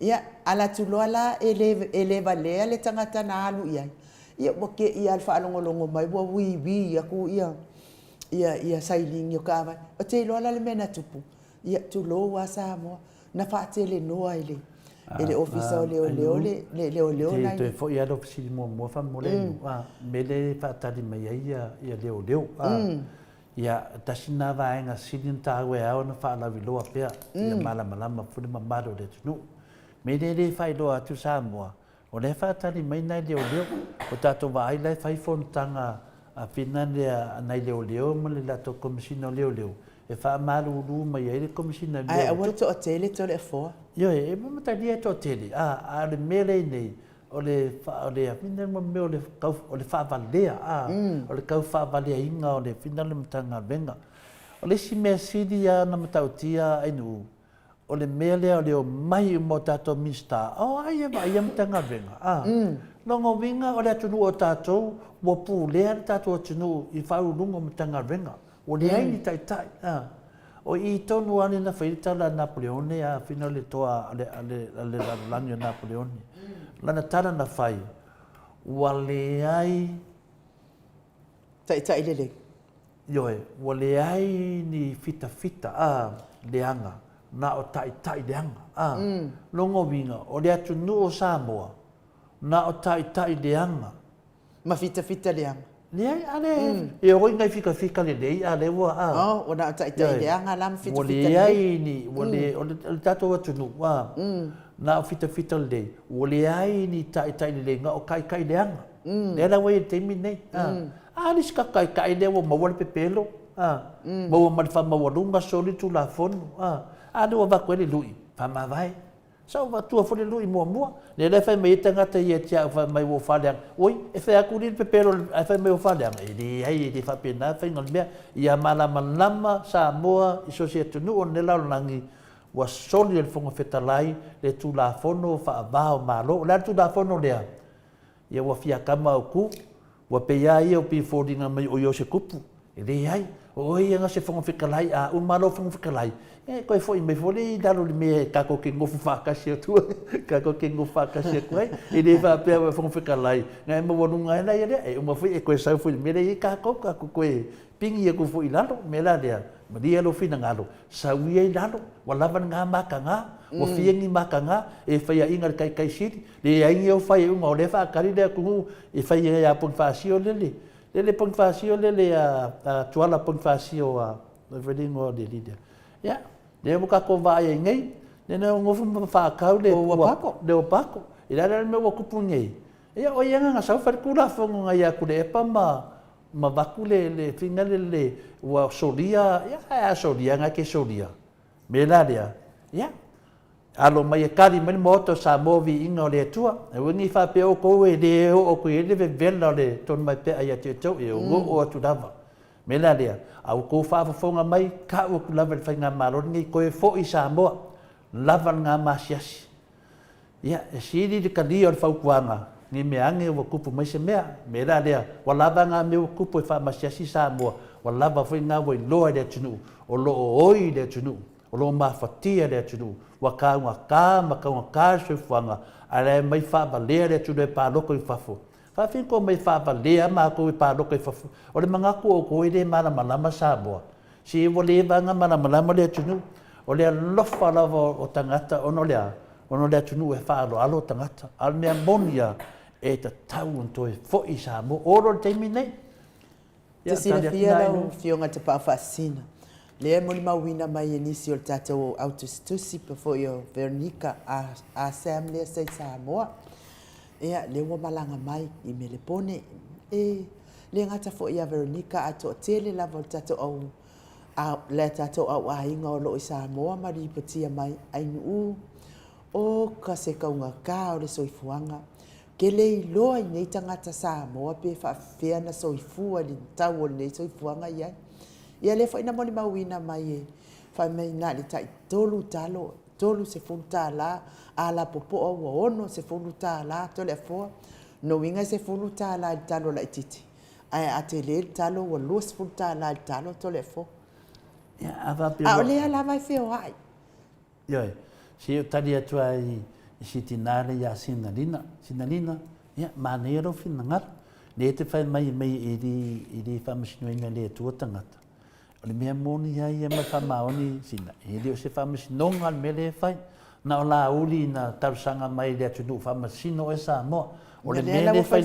Speaker 1: Ia, ala atu loa la e le, e le valea le tagata na alu i ai, ia ua keʻi lava i le faalogologo mai ua wīwī aku ia, ia, ia sailini o taavale. Ou te iloa la le mea na tupu, ia tulou lava Samoa, na faatelenoa e le, e le Ofisa o Leoleo le, le leoleo
Speaker 3: nai. Toe foi lava lau fesili muamua faamolemole mm. a, mea lea e faatali mai ai ia, ia leoleo. A, mm. Ia, tasi lena vaega sili ona taua e ao ona faalauiloa pea, ia malamalama foi le mamalu o le atunuu. Mea lea e le faailoa atu Samoa, o lea e faatali mai nai leoleo. O tatou vaai la e fai fonotaga a fina lea a nai leoleo ma le latou Komesina o Leoleo, e faamalulu mai ai le Komesina i mea ua tupu.
Speaker 1: Ae aua le toatele Toleafoa.
Speaker 3: Ioe, e matalia e toatele, a, a o le mea lea i nei, o le o le fina mo mea o le kau o le faavalea a o le kau faavaleaina o le fina le Matagaluega. O le isi mea sili lava ona matautia Ainuu, o le mea lea o le omai uma o tatou Minisita, o ai e vaaia Matagaluega a? Lona uiga o le atunuu o tatou ua pulea le tatou atunuu i Faauluuluga o Matagaluega. Ua leai ni taitai a. O i tonu lava lea na fai ai le tala a Napoleone a fina le toa a le, a le, a le lalolagi o Napoleone. Lana tala na fai, ua leai
Speaker 1: Taitai lelei.
Speaker 3: Ioe, ua leai ni fitafita a leaga, na o taitai leaga. A, lona uiga, o le atunuu o Samoa, na o taitai leaga.
Speaker 1: Ma fitafita leaga.
Speaker 3: Leai, a le, e oi nai fikafika lelei, a lea ua, a.
Speaker 1: Oh, ua na o taitai leaga la ma fitafita
Speaker 3: lelei. Ua leai ni, ua le, o le tatou atunuu, a, na o fitafita lelei, ua leai ni taitai lelei, na o taitai leaga. Lea la ua i ai i le taimi lenei, a. A le isi tatou taitai lea ua maua le pepelo, a, maua ma le faamaualuga, soli le Tulafono, a, a lea ua avatu ai le lui, faamavae. Sa ou avatua foi le lui muamua, lea la e fai mai ai tagata ia te au fai mai ua ou faaleaga. Oi, e fai atu le pepelo ae fai mai ua faaleaga. E leai, e le faapena le faiga o le mea. Ia malamalama Samoa i so o se atunuu o lenei lalolagi, ua soli e le Fofoga Fetalai le Tulafono faava o Malo. O le a le Tulafono lea? Ia ua fiakama au ku, ua pei a ia o pei foliga mai o ia o se kupu. E leai, o oe ia na se Fofoga Fetalai, a uma lou Fofoga Fetalai, e toe foi mai foi lea i lalo i le mea e tatou te nofo faatasi atu ai, tatou te nofo faatasi atu ai. E le faapea ua e Fofoga Fetalai, na e maualuga ai la ia lea, e uma foi e toe sau foi i le mea lea e i ai tatou, tatou toe pigi atu foi i lalo. O le mea la lea, malie lou finagalo, sau ia i lalo, ua lava lena mataga, ua fia ni mataga, e faiaina i le Taitai Sili, leai ni au faiauga, o lea e faatali le atunuu e fai ai ia Ponifasio lele, lele Ponifasio lele a Tuala Ponifasio a o fai le igoa o le alii lea. Ia, lea ua tatou vaai ai nei, lea na nofo ma faatau le le uapako. I le a le mea ua tupu nei, ia o ia na sau fai le Tulafono na ia Tuilaepa ma ma avatu le le fina le le ua solia, ia ae a solia na e te solia. Mea la lea, ia, alo mai e tali mai le Maota o Samoa viiga o le Atua. Aua ne i faapea outou e le oo atu i ai le vevela o le Tonumaipea ia te outou, e oo atu lava. Mea la lea, a outou faafofoga mai, tau atu lava i le Faigamalo lenei, toe foi i Samoa, lava lena maasiasi. Ia, e sili le talia o le fautuaga, ne i mea ane ua tupu mai se mea. O le mea la lea, ua lava na mea ua tupu e faamasiasi Samoa, ua lava foi na ua iloa e le atunuu, o lo o oi le atunuu, o lo o mafatia le atunuu, ua taugata ma taugata le soifuaga, ae la e omai faavalea le atunuu e palota i fafo. Faafetai ua omai faavalea matou e palota i fafo. O le manatu o outou e le malamalama Samoa. Se ua leva ona malamalama le atunuu. O le alofa lava o tagata ona o le a? Ona o le atunuu e faaaloalo tagata. A o le mea moni lava, e tatau ona toe foi i Samoa. O lo le taimi lenei.
Speaker 1: Te silafia lau Afioga i le Tapaau Faasisina, lea e molimauina mai e nisi o le tatou au tusitusi pe foi o Veronica a Sam lea sa i Samoa. Ia, lea ua malaga mai i Melepone. E le gata foi ia Veronica ae toatele lava o le tatou au a le tatou au aiga o lo o i Samoa ma lipotia mai Ainuu o ka se kaugata o le soifuaga. Ke le iloa i nei tagata Samoa pe faafefea na soifua i le tau o lenei soifuaga i ai. Ia lea foi na molimauina mai e fai mai na o le tai 3 talo, $30, a lapopoa ua $60 Toleafoa. Lona uiga e $10 i le talo laitiiti, ae a tele le talo ua $20 i le talo Toleafoa.
Speaker 3: Ia, a faapea
Speaker 1: A o lea lava e feoai.
Speaker 3: Ioe, se i ou tali atu lava i i si tinā lea iā Sinalina. Sinalina, ia, manaia lou finagalo. Lea e te fai mai mai e le, e le faamasinoina e le Atua tagata. O le mea moni lava ia ma le faamaoni, Sina, e le o se faamasinoga le mea lea e fai. Na o Laauli na talosaga mai i le atunuu faamasino oe Samoa. O le mea lea e fai,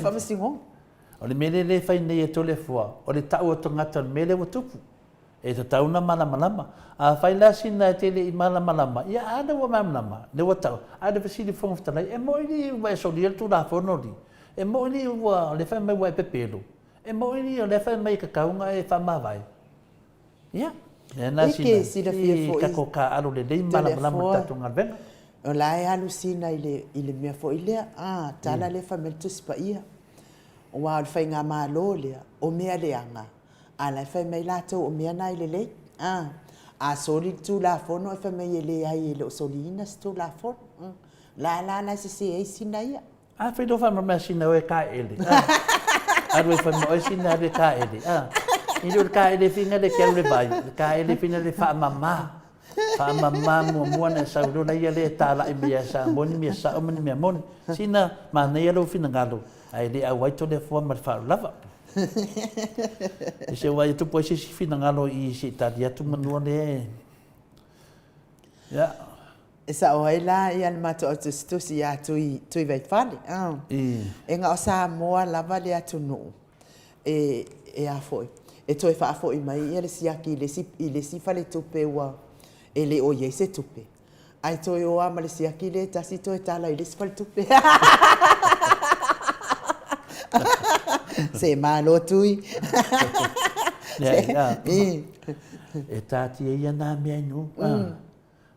Speaker 3: o le mea lea e fai nei e Toleafoa, o le tau o tagata o le mea lea ua tupu. E tatau ona malamalama. Afai la sina e te le i malamalama, ia a lea ua malamalama, lea ua tau. A o le fesili i le Fofoga Fetalai, e moni lī ua e solia le Tulafono lī? E moni lī ua, lea fai mai ua e pepelo? E moni lī o lea fai mai e tatau ona e faamavae? Ia, lea na sina, i tatou taaalo lelei ma malamalama i le tatou galuega.
Speaker 1: O la e alu sina i le, i le mea foi lea, a, tala lea fai mai le Tusi Paia. Aua o le faigamalo lea, o mea leaga, A la e fai mai latou o mea na e lelei. A, a soli le Tulafono ae fai mai e leai e le o soliina se Tulafono. La la la e sese ai sina ia.
Speaker 3: A fai loa faamama sina oe kaele. A, alu e fai mai oe sina alu e kaele. A, i le o le kaele fina le ke alu le vai, le kaele fina le faamama. Faamama muamua ona e sau loa laia lea e talai mai ia Samoa ni mea sao ma ni mea moni. Sina, manaia lou finagalo, ae le auai Toleafoa ma le faaolava. E se aua e tupu ai se isi finagalo i i se i tali atu manua lea e... Ia.
Speaker 1: E sao ai la ia le matou au tusitusi ia Tui, Tuivaifale. E na o Samoa lava le atunuu e, e a foi, e toe faafoi mai ia le siaki i le isi, i le isi faletupe ua e le o i ai se tupe. Ae toe o lava ma le siaki lea e tasi toe tala i le isi faletupe. Se malo Tui.
Speaker 3: E taatia ia nā mea i nuu.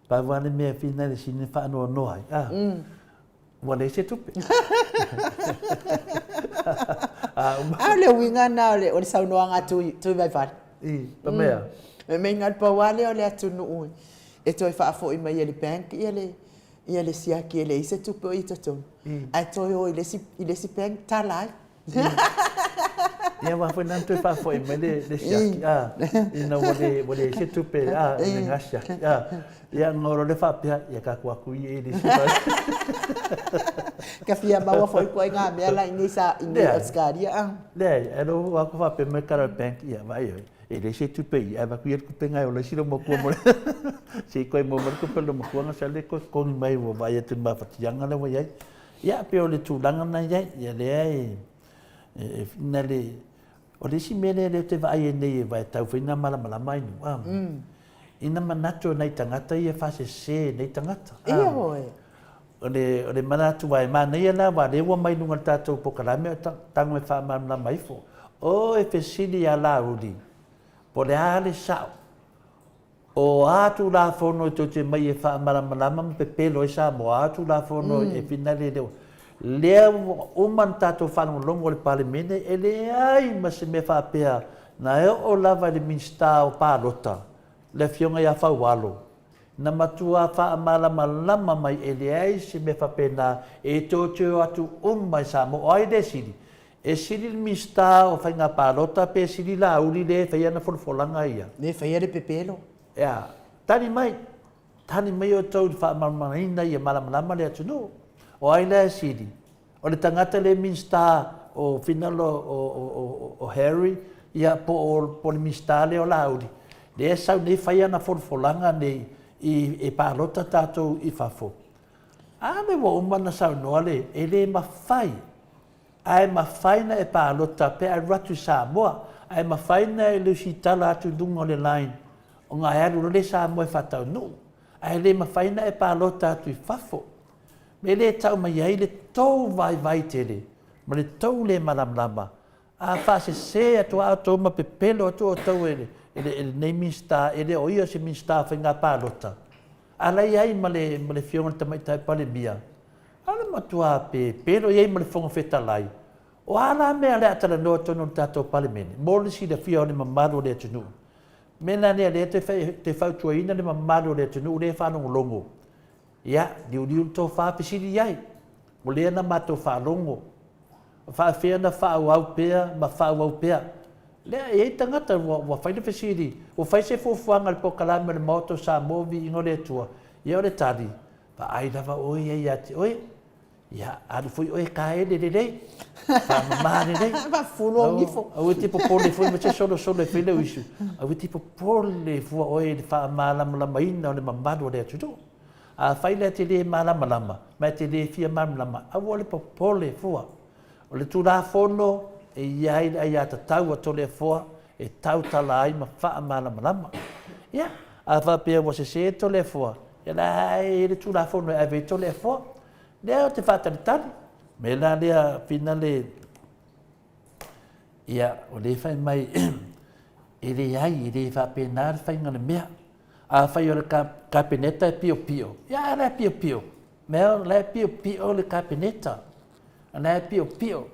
Speaker 3: Pau lava le mea e whina le sini whaanoanoa ai. Ah. Ua leai se tupe.
Speaker 1: A o le uiga na o le, o le saunoaga a Tui, Tuivaifale.
Speaker 3: I, pa mea.
Speaker 1: E meinga le pau lava lea o le atunuu e toe faafoi mai e le bank ia le, ia le siaki e leai se tupe o i totonu, ae toe o i le isi, i le isi bank tala ai.
Speaker 3: Ia aua foi na toe faafoi mai le, le siaki, a, ina ua le, ua leai se tupe, a, i lena siaki, a. Ia, ona o lea faapea, ia tatou atu ia i le isi vai.
Speaker 1: Ka fia maua foi koe ngā mea la i nei sa, i nei Australia, a.
Speaker 3: Leai, ae lou aku faapea mai kala bank, ia, vaai oi, e leai se tupe i, ae avatu ia le tupe nai ola isi lou matua mo le, se i toe maua mai le tupe a lou matua na sa le toe totogi mai ua vaai atu i le mafatiaga lea ua i ai. Ia, pei o le tulaga lena e i ai, ia lea e, e, na le, o le isi mea lea lea ou te vaai ai nei e vae tau foi na malamalama ai nu, a, ina manatu o nai tagata ia faasese nei tagata.
Speaker 1: Ia hoe.
Speaker 3: O le, o le manatu aua e manaia la aua lea ua mai luga o le tatou polokalame o tago e faamalamalama ifo. O e fesili ia Laauli, po o le a le sao? O a Tulafono e tou te mai e faamalamalama ma pepelo ai Samoa? A Tulafono e finale lea lea ua uma ona tatou faalogologo i le Palemene, e leai ma se mea faapea na e oo lava i le Minisita o Palota, le Afioga ia Faualo, na matua faamalamalama mai e leai se mea faapena e tou te o atu uma i Samoa. O ai lea e sili? E sili le Minisita o Faiga Palota pe sili Laauli lea e faia ana folafolaga ia?
Speaker 1: Lea e faia le pepelo.
Speaker 3: Ea, tali mai, tali mai outou i le faamalamalamaina ia malamalama le atunuu. O ai la e sili? O le tagata lea e Minisita o finalo o Harry ia po o, po o le Minisita lea o Laauli, lea e sau nei fai ana folafolaga nei i, e palota tatou i fafo. A lea ua uma ona saunoa le, e le mafai Ae mafai na e palota pe alu atu i Samoa, ae mafai na e lusitala atu i luga o le line ona e alu loa lea i Samoa e faataunuu. Ae le mafai na e palota atu i fafo. Me le tau mai ai le tou vaivai tele ma le tou le malamalama, a faasese atu lava outou ma pepelo atu outou e lenei Minisita, e le o ia o se Minisita o Faiga Palota, a la e i ai ma le Afioga i le Tamaitai Palemia, A o le matua pepelo i ai ma le Fofoga Fetalai, o a la mea o le a talanoa totonu o le tatou Palemene mo le silafia o le mamalu o le atunuu? Mea la lea, lea te fautuaina le mamalu o le atunuu lea e faalogologo, ia, liuliu le tofa fesili i ai, o lea na matou faalogo, faafefea ona faaauau pea ma faaauau pea. Lea e i ai tagata ua, ua fai le fesili, ua fai se fuafuaga i le polokalame o le Maota o Samoa, Viiga o le Atua, ia o le tali, Vaai lava oe ia ia te oe, ia alu foi oe kaele lelei, faamama lelei.
Speaker 1: Faafulu au ifo.
Speaker 3: Aua e te popole foi ma se solosolo e fai lau isu. Aua e te popole fua oe i le faamalamalamaina o le mamalu o le atunuu. Afai la e te le malamalama, ma e te le fia malamalama, aua le popole fua. O le Tulafono e i ai le aiatatau a Toleafoa e tautala ai ma faamalamalama. Ia, a faapea ua sese Toleafoa, ia la e i ai le Tulafono e ave ai Toleafoa. Lea ou te faatalitali. Mea la lea finale, ia, o lea e fai mai, e leai, e le faapena le faiga o le mea. Afai o le Kapeneta e piopio, ia a la e piopio. Mea o la e piopio le Kapeneta. O la e piopio.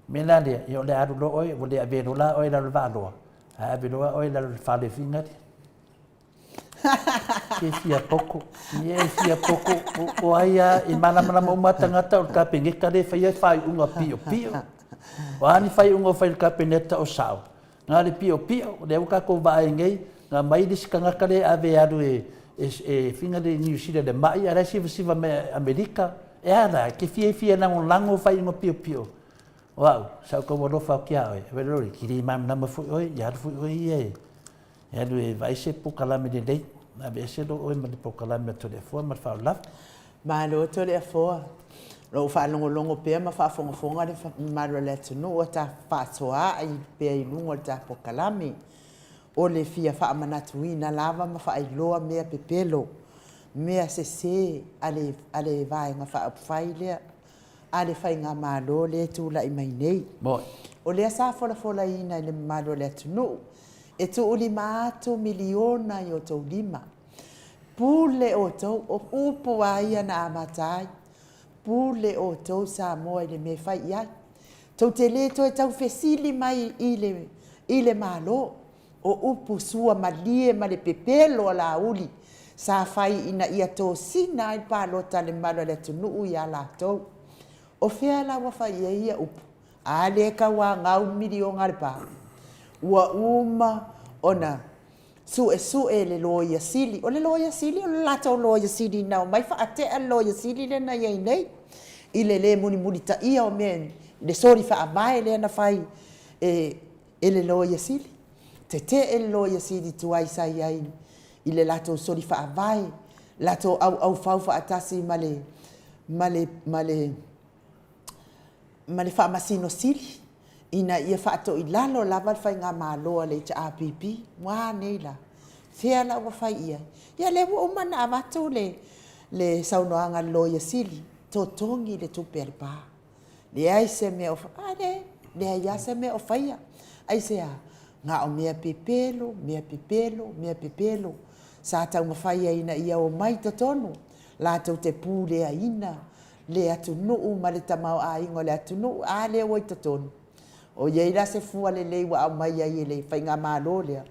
Speaker 3: Mea la lea, ia o le alu loa oe, ua le avea loa la oe i lalo o le vaaloa, ae ave loa oe i lalo o le fale fingali. Ke fia poko. Ia e fia poko. O ai a e malamalama uma tagata o le Kapeneta lea e faia faaiuga piopio. O a ni faaiuga o fai e le Kapeneta o sao? Na o le piopio, lea ua tatou vaai nei, na aumai le isi tagata lea e ave e alu e, e, e finga le Niu Sila i le mai, a o la e sivasiva mai Amerika. E a la, e te fiafia e lagolago faaiuga piopio. O au, sa ou tau alofa atu ia oe, e lole, ki le malamalama foi oe, ia alu foi oe ia e, e alu e vaai se polokalame lelei, aveese loa oe ma le polokalame a Toleafoa ma le faaolavu.
Speaker 1: Malo Toleafoa. O lo o faalogologo pea ma faafogafoga le mamalu o le atunuu o ta faasoaai pea i luga o le ta polokalame. O le fia faamanatuina lava ma faailoa mea pepelo, mea sese a le, a le Vaega Faaupufai lea, a le Faigamalo lea e tulai mai nei. O lea sa folafolaina i le mamalu o le atunuu, e tuulima atu miliona i outou lima. Pule outou, o upu a ia na amata ai, pule outou Samoa i le mea e fai i ai. Tou te le toe tau fesili mai i le, i le Malo, o upu sua malie ma le pepelo a Laauli sa fai ina ia tosina ai le palota a le mamalu o le atunuu ia latou. O fea la ua fai i ai ia upu? A lea e tauanau le miliona a le pa? Ua uma ona suesue e le Loia Sili. O le Loia Sili, o le latou Loia Sili na omai faatea le Loia Sili lea na i ai nei i le le mulimulitaia o mea i le soli faavae lea na fai e, e le Loia Sili. Tetee le Loia Sili tuai sa i ai i le latou soli faavae, latou auaufau faatasi ma le, ma le, ma le, ma le Faamasino Sili ina ia faatoilalo lava le faigamalo a le HRPP. Ua a nei la? Fea la ua fai i ai? Ia lea ua uma ona avatu le, le saunoaga a le Loia Sili, totogi le tupe a le pa. Leai se mea o, a le, leai lava se mea o faia. Aisea? Na o mea pepelo, mea pepelo, mea pepelo sa taumafai ai ina ia omai i totonu latou te puleaina le atunuu ma le tamaoaiga o le atunuu, a lea ua i totonu. O i ai la se fua lelei ua aumai ai e le faigamalo lea?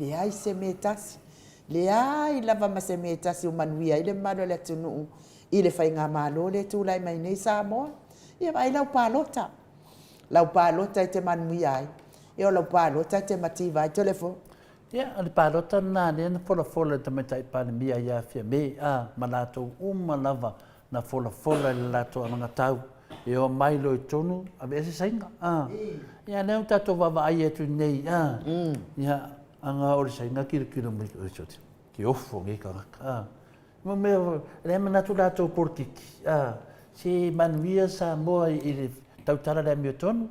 Speaker 1: Leai se mea e tasi. Leai lava ma se mea e tasi o manuia ai le mamalu o le atunuu i le faigamalo lea e tulai mai nei Samoa. Ia vaai lau palota. Lau palota e te manuia ai. Ia o lau palota e te mativa ai Toleafoa.
Speaker 3: Ia, o le palota lena lea na folafola e le Tamaitai Palemia ia Fiame, a, ma latou uma lava na folafola i le latou anagatau e omai loa i totonu, aveese Saina, a. Ia, lea ua tatou vaavaai atu nei, a, ia, aga o le Saina tilotilo mai, oi sole, ke ofo nei tagata, a. Mo mea, lea e manatu latou polokiki, a, se manuia Samoa i le tautala le amiotonu,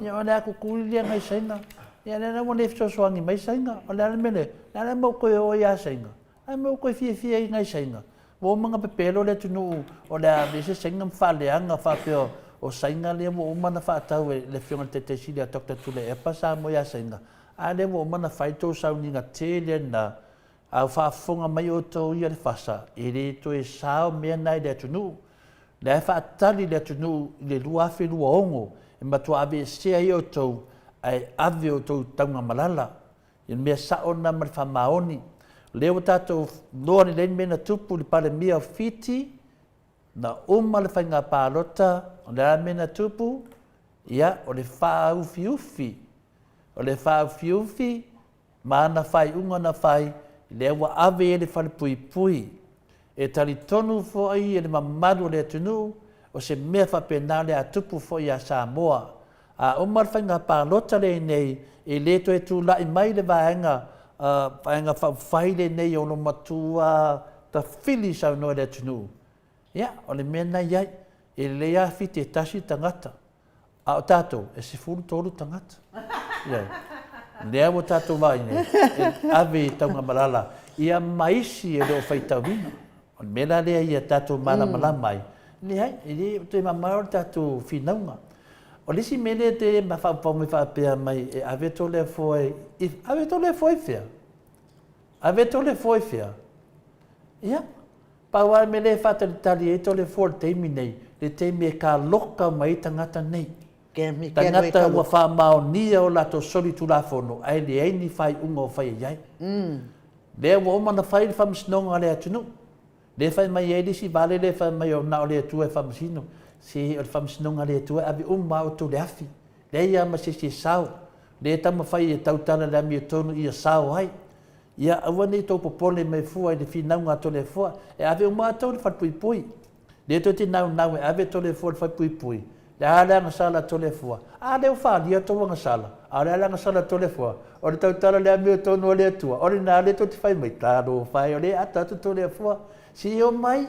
Speaker 3: ia o le a kukuli lea nai Saina, ia lea la ua le fesoasoani mai Saina, o le a le mea lea, le a le mea ua toe o ai ia Saina, a mea ua toe fiafia ai nai Saina, ua uma ona pepelo le atunuu o le a aveese Saina ma faaleaga faapea o Saina lea ua uma ona faatau e le Afioga i le Taitai Sili ia Doctor Tuilaepa Samoa ia Saina, a lea ua uma ona fai le tou sauniga tele lena A o faafofoga mai outou ia le fasa, e le toe sao mea na i le atunuu. Lea e faatali le atunuu i le 2026 e matua aveesea ai outou ae ave outou taugamalala. I le mea sao lena ma le faamaoni. O lea ua tatou iloa lelei le mea na tupu i le Palemia o Fiti, na uma le faiga palota, o le a le mea na tupu? Ia, o le faaufiufi. O le faaufiufi ma ana faaiuga na fai, lea ua ave i ai le falepuipui. E talitonu foi e le mamalu o le atunuu, o se mea faapena o le a tupu foi ia Samoa. A uma le faiga palota lenei, e le toe tulai mai le vaega, Vaega Faaupufai lenei o lo matua tafili saunoa i le atunuu. Ia, o le mea lena e i ai. E lelei lava fiti e tasi le tagata, a o tatou, e 13 tagata. Ioe. Lea ua tatou vaai nei, e ave i Taugamalala, ia ma isi e le o faitauina. O le mea la lea ia tatou malamalama ai, leai, e le toe mamao le tatou finauga. O le isi mea lea te mafaufau mai faapea mai e ave Toleafoa i, ave Toleafoa i fea? Ave Toleafoa i fea? Ia, pau lava le mea lea e faatalitali ai Toleafoa i le taimi nei, le taimi e kaloka mai ai tagata nei. Tagata ua faamaonia o latou solitulafono ae leai ni faaiuga o faia i ai. Lea ua uma ona fai le faamasinoga a le atunuu. Lea e fai mai ai le isi vale lea e fai mai na o le Atua e faamasino. Se o le faamasinoga a le Atua e ave uma lava outou i le afi. Leai lava ma se isi e sao. Lea e taumafai e tautala i le amiotonu ia sao ai. Ia aua ne i tou popole mai fua i le finauga a Toleafoa. E ave uma outou i le falepuipui. Lea tou te naunau e ave Toleafoa i le falepuipui. Le a le agasala a Toleafoa? A lea ua faaalia tou agasala, a o le a le agasala a Toleafoa? O le tautala i le amiotonu a le Atua, o lena lea tou te fai mai, Talofa e, o lea e ata atu Toleafoa. Se omai,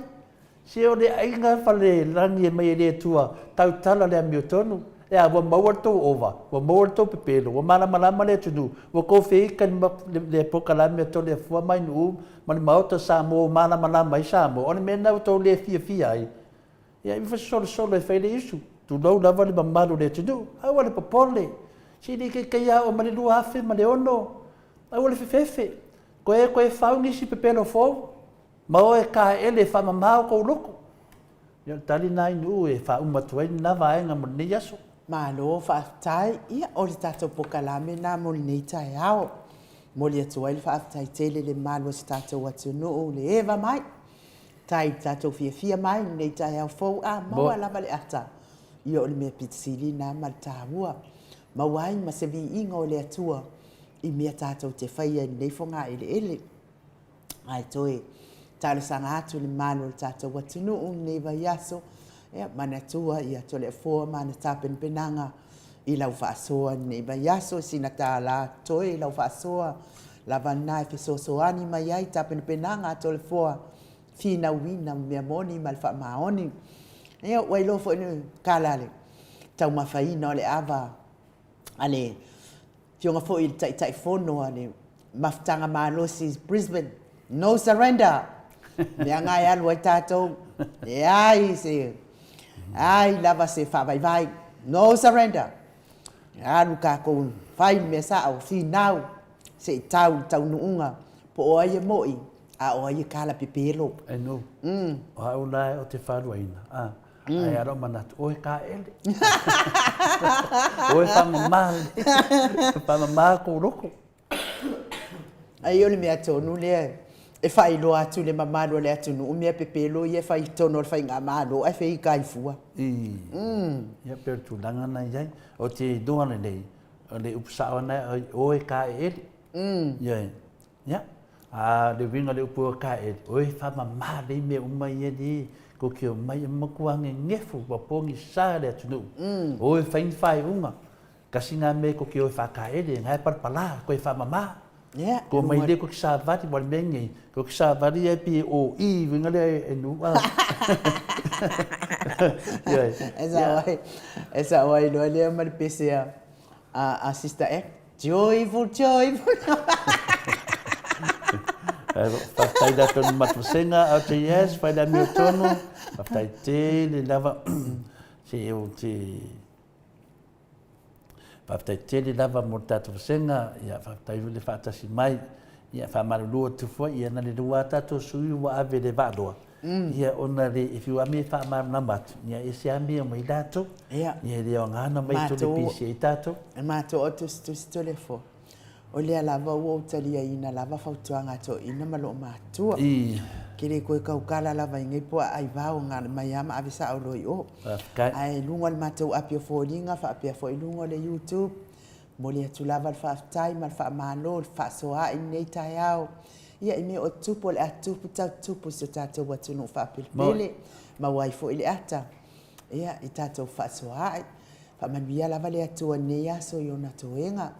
Speaker 3: se o le aiga falelagi e mai e le Atua, tautala le amiotonu. E a, ua maua le tou ova, ua maua le tou pepelo, ua malamalama le atunuu, ua tou feika i le polokalame a Toleafoa ma Ainuu ma le Maota o Samoa ua malamalama ai Samoa, o le mea lena ua tou le fiafia ai. Ia e solosolo e fai le isu, tulou lava le mamalu o le atunuu, aua le popole, se le ikaika ia oo mai le 2006, aua le fefefe, toe toe fau nisi pepelo fou, ma o e taele e faamama o tou loto. Ia o le tali lena i nuu e faauma atu ai lena vaega mo lenei aso.
Speaker 1: Malo faafetai, ia o le tatou pokalame lena mo lenei taeao. Momoli atu ai le faafetai tele i le mamalu o si tatou atunuu le eva mai. Tai i le tatou fiafia mai i lenei taeao fou, a maua lava le ata, ia o le mea pito sili lena ma le taua. Maua ai ma se viiga o le Atua i mea tatou te faia i lenei fogaeleele. Ae toe talosaga atu i le mamalu o le tatou atunuu i lenei vaiaso, ia manatua ia Toleafoa ma ana tapenapenaga i lau faasoa i lenei vaiaso, sina tālā toe i lau faasoa lava lena e fesoasoani mai ai tapenapenaga a Toleafoa, finauina mea moni ma le faamaoni. Ia, ua iloa foi le kala le taumafaina o le ava a le Afioga foi i le Taitaifono a le Mafutaga Malosi i Brisbane, no surrender! Mea na e alu ai tatou, leai se, leai lava se faavaivai, no surrender! Alu tatou fai le mea sao, finau se i tau i le taunuuga, po o ai e moi, a o ai e kalapepelo.
Speaker 3: E no, o au la ou te faaluaina, a, ae a lou manatu, oe kaele. Oe faamama, faamama kou loko.
Speaker 1: Ai o le mea tonu lea e faailoa atu i le mamalu o le atunuu mea pepelo ia e fai i totonu o le faigamalo ae feika ai fua.
Speaker 3: I. Ia pei o le tulaga lena e i ai. Ou te iloa lelei, o le upu sao lena, oe kaeele. Ioe. Ia, a o le uiga o le upu kaeele, oe faamama lelei mea uma ia li kou te omai e matua gegefu ua pogisa le atunuu. Oe fai ni faaiuga. Kasi na mea kou te o e faakaele, na e palapala, koe faamama.
Speaker 1: Yeah,
Speaker 3: Ko mai le ko ki savali, wa le mea nei, ko ki savali e pi o i winga le e nu a. Yeah.
Speaker 1: E sao ai, e sao ai loa lea ma le pese a, a, a Sister Act. Joyful, joyful.
Speaker 3: Faafetai latou ni matusega, LJS, fai le amiotonu, faafetai tele lava, se o te Faafetai tele lava mo le tatou vasega, ia faafetai foi le faatasi mai. Ia faamalulu atu foi, ia na le lua lava tatou sui ua ave i le vaaloa, ia ona le e fiu lava e faamalamalama atu, ia ese lava mea mai latou.
Speaker 1: Ia
Speaker 3: e le aoga ona omai tolu e pisi ai tatou.
Speaker 1: E matou o tusitusi Toleafoa, O lea lava ua ou taliaina lava fautuaga a toeaiina ma loo matua. Ke le koe kaukala lava i nei puaa aivao na mai a ma ave sao loa i o. Ae i luga o le matou api o foliga faapea foi i luga o le YouTube. Momoli atu lava le faafetai ma le faamalo i le faasoa i lenei taeao. Ia, i mea o tupu, o le a tupu tau tupu i si o tatou atunuu faapelepele, maua ai foi le ata, ia, i tatou faasoaai. Faamanuia lava le Atua i lenei aso i ona toega.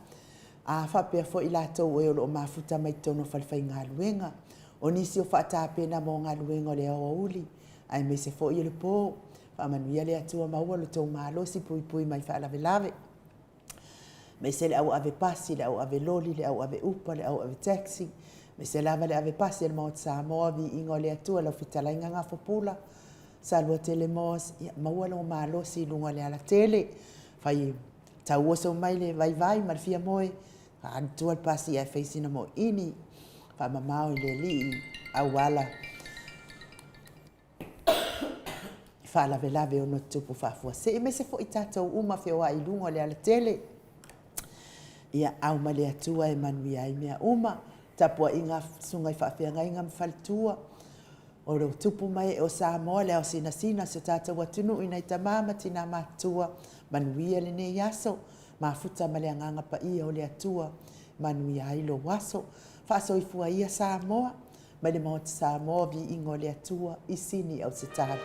Speaker 1: A faapea foi i latou o e o lo o mafuta mai totonu o falefaigaluega, o nisi o faatapena mo galuega o le aoauli, aemaise foi o le po. Faamanuia le Atua maua lo outou malosi puipui mai faalavelave. Aemaise le au ave pasi, le au ave loli, le au ave upa, le au ave taxi, aemaise lava le ave pasi a le Maota Samoa, viiga o le Atua, lau fetalaiga Gafopula, Saluatele Moss, ia maua lou malosi i luga o le alatele. Fai tauoso mai le vaivai ma le fia moe, alu tua le pasi ae fai sina moini, faamamao i le Alii auala i faalavelave e ono tutupu faafuasei, aemaise foi tatou uma feoai i luga o le alatele. Ia, au mai le Atua e manuia ai mea uma. Tapuaiga a susuga i faafeagaiga ma faletua, o lo tupu ma ee o Samoa, le ao sinasina o si o tatou atunuu i nai tama ma tina matutua, manuia lenei aso, mafuta ma le Agaga Paia o le Atua, manuia ai lou aso. Faasoifua ia Samoa, mai le Maota Samoa, viiga o le Atua i Sini, Ausetalia.